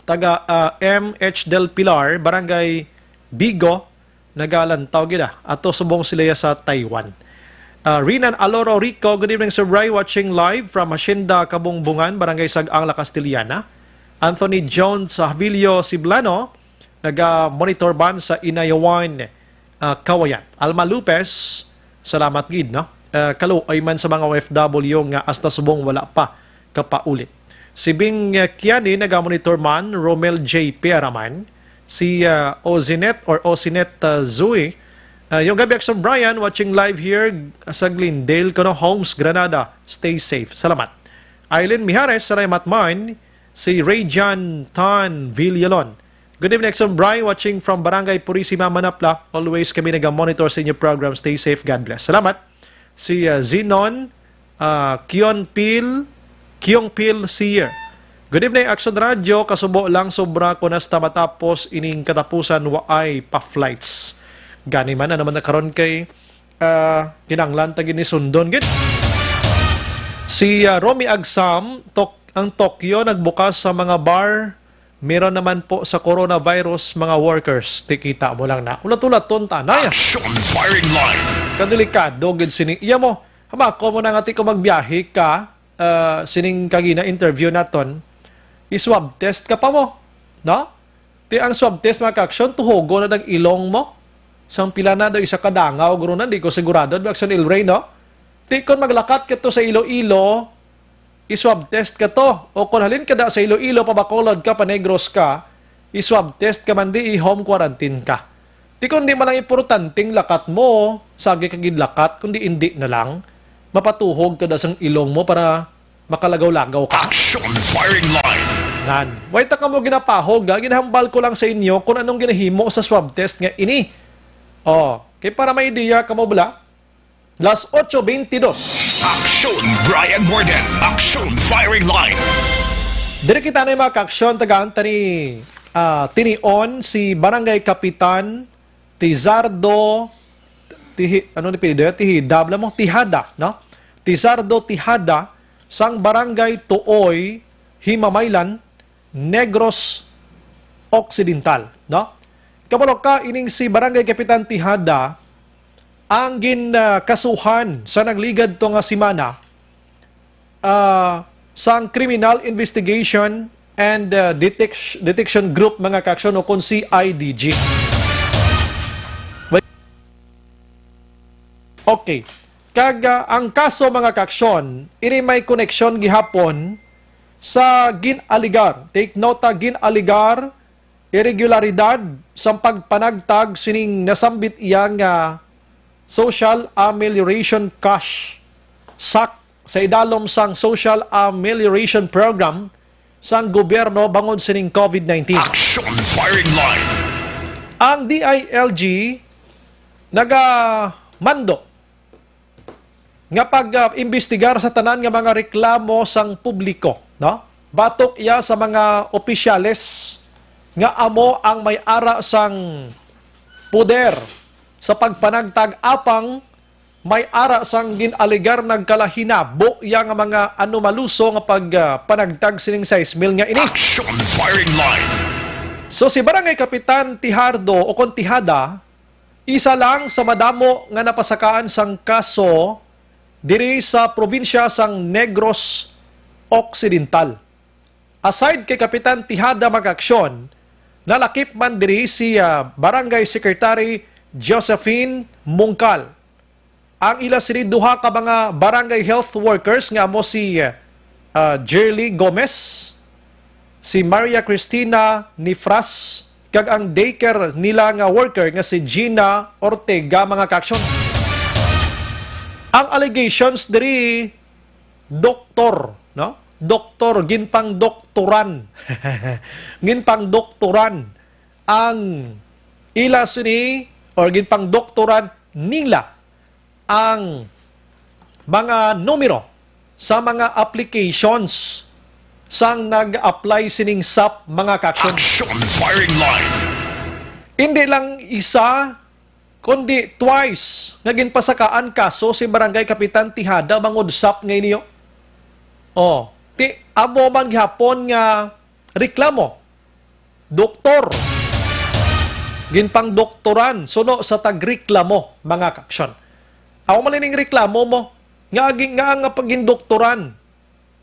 taga, ah, M H Del Pilar, Barangay Bigo, nagalantaw gid, ah. Ato subong sila ya sa Taiwan. Ah, Rinan Aloro Rico, good evening, Sir Bry, watching live from Hacienda Kabungbungan, Barangay Sag-ang, La Castellana. Anthony Jones Havilio Siblano, naga-monitor ban sa Inayawan, ah, Kawayan. Alma Lopez, salamat gid, no? Ah, kaluoy man sa mga O F W nga hasta subong wala pa kapaulit. Si Bing, ah, Kiani, naga-monitor man, Romel J Piaraman, si, ah, Ozinet or Osinet, ah, Zui. Ah, yung gabi, Action Brian, watching live here sa Glendale, kuno Homes, Granada. Stay safe. Salamat. Aileen Mijares, salamat man. Si Rayjan Tan Villalon. Good evening, Action Bry. Watching from Barangay Purisima, Manapla. Always kami naga-monitor sa inyo program. Stay safe. God bless. Salamat. Si, ah, Zenon, ah, Kion Pil, Kiong Pil Seer. Good evening, Action Radio. Kasubo lang, sobra ko na hasta matapos ining katapusan, waay pa flights. Gani man, ano man na karon kay, ah, kinahanglan ta gid ni sundon gid. Si, ah, Romy Agsam, Tok-, ang Tokyo nagbukas sa mga bar, meron naman po sa coronavirus, mga workers. Ti, kita mo lang na. Ulat-ulaton ta na, ya. Action Firing Line. Kadelikado gid sini. Iya mo, hamakon mo na nga ti ko magbiyahe ka, ah, sining kagina interview naton, i-swab test ka pa mo, no? Ti ang swab test, mga ka-action, tuhogon na ang ilong mo. Sang pila na daw, isa ka dangaw, guro na, di ko sigurado, mga ka-action El Rey, no? Ti kon maglakat ka to sa Iloilo, i-swab test ka to. O kon halin ka da sa Iloilo, pa Bacolod ka, pa Negros ka, i-swab test ka man di, i-home quarantine ka. Ti kon di man lang importanteng lakat mo, sagi ka gid lakat, kundi indi na lang, mapatuhog ka da sang ilong mo para makalagaw-lagaw ka. Action Firing Line. Nan, way ta kamo ginapahog, ha? Ginahambal ko lang sa inyo kung anong ginahimo sa swab test nga ini. Oh, kay para may ideya kamo bala, las ocho veintidós. Action Brian Morden. Action Firing Line. Diri kita na yung mga ka-action, tagaan ta ni, ah, tinion si Barangay Kapitan Tizardo, Tihi-, ano ni apelyido? Tihida, bala mo? Tihada, no? Tizardo Tihada, sang Barangay Tuoy, Himamaylan, Negros Occidental, no? Kabalo ka, ining si Barangay Kapitan Tihada, ang gin, ah, kasuhan sa nagligad to nga semana, ah, sang Criminal Investigation and, ah, Detec-, Detection Group, mga ka-action, o kon C I D G. Okay. Kag, ah, ang kaso, mga ka-action, ini may koneksyon gihapon sa gin-aligar. Take note, ah, gin-aligar irregularidad sa pagpanagtag sining nasambit iya nga social amelioration cash, sac, sa idalom sang Social Amelioration Program sang gobyerno bangod sining COVID nineteen. Action Firing Line. Ang D I L G nagamando nga pag, ah, imbestigar sa tanan nga mga reklamo sang publiko, no? Batok iya sa mga opisyales nga amo ang may ara sang poder sa pagpanagtag apang May ara sang gin-alegar nagkalahinabo iya nga mga anomaluso nga pag, ah, panagtag sining sais mil nga ini. Action Firing Line. So, si Barangay Kapitan Tijardo o kon Tijada, isa lang sa madamo nga napasakaan sang kaso diri sa probinsya sang Negros Occidental. Aside kay Kapitan Tijada, mga kaaksyon, nalakip man diri si, ah, Barangay Secretary Josephine Mungkal. Ang ila sini duha ka mga barangay health workers nga amo si, ah, Jerly Gomez, si Maria Cristina Nifras, kag ang daycare nila nga worker nga si Gina Ortega, mga kaaksyon. Ang allegations diri, doktor, no? Doktor, ginpangdoktoran. Ginpangdoktoran ang ila sini, or ginpangdoktoran nila ang mga numero sa mga applications sang nag-apply sining sap, mga kaaksyon. Action Firing Line. Hindi lang isa, kundi twice nga ginpasakaan kaso si Barangay Kapitan Tijada bangod sap nga iniyo. Oh, ti amo man gihapon nga reklamo. Doktor. Ginpangdoktoran suno sa tagreklamo, mga kaaksyon. Amo man ining reklamo mo nga gi-, nga ang pagindoktoran.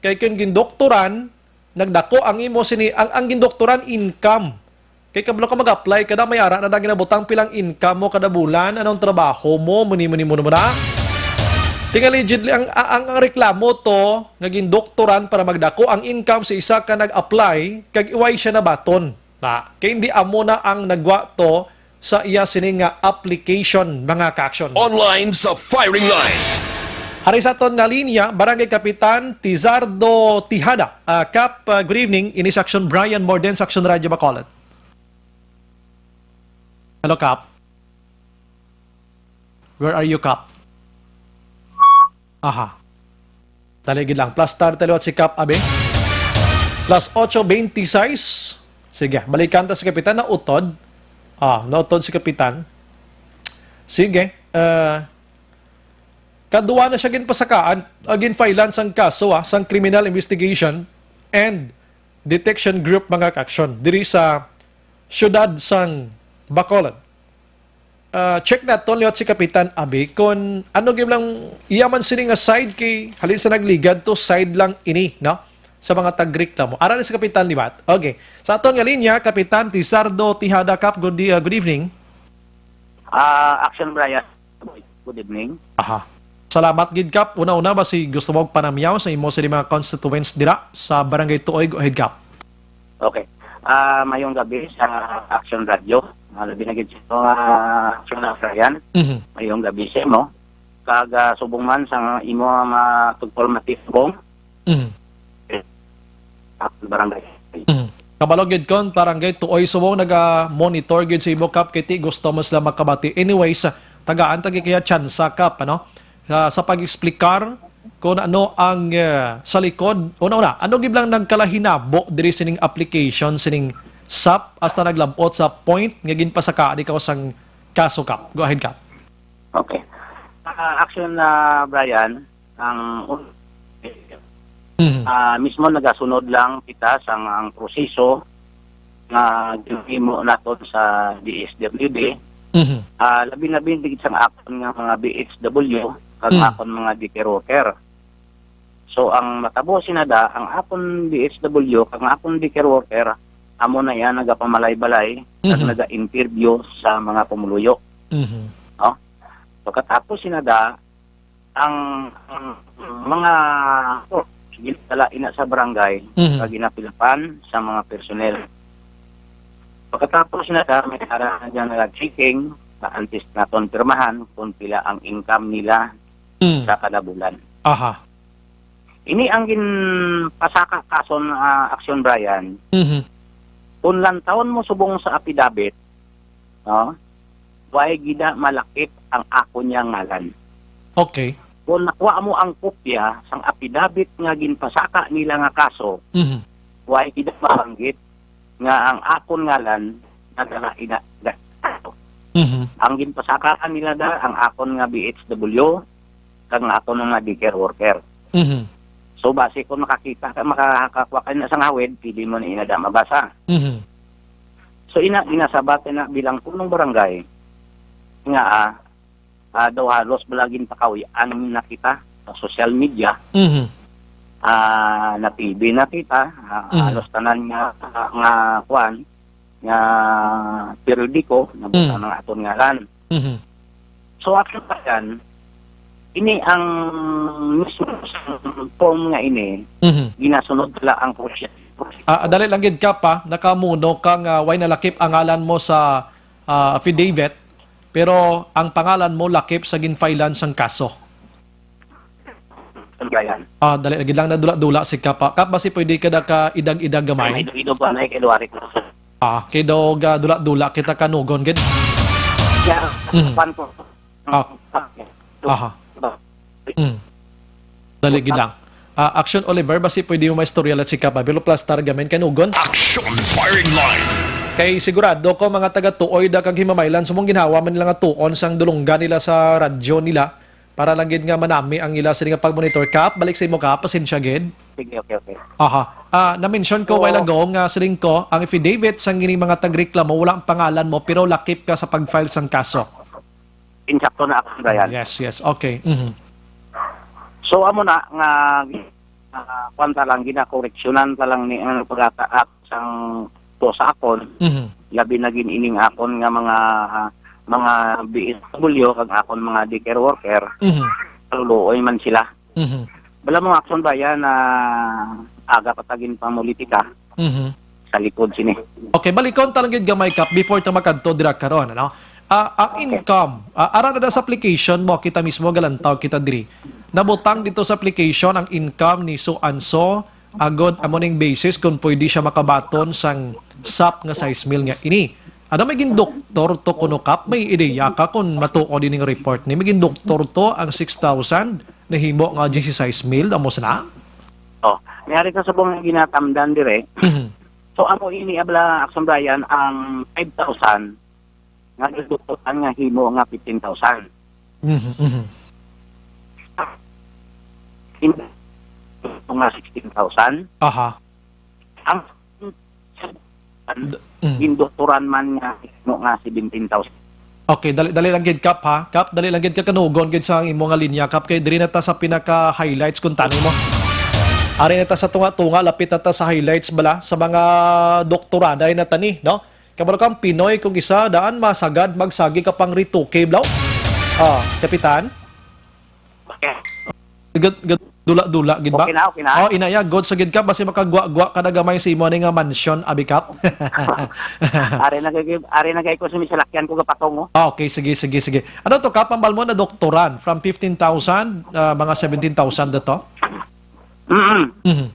Kay kun gindoktoran, nagdako ang imo sini, ang, ang gindoktoran income. Kay kabalo ka mag-apply, kada may ara na, na ginabutang pilang income mo kada bulan, anong trabaho mo, muni, muni, muni, muna. Tingali, legit ang, ang, ang reklamo to, nga gindoktoran para magdako ang income sa isa ka nag-apply, kag iway siya nabaton. Na, kay hindi amo na ang nagwa to sa iya sini nga application, mga kaaksyon. Online sa firing line. Hari sa aton nga linya, Barangay Kapitan Tizardo Tijada. Ah, Kap, ah, good evening. Ini sa Action Brian Morden sa Action Radio Bacolod. Hello, Kap. Where are you, Kap? Aha. Dali gid lang. Plus star taliwat si Kap Abe. Plus ocho veintiséis. Sige, balikan ta si Kapitan. Nautod. Ah, nautod si Kapitan. Sige. Eh, kadua na siya ginpasakaan, ah, ginfilean sang kaso, ah, sang Criminal Investigation and Detection Group, mga kaaksyon, diri sa siyudad sang Bacolod. Ah, check naton liwat si Kapitan Abi kon ano gyud lang iya man sini nga side, kay halin sa nagligad to, side lang ini, no? Sa mga tagreklamo. Ara ni si Kapitan liwat. Okay. Sa aton nga linya, Kapitan Tizardo Tijada, Kap, good, ah, good evening. Ah, Action Brian. Good evening. Aha. Salamat gid, Kap. Una-una, basi gusto mo panamyaw sa imo sa mga constituents dira sa Barangay Tuoy? Go ahead, Kap. Okay. Ah, mayong gabi sa Action Radio. Ah, labi na gid sa imo, ah, Action Brian. Mhm. Mayong gabi sa imo. Kag, ah, subong man sa imo, ah, ma-, tugpol matisbong. Mhm. Action Barangay. Mhm. Kabalo gid kon Barangay Tuoy Subong naga-monitor gid sa imo, Kap, kay ti gusto mo sila makabati. Anyways, tagaan ta gid kaya tsansa, Kap, ano? Sa, sa pag-explicar kung ano ang, eh, sa likod. Una-una, ano gid lang nagkalahinabo diri sining application, sining sap, hasta naglabot sa point nga ginpasakaan ikaw sang kaso, Kap? Go ahead, Kap. Okay. Ah, Action, ah, Brian, ang un-, Mhm. ah, mismo nagasunod lang kita sa ang proseso nga ginhimo naton sa D S W D. Mhm. Ah, labi-labi na gid sang akon nga mga B H W kag Mhm. akon mga daycare worker. So, ang matabo sinada, ang akon B H W kag ang akon daycare worker, amo na yan, nagapamalay-balay, kag Mhm. naga-interview sa mga pumuluyo. Mhm. No? Pagkatapos sinada, ang, ang mga, oh, ginadala ina sa barangay, Mhm. kag ginapilapan sa mga personnel. Pagkatapos na sa, may ara na dyan nga checking, na antes naton pirmahan kung pila ang income nila Mm. sa kada bulan. Aha. Ini ang ginpasaka kason, ah, Action Brian. Mhm. Kung lantawon mo subong sa affidavit, no? Way gid na malakip ang ako niya ngalan. Okay. Kung nakuha mo ang kopya sang apidabit nga ginpasaka nila nga kaso, Mhm. way gid na mabanggit nga ang akon ngalan nadala ina, da-, Mhm. Ang ginpasakaran nila da, ang akon nga B H W, kag ang akon nga daycare worker. Mhm. So, basi kung makakita ka, makakakuha ka na sa ngawid, pwede mo na ina da mabasa. Mhm. So, ina, ginasabat na bilang punong barangay nga, ah, ah, daw halos bala ginpakahuy-an na kita sa social media. Mhm. Ah, na-T V na kita, ah, Mhm. halos tanan nga, nga, kuwan, nga periodiko, nabutang Mhm. ang aton ngalan. Mhm. So, akin pa yan, ini ang mismo sa form nga ini, Mhm. ginasunod nila ang proseso. Ah, dali lang gid, Kap, ha? Nakamuno ka nga way nalakip ang ngalan mo sa, ah, affidavit, pero ang pangalan mo lakip sa ginfilean sang kaso. Ang gayan. Ah, dali lagi lang, nadula-dula si Kap, ha. Kap, basi pwede ka da ka idag-idag gamay? Ay, idag-idag pa, may kay Luwarik na. Ah, kay daw ga dula-dula kita kanugon gid. Yeah, Mhm. pan ko. Ah. Aha. Mm. Dali gid lang. Ah, Action Oliver, basi pwede mo maistorya lang si Kap, ha? Pero plastar gamay kanugon. Action Firing Line. Kay sigurado ko, mga taga-Tuoy da kag Himamaylan, sumong ginhawa man nila nga tuon sang dulunggan nila sa radyo nila para lang gid nga manami ang ila sini nga pagmonitor. Kap, balik sa imo, Kap. Pasensya gid. Sige, okay, okay. Aha. Ah, na-mention ko Oo. while ago nga siling ko, ang affidavit sang gini mga tagreklamo, wala ang pangalan mo, pero lakip ka sa pag-file sang kaso. Insakto na ako, Brian. Yes, yes. Okay. Mhm. So, amo na nga, ah, kwan ta lang, ginakoreksyonan ta lang ni, ano, pagkataap sang to sa akon, Mhm. labi na gin ining akon nga mga, ah, mga B S W kag akon mga daycare worker, Mhm. kaluluoy man sila. Mhm. Bala mo, Action Bayan, na aga pa ta ginpamulitika Mhm. sa likod sini. Okay, balikon ta lang gid gamay, Kap, before ta makadto dira karon, ano? Ah, ang Okay. income, ah, ara na sa application mo, kita mismo galantaw kita diri. Nabutang dito sa application ang income ni so and so, agod amo ning basis kung pwede siya makabaton sang sap nga sais mil nga ini. Ano, may gindoktor to kuno, Kap? May ideya ka kung matuod ining report ni? May gindoktor to ang six thousand nahimo nga diyesisais mil, amo sina? Oh, may ari ka subong nga ginatamdan dire. Mhm. So, amo ini, abla, Action Brian, ang five thousand nga gindoktoran nga himo nga fifteen thousand. Mhm, mhm. Hindi, nga sixteen thousand. Aha. Ang D-, mm. Gindoktoran man nga, no, nga seventeen thousand. Okay, dali, dali lang gid, Kap, ha? Kap, dali lang gid, kakanugon gid sa imo nga linya, Kap, kay diri na ta sa pinaka-highlights kung tani mo. Ari na ta sa tunga-tunga, lapit na ta sa highlights bala sa mga doktoraday na tani, no? Kabalo kang Pinoy, kung isa daan masagad, magsagi ka pang rituke, blaw. Ah, Kapitan? Okay. Gud-, gud-, dula-dula gid ba? Okay na, okay na. Oh, inaya, good sa gid ka, basi makagwa-gwa ka na gamay sa imo ni nga mansion, abi, Kap. Ari na kay, ari na kay ko sa misalakyan ko gapatungo. Ah, okay, sige, sige, sige. Ano to, Kap, ang balmo na doktoran? From fifteen thousand, ah, mga seventeen thousand na to? Mm-mm. Mhm.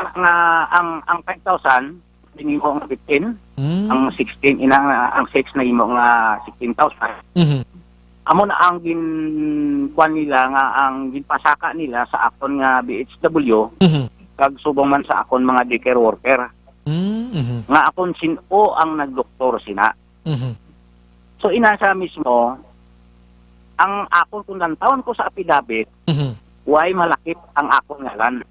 Nga, ang, ang five thousand, nahimo nga fifteen. Mm. Ang sixteen, ina nga, ang six nahimo nga sixteen thousand. Mhm. Amo na ang gin-, kuwan nila nga ang ginpasaka nila sa akon nga B H W, Mhm. kag subong man sa akon mga daycare worker. Mm, mhm. Nga akon sin-o ang nagdoktor sina. Mhm. So, ina sa mismo, ang akon, kung lantawon ko sa apidabit, Mhm. way malakip ang akon ngalan.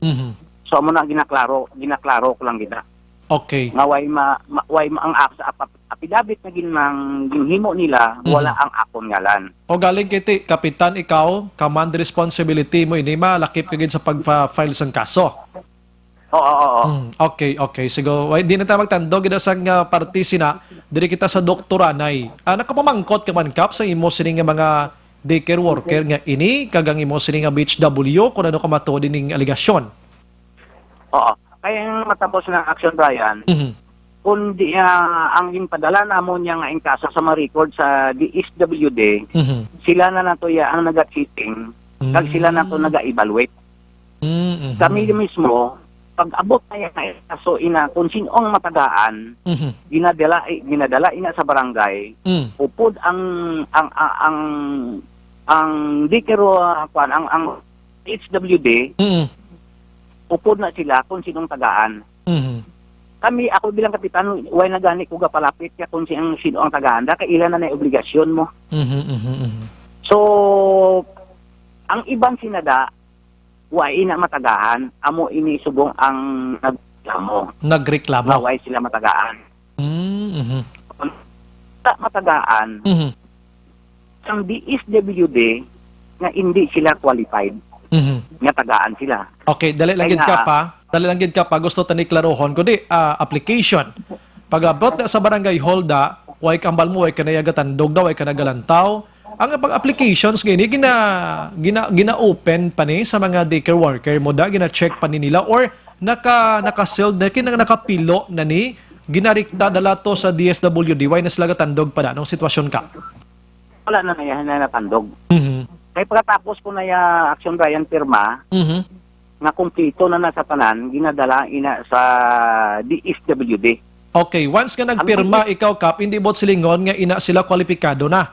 Mhm. So, amo na ginaklaro, ginaklaro ko lang gid na. Okay. Nga way ma-, ma-, way ma-, ang ak-, sa ap-, apidabit na gin-, nang ginhimo nila, Mhm. wala ang akon ngalan. O galing kay ti, Kapitan, ikaw, command responsibility mo ini, malakip ka gid sa pag-file sang kaso. Oo, oo, oo. Mm, okay, okay. Sige, way, di na ta magtandog gid sang, ah, parte sina, diri kita sa doktoranay. Ah, nakapamangkot ka man, Kap, sa imo sini nga mga daycare worker nga ini, kag ang imo sini nga B H W, kung ano ka matuod ining alegasyon? Oo. Kaya ang matapos nga action, Brian, Mhm. kung di, ah, ang ginpadala namon niya nga in kaso sa mga record sa D S W D, Mhm. sila na nato ya ang naga-checking, kag sila nato Mm. naga-evaluate. Mm, mhm. Kami mismo, pag abot na yan, so ina, kung sino ang matagaan, Mhm. ginadala, ginadala ina sa barangay, Mm. upod ang, ang, ang, ang, ang dikero, ah, kwan, ang, ang H W D, Mm. upod na sila kung sinong tagaan. Mhm. kami, ako bilang kapitan, way na gani ko gapalapit ka kung si-, ang sino ang tagaan da, kay ila na na obligasyon mo. Mhm, mhm, mhm. So, ang iban sinada, wa ina matagaan, amo ini subong ang nagreklamo Nagreklamo. nga way sila matagaan. Mm, mhm. Sa matagaan, Mhm. sang D S W D nga hindi sila qualified Mhm. nga tagaan sila. Okay, dali lang Kay gid nga ka pa. Dali lang gid ka pa. Gusto tani klarohon ko di, ah, application. Pag-abot na sa barangay hall da, way kambal mo, way ka nayagatandog da, way ka nagalantaw. Ang pag-applications nga ini, gina, gina, gina-open pa ni sa mga daycare worker mo da, gina-check pa ni nila, or naka, naka-sealed na, kina-, nakapilo na ni, ginarikta dala to sa D S W D, way na sila gatandog pa da, anong sitwasyon ka? Wala na naya na natandog. Mhm. Kay pagkatapos ko na ya Action Brian pirma, Mhm. nga kumpleto na na sa tanan, ginadala ina sa D S W D. Okay, once nga Ang nagpirma D S ikaw, Kap, hindi buot silingon nga ina sila kwalipikado na.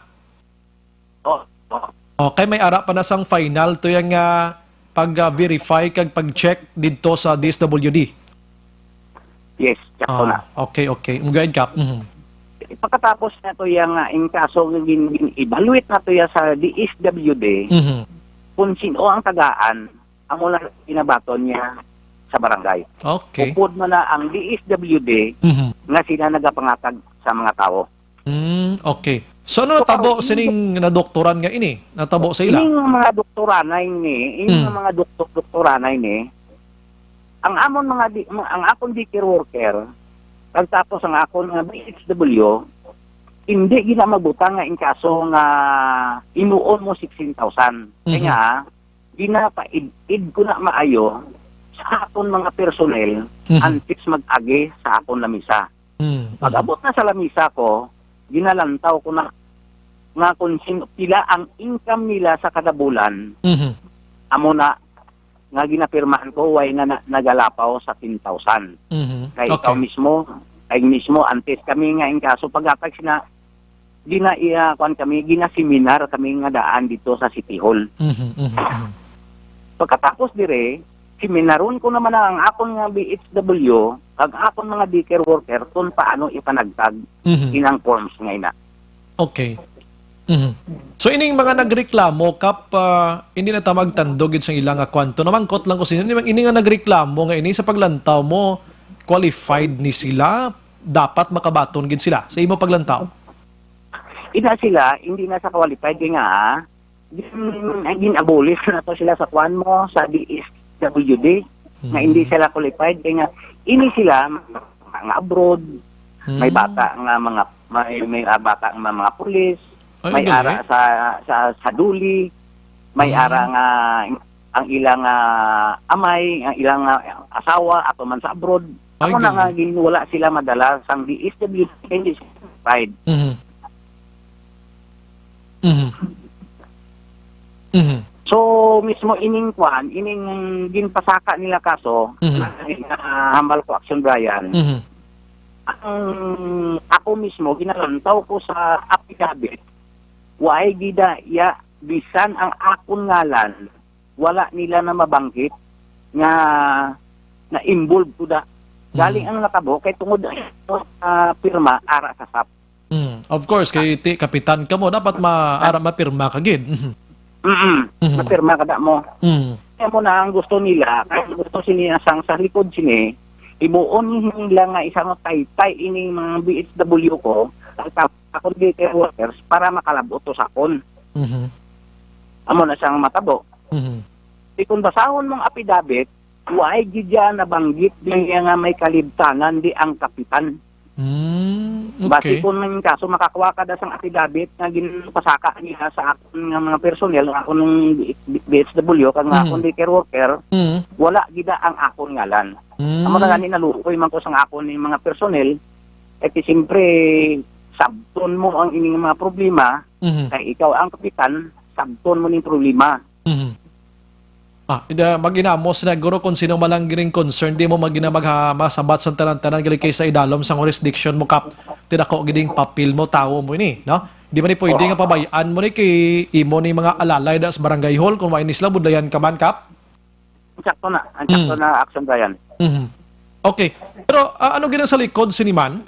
Oh, oh. Okay, may ara pa na sang final to yang, ah, pag, ah, verify kag pag-check didto sa D S W D. Yes, sakto na. Ah, okay, okay. Go ahead, Kap. Mhm. Pagkatapos na to yang, ah, in kaso gin, gin-evaluate na to ya sa D S W D Mhm. kung sino ang tagaan, amo na ginabaton niya sa barangay. Okay. Upod man na ang D S W D Mhm. nga sila nagapangatag sa mga tawo. Mm, okay. So, ano So, natabo karon, sining nadoktoran nga ini? Natabo sa ila? Ining mga doktoranay ni, ining Mm. mga doktor, doktoranay ni, ang amon mga di, ang akon daycare worker, kag tapos ang akon nga B H W, hindi gina mabutang nga in kaso nga imuon mo sixteen thousand. Kay Mhm. nga, ginapaid-id ko na maayo sa akon mga personnel Mhm. antes mag-agi sa akon lamisa. Mm, mhm. Pag-abot na sa lamisa ko, ginalantaw ko na nga kung sin-, pila ang income nila sa kada bulan, Mhm. amo na nga ginapirmahan ko, way na, na nagalapaw sa ten thousand. Mhm. Kay ikaw Okay. mismo, kay mismo, antes kami nga in kaso paghatag sina, di na iya, kuwan kami, ginaseminar kami nga daan dito sa City Hall. Mhm, mhm, mhm. Pagkatapos dire, seminaron ko naman ang akon nga B H W, kag akon mga daycare worker kung paano ipanagtag Mhm. inang forms nga ina. Okay. Mhm. So, ining mga nagreklamo, Kap, ah, hindi na ta magtandog gid sang ila nga kwanto. Namangkot lang ko sa inyo, ini nga nagreklamo nga ini sa paglantaw mo, qualified ni sila, dapat makabaton gid sila sa imo paglantaw? Ina sila, hindi na sa qualified kay nga, gin-, gin-abolish na to sila sa kwan mo, sa D S W D, nga Hmm. hindi sila qualified kay nga, ini sila, mga abroad, may Hmm. bata nga mga, may, may, ah, bata nga mga pulis, Ay, may gali. ara sa, sa, sa duli, may Hmm. ara nga ang ilang, ah, amay, ang ilang, ah, asawa, ato man sa abroad. Ay, Amo na gali. nga, gin-, wala sila madala sang D S W D, hindi sila qualified. Mhm. Mhm. Mhm. So, mismo ining kwan, ining ginpasaka nila kaso, Mhm. na, na hambal ko, Action Brian, Mhm. ang ako mismo, ginalantaw ko sa affidavit, waay gida iya, bisan ang akon ngalan, wala nila na mabanggit nga na-involve ko da. Galing Mhm. ang natabo kay tungod sa pirma ara sa sap. Mm, of course, kay ti-, kapitan ka mo, dapat ma-, ara mapirma ka gid. Mhm. Mm-mm. Mhm. Mapirma ka da mo. Mm. Kaya mo na ang gusto nila, kaya gusto sini sang sa likod sini, himuon nila nga isang taytay ining mga B H W ko, ang tap-, akon daycare workers para makalabot to sa akon. Mhm. Amo na siyang matabo. Mhm. Di kung basahon mong apidabit, waay gid ya nabanggit niya nga may kalibtanan di ang kapitan. Mm, Basi okay. Kung may kaso, makakuha ka da sang apidabit nga ginpasaka niya sa akon nga mga personnel, nga akon ng B H W, kag nga Mhm. akon daycare worker, Mhm. wala gida ang akon ngalan. Mm. Amo na gani naluoy man ko sang akon ni mga personnel, kay ti siyempre, sabton mo ang ining mga problema, Mhm. kay ikaw ang kapitan, sabton mo ning problema. Mhm. Ah, ida, mag-inamos na, guro, kung sino man lang gining concern, di mo magina magha-, masabat sa tanan-tanan, gali kay sa idalom sang jurisdiction mo, Kap. Ti dako gid ing papel mo, tawo mo ini, no? Di man ni pwede nga pabay-an mo ni kay imo ni mga alalay da sa barangay hall, kung wa ini sila, budlayan ka man, Kap? Sakto na, ang sakto Mm. na action, Brian. Mhm. Okay. Pero, ah, ano gid ang sa likod sini, man?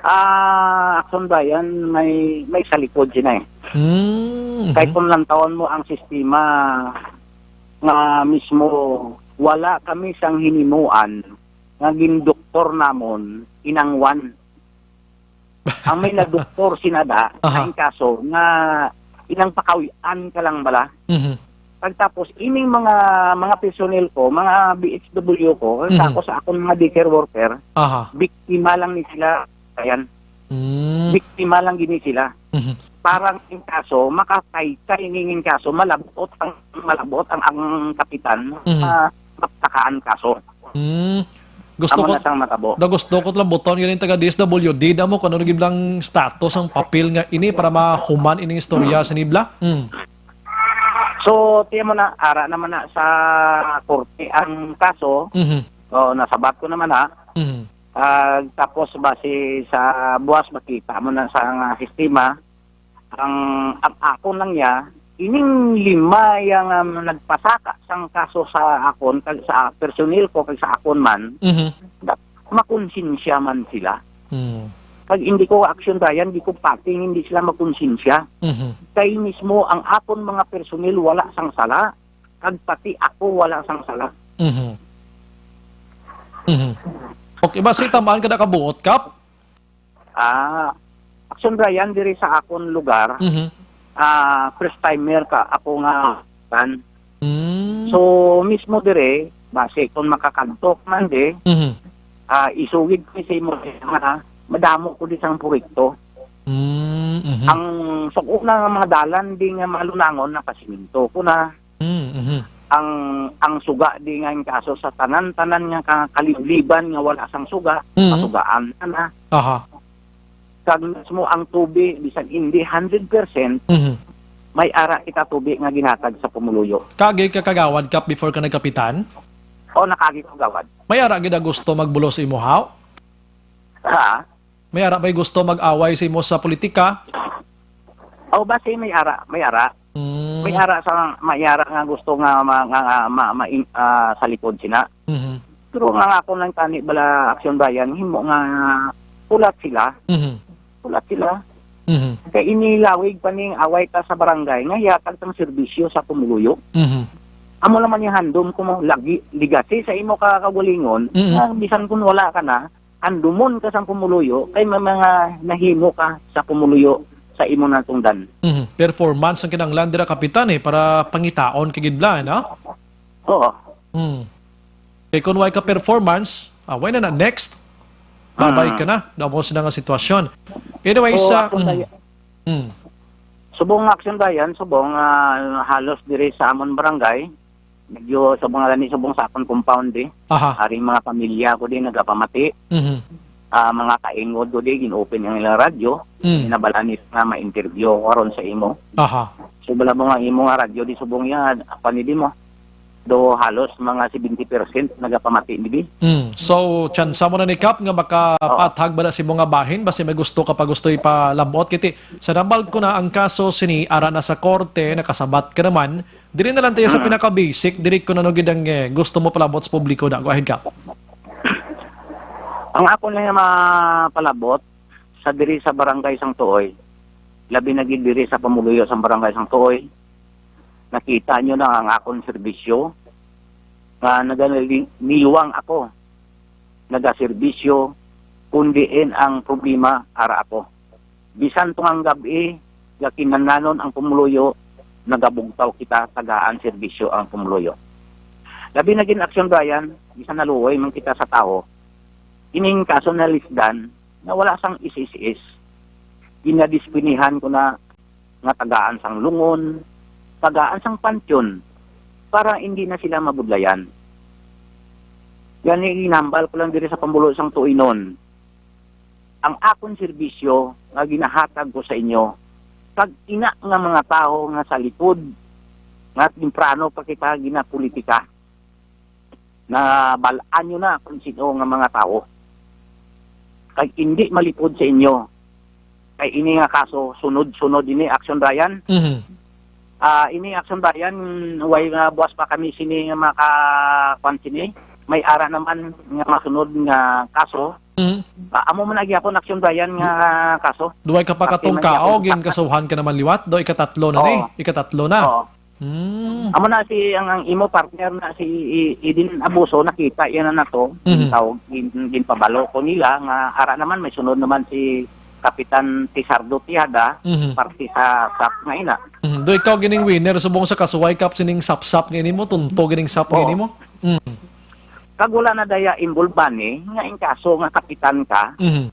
Ah, Action Brian, may, may sa likod sina eh. Mm, Kay mhm. Kung lantawon mo ang sistema nga mismo, wala kami sang hinimuan nga gindoktor namon inang Juan. Ang may nadoktor sinada Aha. Ang kaso nga inang pakawian ka lang bala. Mhm. Pagtapos, ining mga mga personnel ko, mga B H W ko, ang Mhm. Ako sa akong mga daycare worker, Aha. Biktima lang ni sila. Ayan. Mm. Biktima lang gini sila. Mhm. Parang in kaso, makataytay ning in kaso, malabot ang malabot ang ang kapitan Mhm. Sa maptakaan kaso. Mm. Gusto Amo ko na sang matabo. Da gusto ko lang buton yun yung taga D S W D da mo kung ano giblang status ang papel nga ini para mahuman ining istorya sa nibla. Mm. So, tiyan mo na, ara naman na sa korte ang kaso. Mhm. O, nasabat ko naman ha. Mhm. Ah, tapos base sa buwas makita mo na sa nga sistema, ang, ang ako lang niya, ining lima yang, um, nagpasaka sang kaso sa akon, kag sa personnel ko, kag sa akon man, Mhm. da-, makonsensya man sila. Mhm. Kag hindi ko action dayan, di ko pating hindi sila makonsensya. Mhm. Kay mismo ang akon mga personnel wala sang sala, kag pati ako wala sang sala. Mhm. Mhm. Okay, basi tamaan ka na kabuot, Kap? Ah, Action Brian, diri sa akon lugar, Mhm. ah, first timer ka ako nga kan. Mm. So, mismo dire, base kung makakadto man di, Mhm. ah, isugid ko sa imo nga madamo ko di sang proyekto. Mm, mhm. Ang sa una nga mga dalan di nga malunangon, nakasiminto ko na. Mm, mhm. Ang, ang suga di nga ang kaso sa tanan-tanan nga ka-, kalibliban nga wala sang suga, Mm. masugaan na na. Aha. Kag mismo ang tubi, bisan hindi hundred percent, Mhm. may ara kita tubi nga ginhatag sa pumuluyo. Kagi ka kagawad ka before ka nagkapitan? O, nakagi ko gawad. May ara gid ang gusto magbulo sa imo, haw? Ha? May ara may gusto mag-away sa imo sa politika? O, basi may ara, may ara. Mm. May ara sa, may ara nga gusto nga ma-, nga, nga ma-, ma-, ah, sa likod sina. Mhm. Pero nga ako lang tani bala Action Brian, himo nga pulat sila. Mhm. Pulat sila. Mhm. Kay inilawig pa ning away ta sa barangay nga yatag sang serbisyo sa pumuluyo. Mhm. Amo naman yung handom ko mo lagi, ligasi sa imo ka kagalingon, Mhm. nga bisan kun wala ka na, handumon ka sang pumuluyo, kay may mga nahimo ka sa pumuluyo sa imo natungdan. Mhm. Performance ang kinahanglan dira, Kapitan, eh, para pangitaon kay gid bala, no? Oo. Hmm. Kay kung way ka performance, ah, way na na, next. Babay Mm. ka na. Damo sila nga sitwasyon. Anyway, Oo, sa, ako mm. Kaya, Mm. Subong nga Action Brian, subong, ah, halos diri sa amon barangay, medyo subong nga gani, subong sa akon compound, eh. Aha. Aring mga pamilya ko din nagapamati. Mhm. Ah, mga kaingod ko din, gin-open ang ilang radyo. Mm. Nabalaan nila nga ma-interview ko karon sa imo. Aha. So, bala mo nga imo nga radyo, di subong yan, apa ni di mo? Do halos mga seventy percent nagapamati ni di. Mm. So, tsansa mo na ni Kap nga makapathag ba na si mo nga bahin? Basi may gusto ka pa gusto ipalabot. Kiti, sa nambal ko na ang kaso sini, ara na sa korte, nakasabat ka naman. Diri na lang tayo sa Mm. pinaka-basic, diri ko na no gid ang, eh, gusto mo palabot sa publiko na. Go ahead, Kap. Ang ako na nga mapalabot, sa diri sa Barangay Sang Tuoy, labi na gid diri sa pamuluyo sang Barangay Sang Tuoy, nakita nyo na ang akon serbisyo, nga nagaliniwang ako, nagaserbisyo, kun diin ang problema ara ako. Bisan tungang gab-i, gakinananon ang pumuluyo, nagabugtaw kita, tagaan serbisyo ang pumuluyo. Labi na gid Action Brian, bisan naluoy man kita sa tawo, ining kaso na lisdan, nga wala sang is-is-is. Ginadispinihan ko na nga tagaan sang lungon, tagaan sang pantyon, para hindi na sila mabudlayan. Gani, ginambal ko lang diri sa pambulo sang tuinon. Ang akon serbisyo nga ginahatag ko sa inyo, kag ina nga mga tawo nga sa likod, nga temprano pa kita ginapolitika. Nabal-an nyo na kung sino nga mga tawo. Kag indi malipod sa inyo. Kay ini nga kaso, sunod-sunod ini, Action Brian. Mhm. Ah, ini Action Brian, way nga buwas pa kami sini nga maka-, kwan sini. may ara naman nga masunod nga kaso. Mhm. Ah, amo man na gyapon, Action Brian, nga kaso. Duway ka pa Pati man katungkao, gyapon gin sa kasuhan ka naman liwat, do ikatatlo na ni, Oo. Ikatatlo na. Oo. Hmm. Amo na si, ang, ang imo partner na si I-, Eden Abuso, nakita yan na nato. Mhm. Tawag, gin-, ginpabalo ko nila nga ara naman, may sunod naman si Kapitan Tizardo Tejada, Mhm. parte sa SAP nga ina. Mhm. Do ikaw gining winner subong sa kasuway kap sining sapsap nga ini mo, tunto gining sap nga Oo. ini mo? Mm. Kag wala na daya involved man ni nga in kaso nga kapitan ka, Mhm.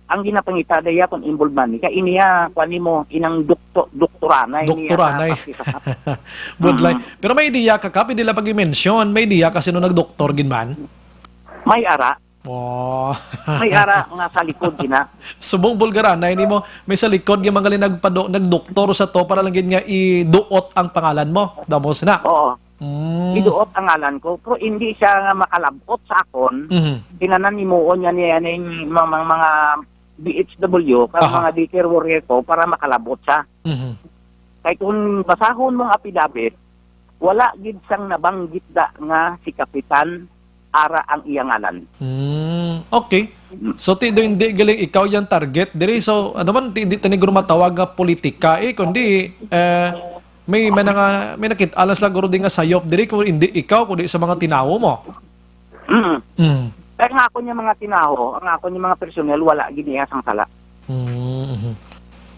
ang ginapangita daya kung involved man ni, kay iniya, kuwan nimo, inang dokto-, doktoranay niya sa Doktoranay. parte sa SAP. Budlay. Mm. Pero may idea ka, Kap, hindi lang pag-mention, may idea ka sino nagdoktor gid man? May ara. Oh. May ara nga sa likod gina. Subong bulgaranay nimo, may sa likod nga mga nagpado-, nagdoktor sa to para lang gid nga iduot ang pangalan mo. Damos na. Oo. Mm. Iduot ang ngalan ko, pero hindi siya nga makalabot sa akon. Mhm. Tinanan himuon niya niya ning mga, mga, mga B H W, kag Aha. mga daycare worker ko para makalabot siya. Mhm. Kay kung basahon mo ang apidabit, wala gid sang nabanggit da nga si Kapitan ara ang iya ngalan. Mm, okay. Mm. So, ti, do hindi galing ikaw yung target diri. So, ano man, ti, hindi tani guro matawag nga politika eh, kundi, eh, may, may nanga-, may nakit-, alas lang guro di nga sayop diri, kung hindi ikaw, kundi sa mga tinawo mo. Mm. Mm. Kaya nga ako niya mga tinawo, ang ako niya mga personal, wala gid niya sang sala. Mm, mhm.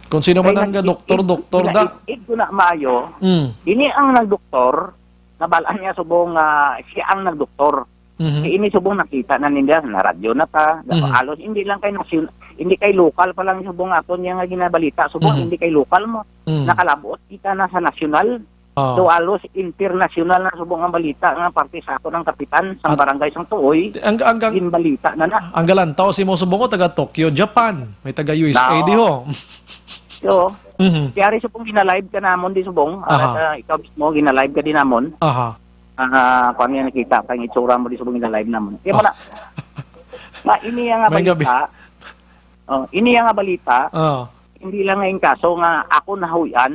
Kung sino man Kay ang nag-ig-ig, doktor, doktor da. Ginaig-ig ko na maayo, Mm. ini ang nagdoktor, nabalaan niya subong nga siya ang nagdoktor. Mhm. Kay ini subong nakita na ninda, na radyo na ta, Mhm. halos hindi lang kay nasyon-, hindi kay lokal pa lang subong aton niya nga ginabalita, subong Mhm. hindi kay lokal mo. Mm. Nakalabot kita na sa nasyonal. Oh. So, halos internasyonal na subong ang balita nga parte sa aton ang kapitan sang At barangay sang Tuoy, ang, ang, ang, ginbalita na na. Ang galantaw si mo subong ko, taga Tokyo, Japan. May taga U S A Nao. di ho. So, Mhm. kaya rin subong ginalive ka namon di subong, Aha. ah, ikaw mismo, ginalive ka din namon. Aha. Ah, kung ano yung nakita, kang itsura mo di subong ginalive namon. Kaya mo Ah. na, na ini nga May gabi. balita, oh, ini nga balita, Oh. hindi lang nga yung kaso nga ako nahuyan,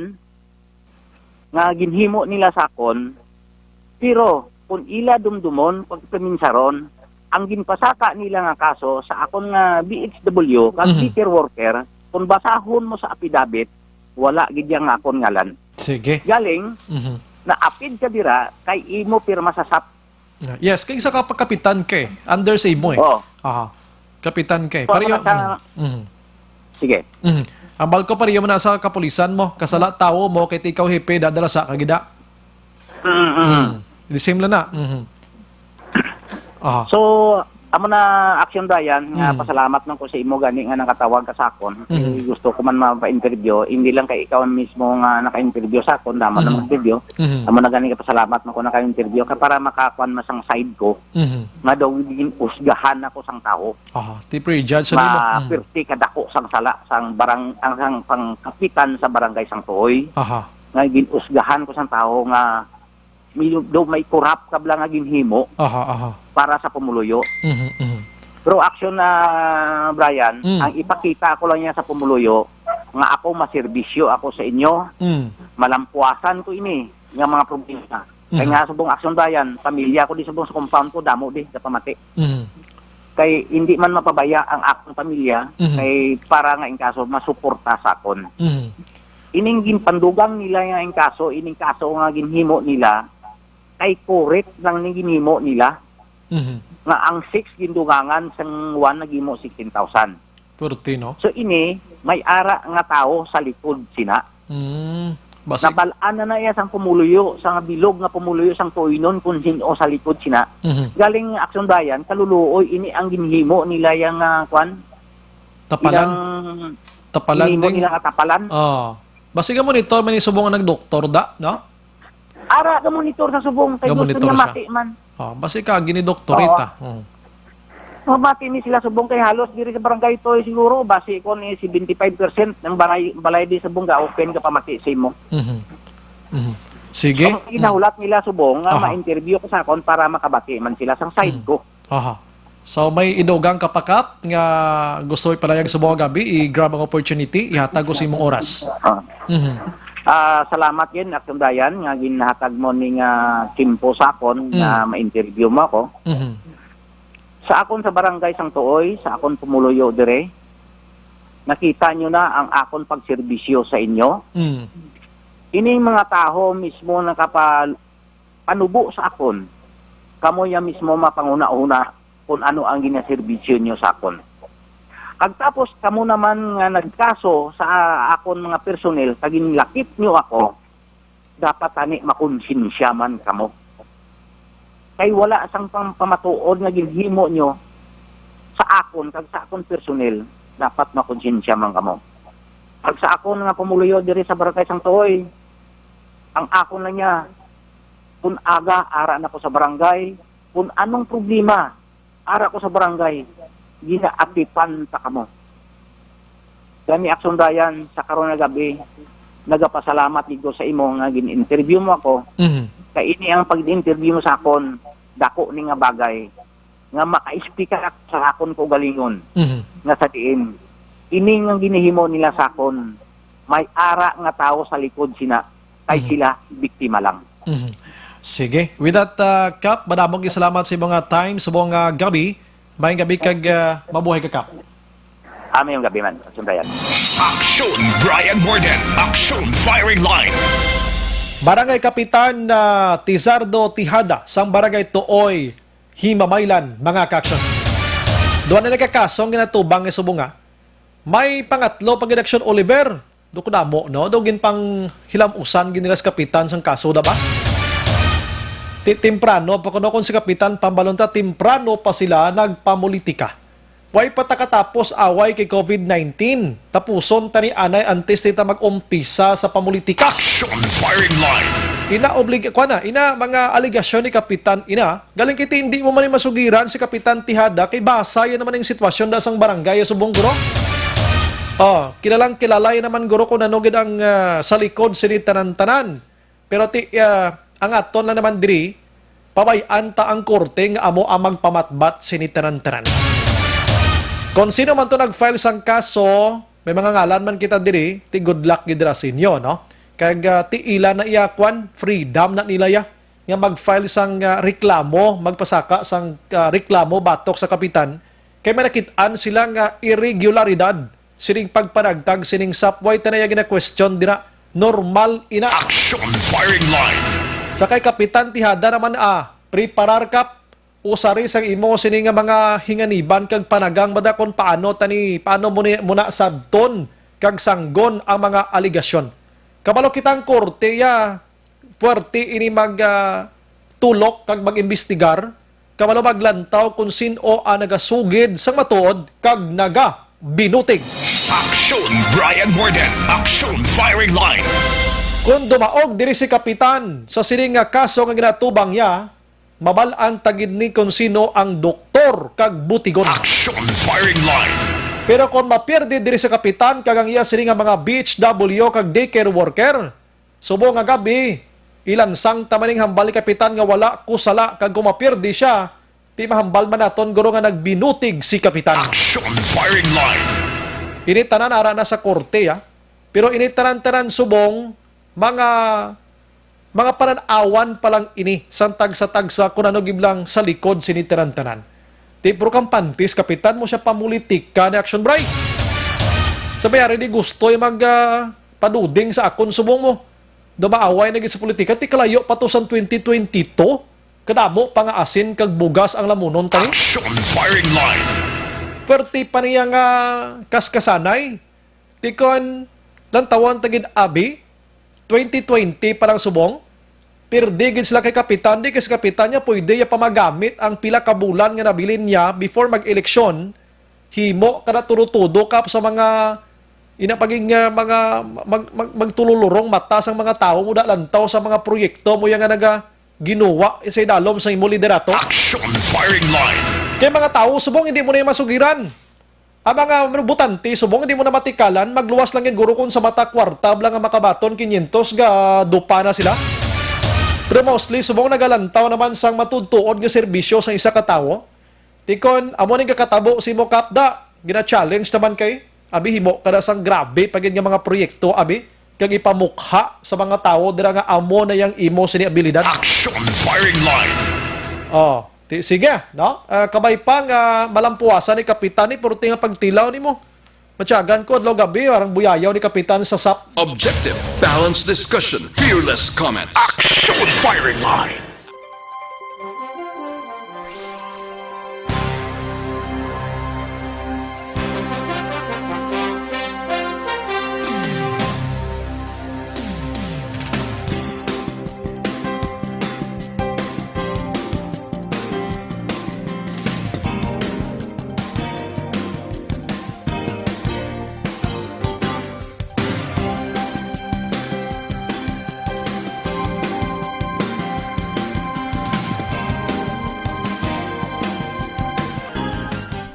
nga ginhimo nila sa akon, pero kung ila dumdumon, pagpaminsaron, ang ginpasaka nila nga kaso sa akon nga B H W, kag Mhm. daycare worker, kung basahon mo sa apidabit, wala gid yang akon ngalan. Sige. Galing, Mhm. naapid ka dira, kay imo pirma sa SAP. Yes, kay isa ka pa kapitan ka eh. Under sa imo eh. Oo. Aha. Kapitan ka eh. So, Pareho. mga sa Mm. Mhm. Sige. Mhm. Ang balko pareho mo na sa kapulisan mo. Kasala tawo mo kay ti ikaw hepe, dadala sa kagida. Mm, mm. Mm. The same lang na. Mhm. Aha. So, amo na, Action Brian, nga Mm. pasalamat man ko sa imo gani nga nakatawag ka sa akon. Mhm. Eh, gusto ko man mapa-interview, hindi lang kay ikaw mismo nga naka-interview sa akon, dama na Mhm. mag-interview. Mhm. Amo na gani ka pasalamat man ko naka-interview ka para makakuan man sang side ko. Mhm. Nga daw gin-usgahan ako sang tawo. Aha, ti prejudge sa nimo. Mhm. Mapirti kadako sang sala sang barang-, ang sang pangkapitan sa barangay sang Tuoy. Aha. Nga gin-usgahan ko sang tawo nga may, daw may kurap kabla nga ginhimo Aha, aha. para sa pumuluyo. Mhm, mhm. Pero action na, Brian, Mm. ang ipakita ko lang niya sa pumuluyo nga ako maserbisyo ako sa inyo, Mm. malampuasan ko ini nga mga problema. Kay Mhm. nga subong Action Brian, pamilya ko di subong sa compound ko, damo di, sa pamati. Mhm. Kay hindi man mapabaya ang akong pamilya, Mhm. kay para nga in kaso masuporta sa akon. Mhm. Ining ginpandugang nila nga in kaso, ining kaso nga ginhimo nila, kay kurit lang ning ginhimo nila, Mhm. nga ang six gindugangan sang one naghimo sixteen thousand. Purti, no? So, ini, may ara nga tawo sa likod sina. Mm, basi Nabal-an na na iya sang pumuluyo, sa nga bilog nga pumuluyo sang Tuoynon kung sin-o sa likod sina. Mhm. Galing Action Brian, kaluluoy ini ang ginhimo nila yang, ah, kwan? Tapalan? Ilang Tapalan ginhimo ding nila nga tapalan? Oh. Basi ka monitor man yung subong nga nagdoktor da, no? Ara ka monitor sa subong, kay Nga gusto monitor niya siya. mati man. Oh, basi ka, ginidoktorita. Oo. Oh. Mamati ni sila subong kay halos diri sa barangay Tuoy siguro, basi ko ni seventy-five percent ng balay, balay di subong ga-open ka pamati sa imo. Mhm. Mhm. Sige. Ang ginahulat nila subong nga Aha. ma-interview ko sa akon para makabati man sila sang side Mhm. ko. Aha. So, may idugang ka pa, Kap, nga gusto ipalayag sa mga gabi, i-grab ang opportunity, ihatag ko sa imong oras. Ah. Mhm. Ah, salamat gid, Action Brian, nga ginhatag mo ni nga timpo sa akon Mm. nga ma-interview mo ako. Mhm. Sa akon sa barangay Sang Tuoy, sa akon pumuluyo dire, nakita nyo na ang akon pagserbisyo sa inyo. Mm. Ining mga tawo mismo nakapa-, panubo sa akon. Kamo ya mismo mapanguna-una kung ano ang ginaserbisyo nyo sa akon. Kag tapos kamo naman nga nagkaso sa akon mga personnel, kag ginlakip nyo ako, dapat tani makonsensya man kamo. Kay wala sang pang-, pamatuod nga ginhimo nyo sa akon kag sa akon personnel, dapat makonsensya man kamo. Kag sa akon nga pumuluyo diri sa Barangay Sang Tuoy, ang akon lang niya, kung aga, ara na ko sa barangay, kung anong problema, ara ko sa barangay, ginaapipan ta kamo. Gani, Action Brian, sa karon nga gabi, nagapasalamat gid ko sa imo nga gin-interview mo ako. Mhm. Kay ini ang pag-interview mo sa akon, dako ni nga bagay nga maka-explicar ako sa akon kaugalingon Mhm. nga sa diin ini nga ginahimo nila sa akon, may ara nga tawo sa likod sina, kay Mhm. sila biktima lang. Mhm. Sige. With that, uh, Kap, madamo gid salamat sa imong, uh, time subong nga gabi. Maayong gabi kag, uh, mabuhay ka, Kap. Amayong gabi man, Action Brian. Action Brian Morden. Action Firing Line. Barangay Kapitan, uh, Tizardo Tijada sang Barangay Tuoy, Himamaylan, mga ka-action. Duha na nagkakasong ginatubang nga subong nga may pangatlo pa gid, Action Oliver. Do ko damo, no? Do ginpanghilam-usan gid nila sa kapitan sang kaso, da ba? Ti-, temprano pa kuno, kung si kapitan, pambalon ta, temprano pa sila nagpamulitika. Way pa ta katapos away kay covid nineteen. Tapuson ta ni anay antes di ta mag-umpisa sa pamulitika. Action Firing Line. Ina oblig-, kwa na, ina mga alegasyon ni Kapitan, ina, galing kiti hindi mo man ni masugiran si Kapitan Tijada kay basa yan naman ang sitwasyon da sang barangay subong, guro. Oh, kilalang kilala yan naman, guro, kung ano gid ang, ah, sa likod sini tanan-tanan. Pero ti, ah, ang aton lang naman diri, pabay-an ta ang korte nga amo ang magpamatbat sini tanan-tanan. Kon sino man to nag-file sang kaso, may mga ngalan man kita diri, ti good luck gid ra sa inyo, no? Kag, ah, ti ila na iya, kwan, freedom na nila ya, nga mag-file sang, ah, reklamo, magpasaka sang, ah, reklamo batok sa kapitan, kay may nakit-an sila nga irregularidad sining pagpanagtag sining sap. Way ta na iya gina-question dira. Normal ina. Action Firing Line. Sa kay Kapitan Tijada naman, ah, preparar ka, usari sang imo sini nga mga hinganiban kag panagang, bada, kon paano tani, paano mo ni, mo na sabton kag sanggon ang mga alegasyon. Kabalo kita ang korte, ya, puwerte ini mag, ah, tulok kag mag-imbestigar, kabalo maglantaw kon sin-o ang nagasugid sang matuod kag nagabinutig. Action Brian Morden. Action Firing Line. Kon dumaog diri si Kapitan sa sining nga kaso nga ginatubang niya, mabal-an ta gid ni kon sino ang doktor kag butigon. Action Firing Line. Pero kon mapierde diri sa Kapitan kag ang iya sini nga mga B H W kag daycare worker, subong nga gabi, ilansang ta man ning hambal ni Kapitan nga wala ko sala, kag kung mapierde siya, ti mahambal man naton, guro, nga nagbinutig si Kapitan. Action Firing Line. Ini tanan ara na sa korte, ah. Pero ini tanan-tanan subong, mga, mga panan-awan pa lang ini, sang tagsa-tagsa kung ano gid lang sa likod sini tanan-tanan. Ti, pero kampantis, Kapitan, mo siya pamulitika ni Action Bray. Sa may ari di gusto yung mag, ah, paduding sa akon subong mo. Dumaaway na gid sa politika, ti kalayo pa to sang twenty twenty-two. Kadamo pa nga asin kag bugas ang lamunon tani. Action Firing Line. Perti pa niya nga kaskasanay. Ti kon lantawon ta gid abi, twenty twenty pa lang subong. Pirdi gid sila kay Kapitan, di kay si Kapitan niya pwede ya pamagamit ang pila ka bulan nga nabilin niya before mag-eleksyon. Himo ka na tudo-tudo ka sa mga ina paging, ah, mga mag-, mag-, magtululurong mata sang mga tawo mo da lantaw sa mga proyekto mo ya nga naga ginuwa sa idalom sa imo liderato. Action Firing Line. Kay mga tawo subong hindi mo na yung masugiran. Ang mga butante subong hindi mo na matikalan, magluwas lang gid guro kung sa mata kwarta bala nga makabaton, kinyentos ga dupa na sila. Pero mostly subong nagalantaw naman sang matuod-tuod nga serbisyo sa isa ka tawo. Ti kon amo ning kakatabo si mo kapda, gina-challenge naman kay, abi, himo ka na sang grabe pa gid nga mga proyekto, abi. kag ipamukha sa mga tawo dira nga amo na yang imo sini abilidad. Action firing line. Oh, ti-, sige, no? Ah, kabay pa nga malampuasan ni Kapitan ni purti nga pagtilaw nimo. Matyagan ko adlaw gabi, parang buyayaw ni Kapitan sa sap. Objective, balanced discussion, fearless comment. Action firing line.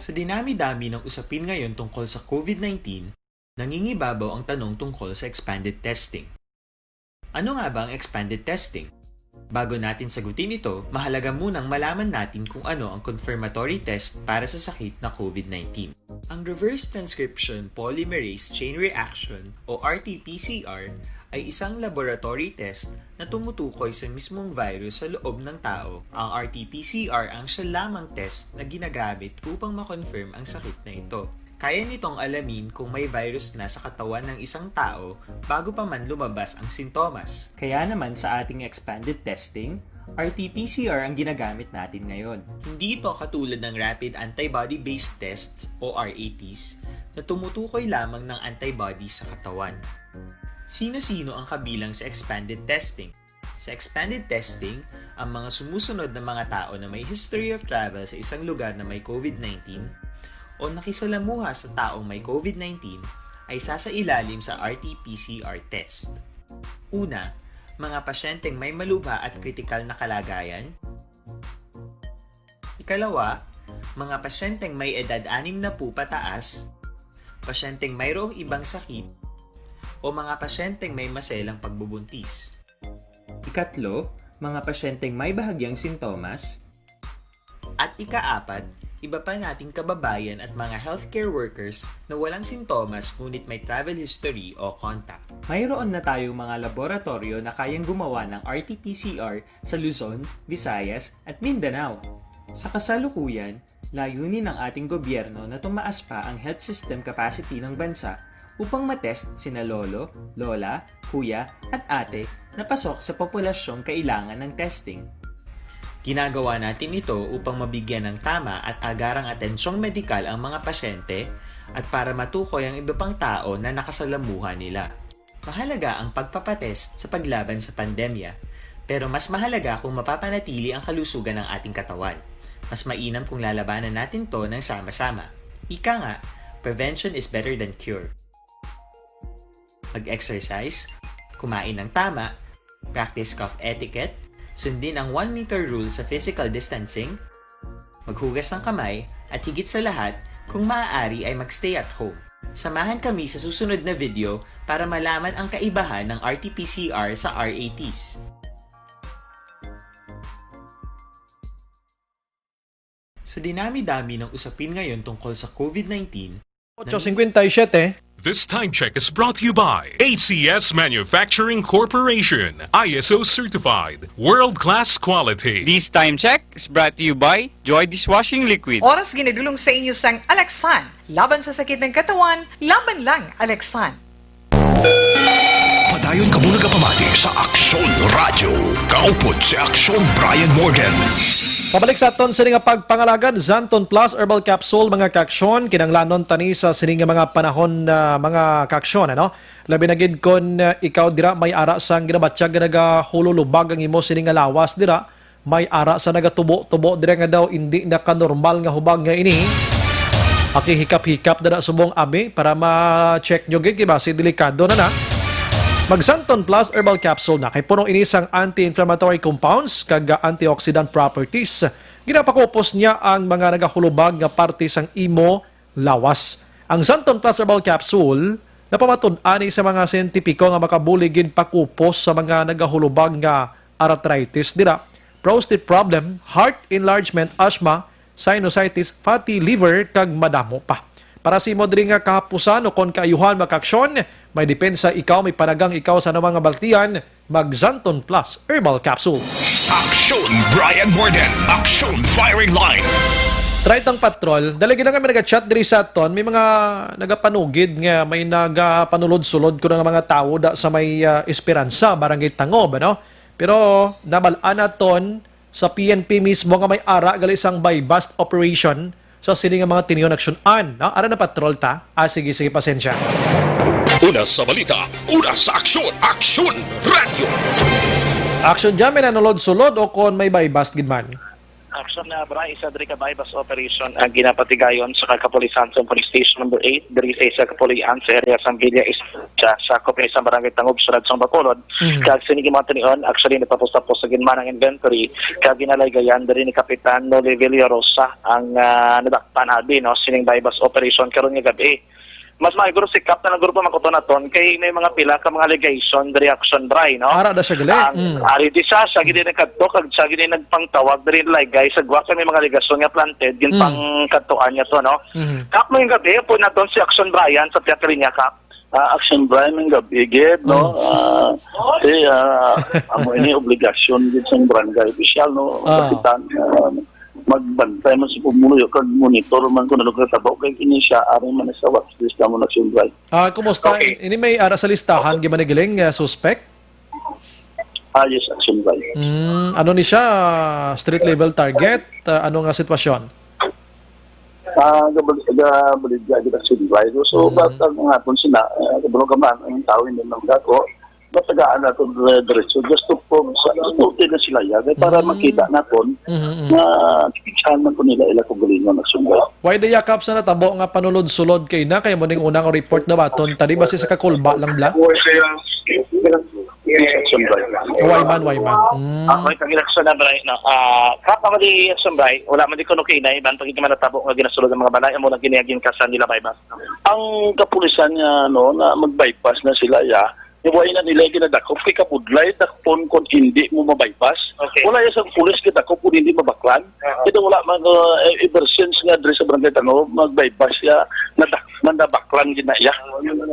Sa dinami-dami ng usapin ngayon tungkol sa COVID nineteen, nangingibabaw ang tanong tungkol sa expanded testing. Ano nga ba ang expanded testing? Bago natin sagutin ito, mahalaga munang malaman natin kung ano ang confirmatory test para sa sakit na COVID nineteen. Ang reverse transcription polymerase chain reaction o R T P C R ay isang laboratory test na tumutukoy sa mismong virus sa loob ng tao. Ang R T P C R ang siya lamang test na ginagamit upang ma-confirm ang sakit na ito. Kaya nitong alamin kung may virus na sa katawan ng isang tao bago pa man lumabas ang sintomas. Kaya naman sa ating expanded testing, R T P C R ang ginagamit natin ngayon. Hindi ito katulad ng rapid antibody-based tests o R A Ts na tumutukoy lamang ng antibodies sa katawan. Sino-sino ang kabilang sa expanded testing? Sa expanded testing, ang mga sumusunod na mga tao na may history of travel sa isang lugar na may COVID nineteen o nakisalamuha sa taong may COVID nineteen ay sasailalim sa R T P C R test. Una, mga pasyenteng may malubha at kritikal na kalagayan. Ikalawa, mga pasyenteng may edad anim na po pataas, pasyenteng mayroong ibang sakit, o mga pasyenteng may maselang pagbubuntis. Ikatlo, mga pasyenteng may bahagyang sintomas. At ikaapat, iba pa nating kababayan at mga healthcare workers na walang sintomas ngunit may travel history o contact. Mayroon na tayong mga laboratoryo na kayang gumawa ng R T P C R sa Luzon, Visayas, at Mindanao. Sa kasalukuyan, layunin ng ating gobyerno na tumaas pa ang health system capacity ng bansa upang matest sina lolo, lola, kuya, at ate na pasok sa populasyong kailangan ng testing. Ginagawa natin ito upang mabigyan ng tama at agarang atensyong medikal ang mga pasyente at para matukoy ang iba pang tao na nakasalamuha nila. Mahalaga ang pagpapatest sa paglaban sa pandemya, pero mas mahalaga kung mapapanatili ang kalusugan ng ating katawan. Mas mainam kung lalabanan natin 'to ng sama-sama. Ika nga, prevention is better than cure. Mag-exercise, kumain ng tama, practice cough etiquette, sundin ang one meter rule sa physical distancing, maghugas ng kamay, at higit sa lahat, kung maaari ay mag-stay at home. Samahan kami sa susunod na video para malaman ang kaibahan ng R T P C R sa R A Ts. Sa dinami-dami ng usapin ngayon tungkol sa COVID nineteen, Ocho cincuenta y siete. This time check is brought to you by A C S Manufacturing Corporation, I S O certified, world-class quality. This time check is brought to you by Joy Dishwashing Liquid. Oras ginadulong sa inyo sang Alaksan. Laban sa sakit ng katawan, laban lang Alaksan. Padayon kamo nagapamati sa Aksyon Radyo. Kaupod si Aksyon Brian Morgan. Pabalik sa aton sini nga pagpangalagad, Xanthone Plus Herbal Capsule, mga kaaksyon. Kinahanglanon tani sa sini nga mga panahon, ah, mga kaaksyon, ano? Labi na gid kon, ah, ikaw dira may ara sang ginabatyag nga nagahululubag ang imo sini nga lawas dira. May ara sa nagatubo-tubo dira nga daw indi na kanormal nga hubag nga ini. Pakihikap-hikap na na subong, abi, para ma-check nyo gid, kay basi delikado na na. Mag Xanthone Plus Herbal Capsule na, kay puno ini sang anti-inflammatory compounds kag antioxidant properties. Ginapakupos niya ang mga nagahulubag nga parte sang imo lawas. Ang Xanthone Plus Herbal Capsule napamatud-an ni sa mga siyentipiko nga makabulig gid pakupos sa mga nagahulubag nga arthritis dira, prostate problem, heart enlargement, asthma, sinusitis, fatty liver, kag madamo pa. Para sa imo diri nga kahapusan o kon kaayuhan makaaksyon, may depensa ikaw, may panagang ikaw sa anumang nga baltian, mag Xanthone Plus Herbal Capsule. Aksyon Brian Morden, Aksyon Firing Line. Try tang patrol. Dali gid na kami nag-chat diri sa aton. May mga nagapanugid nga may nagapanulod-sulod ko nga mga tawo da sa may, ah, Esperanza, Barangay Tangob, ano? Pero nabal-an naton sa P N P mismo nga may ara gali sang buy-bust operation sa sini nga mga tinion aksyon-an, no? Ara na patrol ta. Ah, sige, sige, pasensya. Una sa balita, una sa aksyon, Aksyon Radyo. Aksyon dyan, may nanulod-sulod o kon may buy-bust gid man? Aksyon na, Bray, isa diri ka buy-bust operation ang ginapatigayon sa kapulisan sa Police Station Number Eight, diri sa isa ka pulian sa area sang Villa Estrella, sa sakop ni sa Barangay Tangob, Siyudad sang Bacolod. Mhm. Kag sini nga mga tinion, actually, nagpapos-tapos sa ginmanang inventory, kag ginalaygayan diri ni Kapitan Noli Villarosa ang, ah, nadakpan abi, no, sining buy-bust operation karon nga gabi. Mas maayo guro si Kap na lang guro pa makuton naton kay may mga pila ka mga allegation diri, Aksyon Bray, no? Ara da siya gali. Ang Mm. ari di sa, siya gid nagkadto, kag siya gid nagpangtawag diri laygay sa gwa kay may mga allegation nga planted, Mm. ginpangkadtuan niya to, no? Mhm. Kap, may gabi po naton si Aksyon Brian sa Piakalinya, Kap. Ah, Aksyon Brian, may gabi gid, no? Mm. Ah, eh, ah, amo ini obligasyon gid sang barangay official, no? Ah. Kapitan, ah, magbantay man sa pumuyo kag monitor man kung ano katabo kay kini siya ari man sa watch list namon, Aksyon Brian. Ah, kumusta? Okay. Ini may ara sa listahan, gid man ni giling, ah, suspect? Ah, yes, Aksyon Brian. Mm, ano ni siya? Street level target? Ah, ano nga sitwasyon? Ah, gabal-, gabaligya gid, Aksyon Brian. So, Mm. but ang nga kung sina, ah, kabalo ka man, ang tao hindi man dako, matagaan naton dire-, diretso. Just to prove sa, just to update na sila yan. Kaya para Mm. makita naton Mm, mm. na kikitsahan man ko nila ila kaugalingon, Aksyon Brian. Why the yakap sa natabo nga panulod-sulod kay na? Kay mo ning unang report na baton tadi, basi sa kakulba lang bla? Aksyon Brian. Why man, why man? Mm. Ah, may kaginaksyon na, Bray, no? Ah, kapa man di Aksyon Bray, wala man di kuno kay na, iban pag man natabo nga ginasulod ang mga balay, amo lang giniyagin ka sa nila buy-bust. Ang kapulisan nga, no, na mag-buy-bust na sila, ya, iway na nila ginadakop kay kabudlay, dakpon kon hindi mo ma-buy-bust. Okay. Wala ya sang pulis ginadakop kon hindi mabaklan. Oo. Kita wala man, uh, ever since nga diri sa Barangay Tangob, mag-buy-bust ya, nadak-, nandabaklan gid na iya.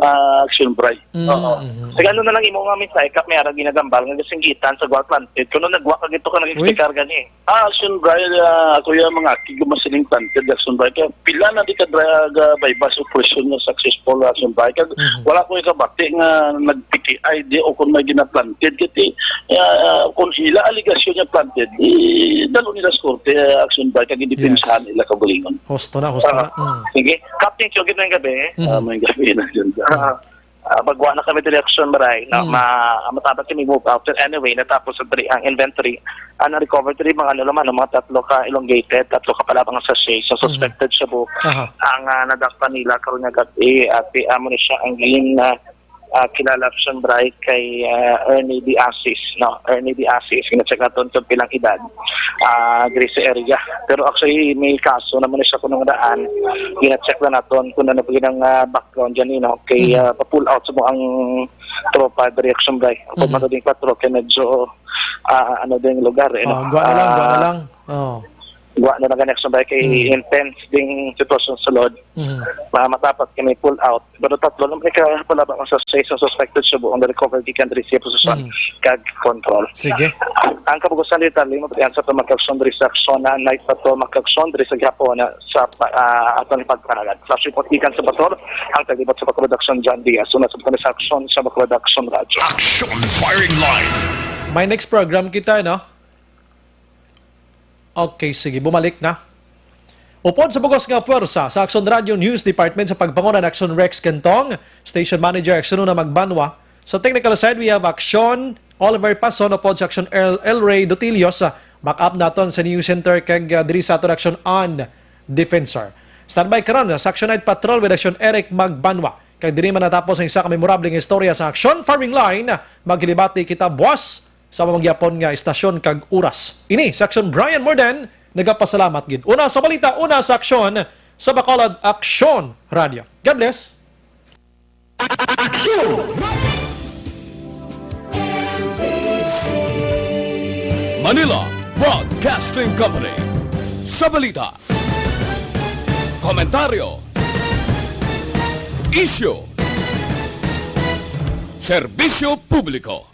Ah, Aksyon Bray. Mm, Oo. mhm. Sige, ano na lang imo nga mensahe, Kap, may ara ginagambal nga gasinggitan sa gwa planted. Kuno nagwa ka gito ka Uy. nag-explicar gani. Ah, Aksyon Bray, ah, ako yung mga akig masiling planted, Aksyon Bray. Kaya pila na di ka drag, ah, buy-bust operation nga successful, Aksyon Bray. Kag Mhm. wala ko ikabati nga nag-piki-I D o kung may ginaplanted. Kaya, ah, kung ila aligasyon nga planted, i-, dalo nila sa korte, ah, Aksyon Bray, kag idipinsahan Yes. nila kaugalingon. Husto na, husto Ah, na. Mm. sige. Kap, thank you. Good na yung gabi. Mhm. Ah, may gabi na dyan. Ah, ah, magwa na kami diri, Aksyon Bray, na Mm. ma-, matapat kami move out. But anyway, natapos sa diri ang inventory. Ang na-recover diri, mga ano naman, mga tatlo ka elongated, tatlo ka palabang sachet. So, Mhm. suspected shabu Aha. ang, ah, nadakpan nila karon nga gabi. At, eh, amo ni siya ang gin, ah, ah, kilala, Aksyon Bray, kay, ah, Ernie De Asis, no? Ernie De Asis, gina-check naton kung pilang edad, ah, diri sa area. Pero actually, may kaso naman na siya kunong daan. Gina-check na naton kung ano pa gid ang, ah, background dyan, eh, no? Kay, Mhm. ah, pa-pull out sa mo ang tropa, diri, Aksyon Bray. Ang Mhm. pagmata ding patro, kay medyo, ah, ano din lugar, eh, no? Ah, gwa na lang, gwa na Ah, lang. Oh. Gwa na lang gani, Aksyon Bray, kay Mhm. intense ding sitwasyon sa load. Mhm. Ma-, matapat kay may pull out. Pero tatlo lang may ka-, palabang sa sa isang suspected shabu ang na-recover gikan diri sa posisyon Mm. kag control. Sige. Ang kabugusan detalye, mapatihan sa aton makaaksyon diri sa aksyon na night patrol makaaksyon diri sa gihapon na sa pa-, ah, aton pagpanagad. Flash report gikan sa patrol, ang taglibot sa Bacolod Aksyon, John Diaz. Una sa aton sa aksyon sa Bacolod Aksyon Radyo. Action Firing Line. May next program kita, no? Okay, sige, bumalik na. Upod sa bugos nga puwersa sa Aksyon Radio News Department sa pagpanguna ni Aksyon Rex Kentong, Station Manager Aksyon Una Magbanwa. Sa technical side, we have Aksyon Oliver Pason upod sa Aksyon El, El Rey Dutilios, ah, back up naton sa News Center kag, ah, diri sa aton Aksyon On Defensor. Standby karon sa Aksyon Night Patrol with Aksyon Eric Magbanwa. Kag diri man natapos ang isa ka memorable nga istorya sa Aksyon Firing Line. Maghilibati kita buwas sa amo man gihapon nga istasyon kag oras. Ini si Aksyon Brian Morden, nagapasalamat gid. Una sa balita, una sa aksyon, sa Bacolod Aksyon Radio. God bless. Aksyon! Manila Broadcasting Company. Sa balita, komentaryo, Isyu. Serbisyo publiko.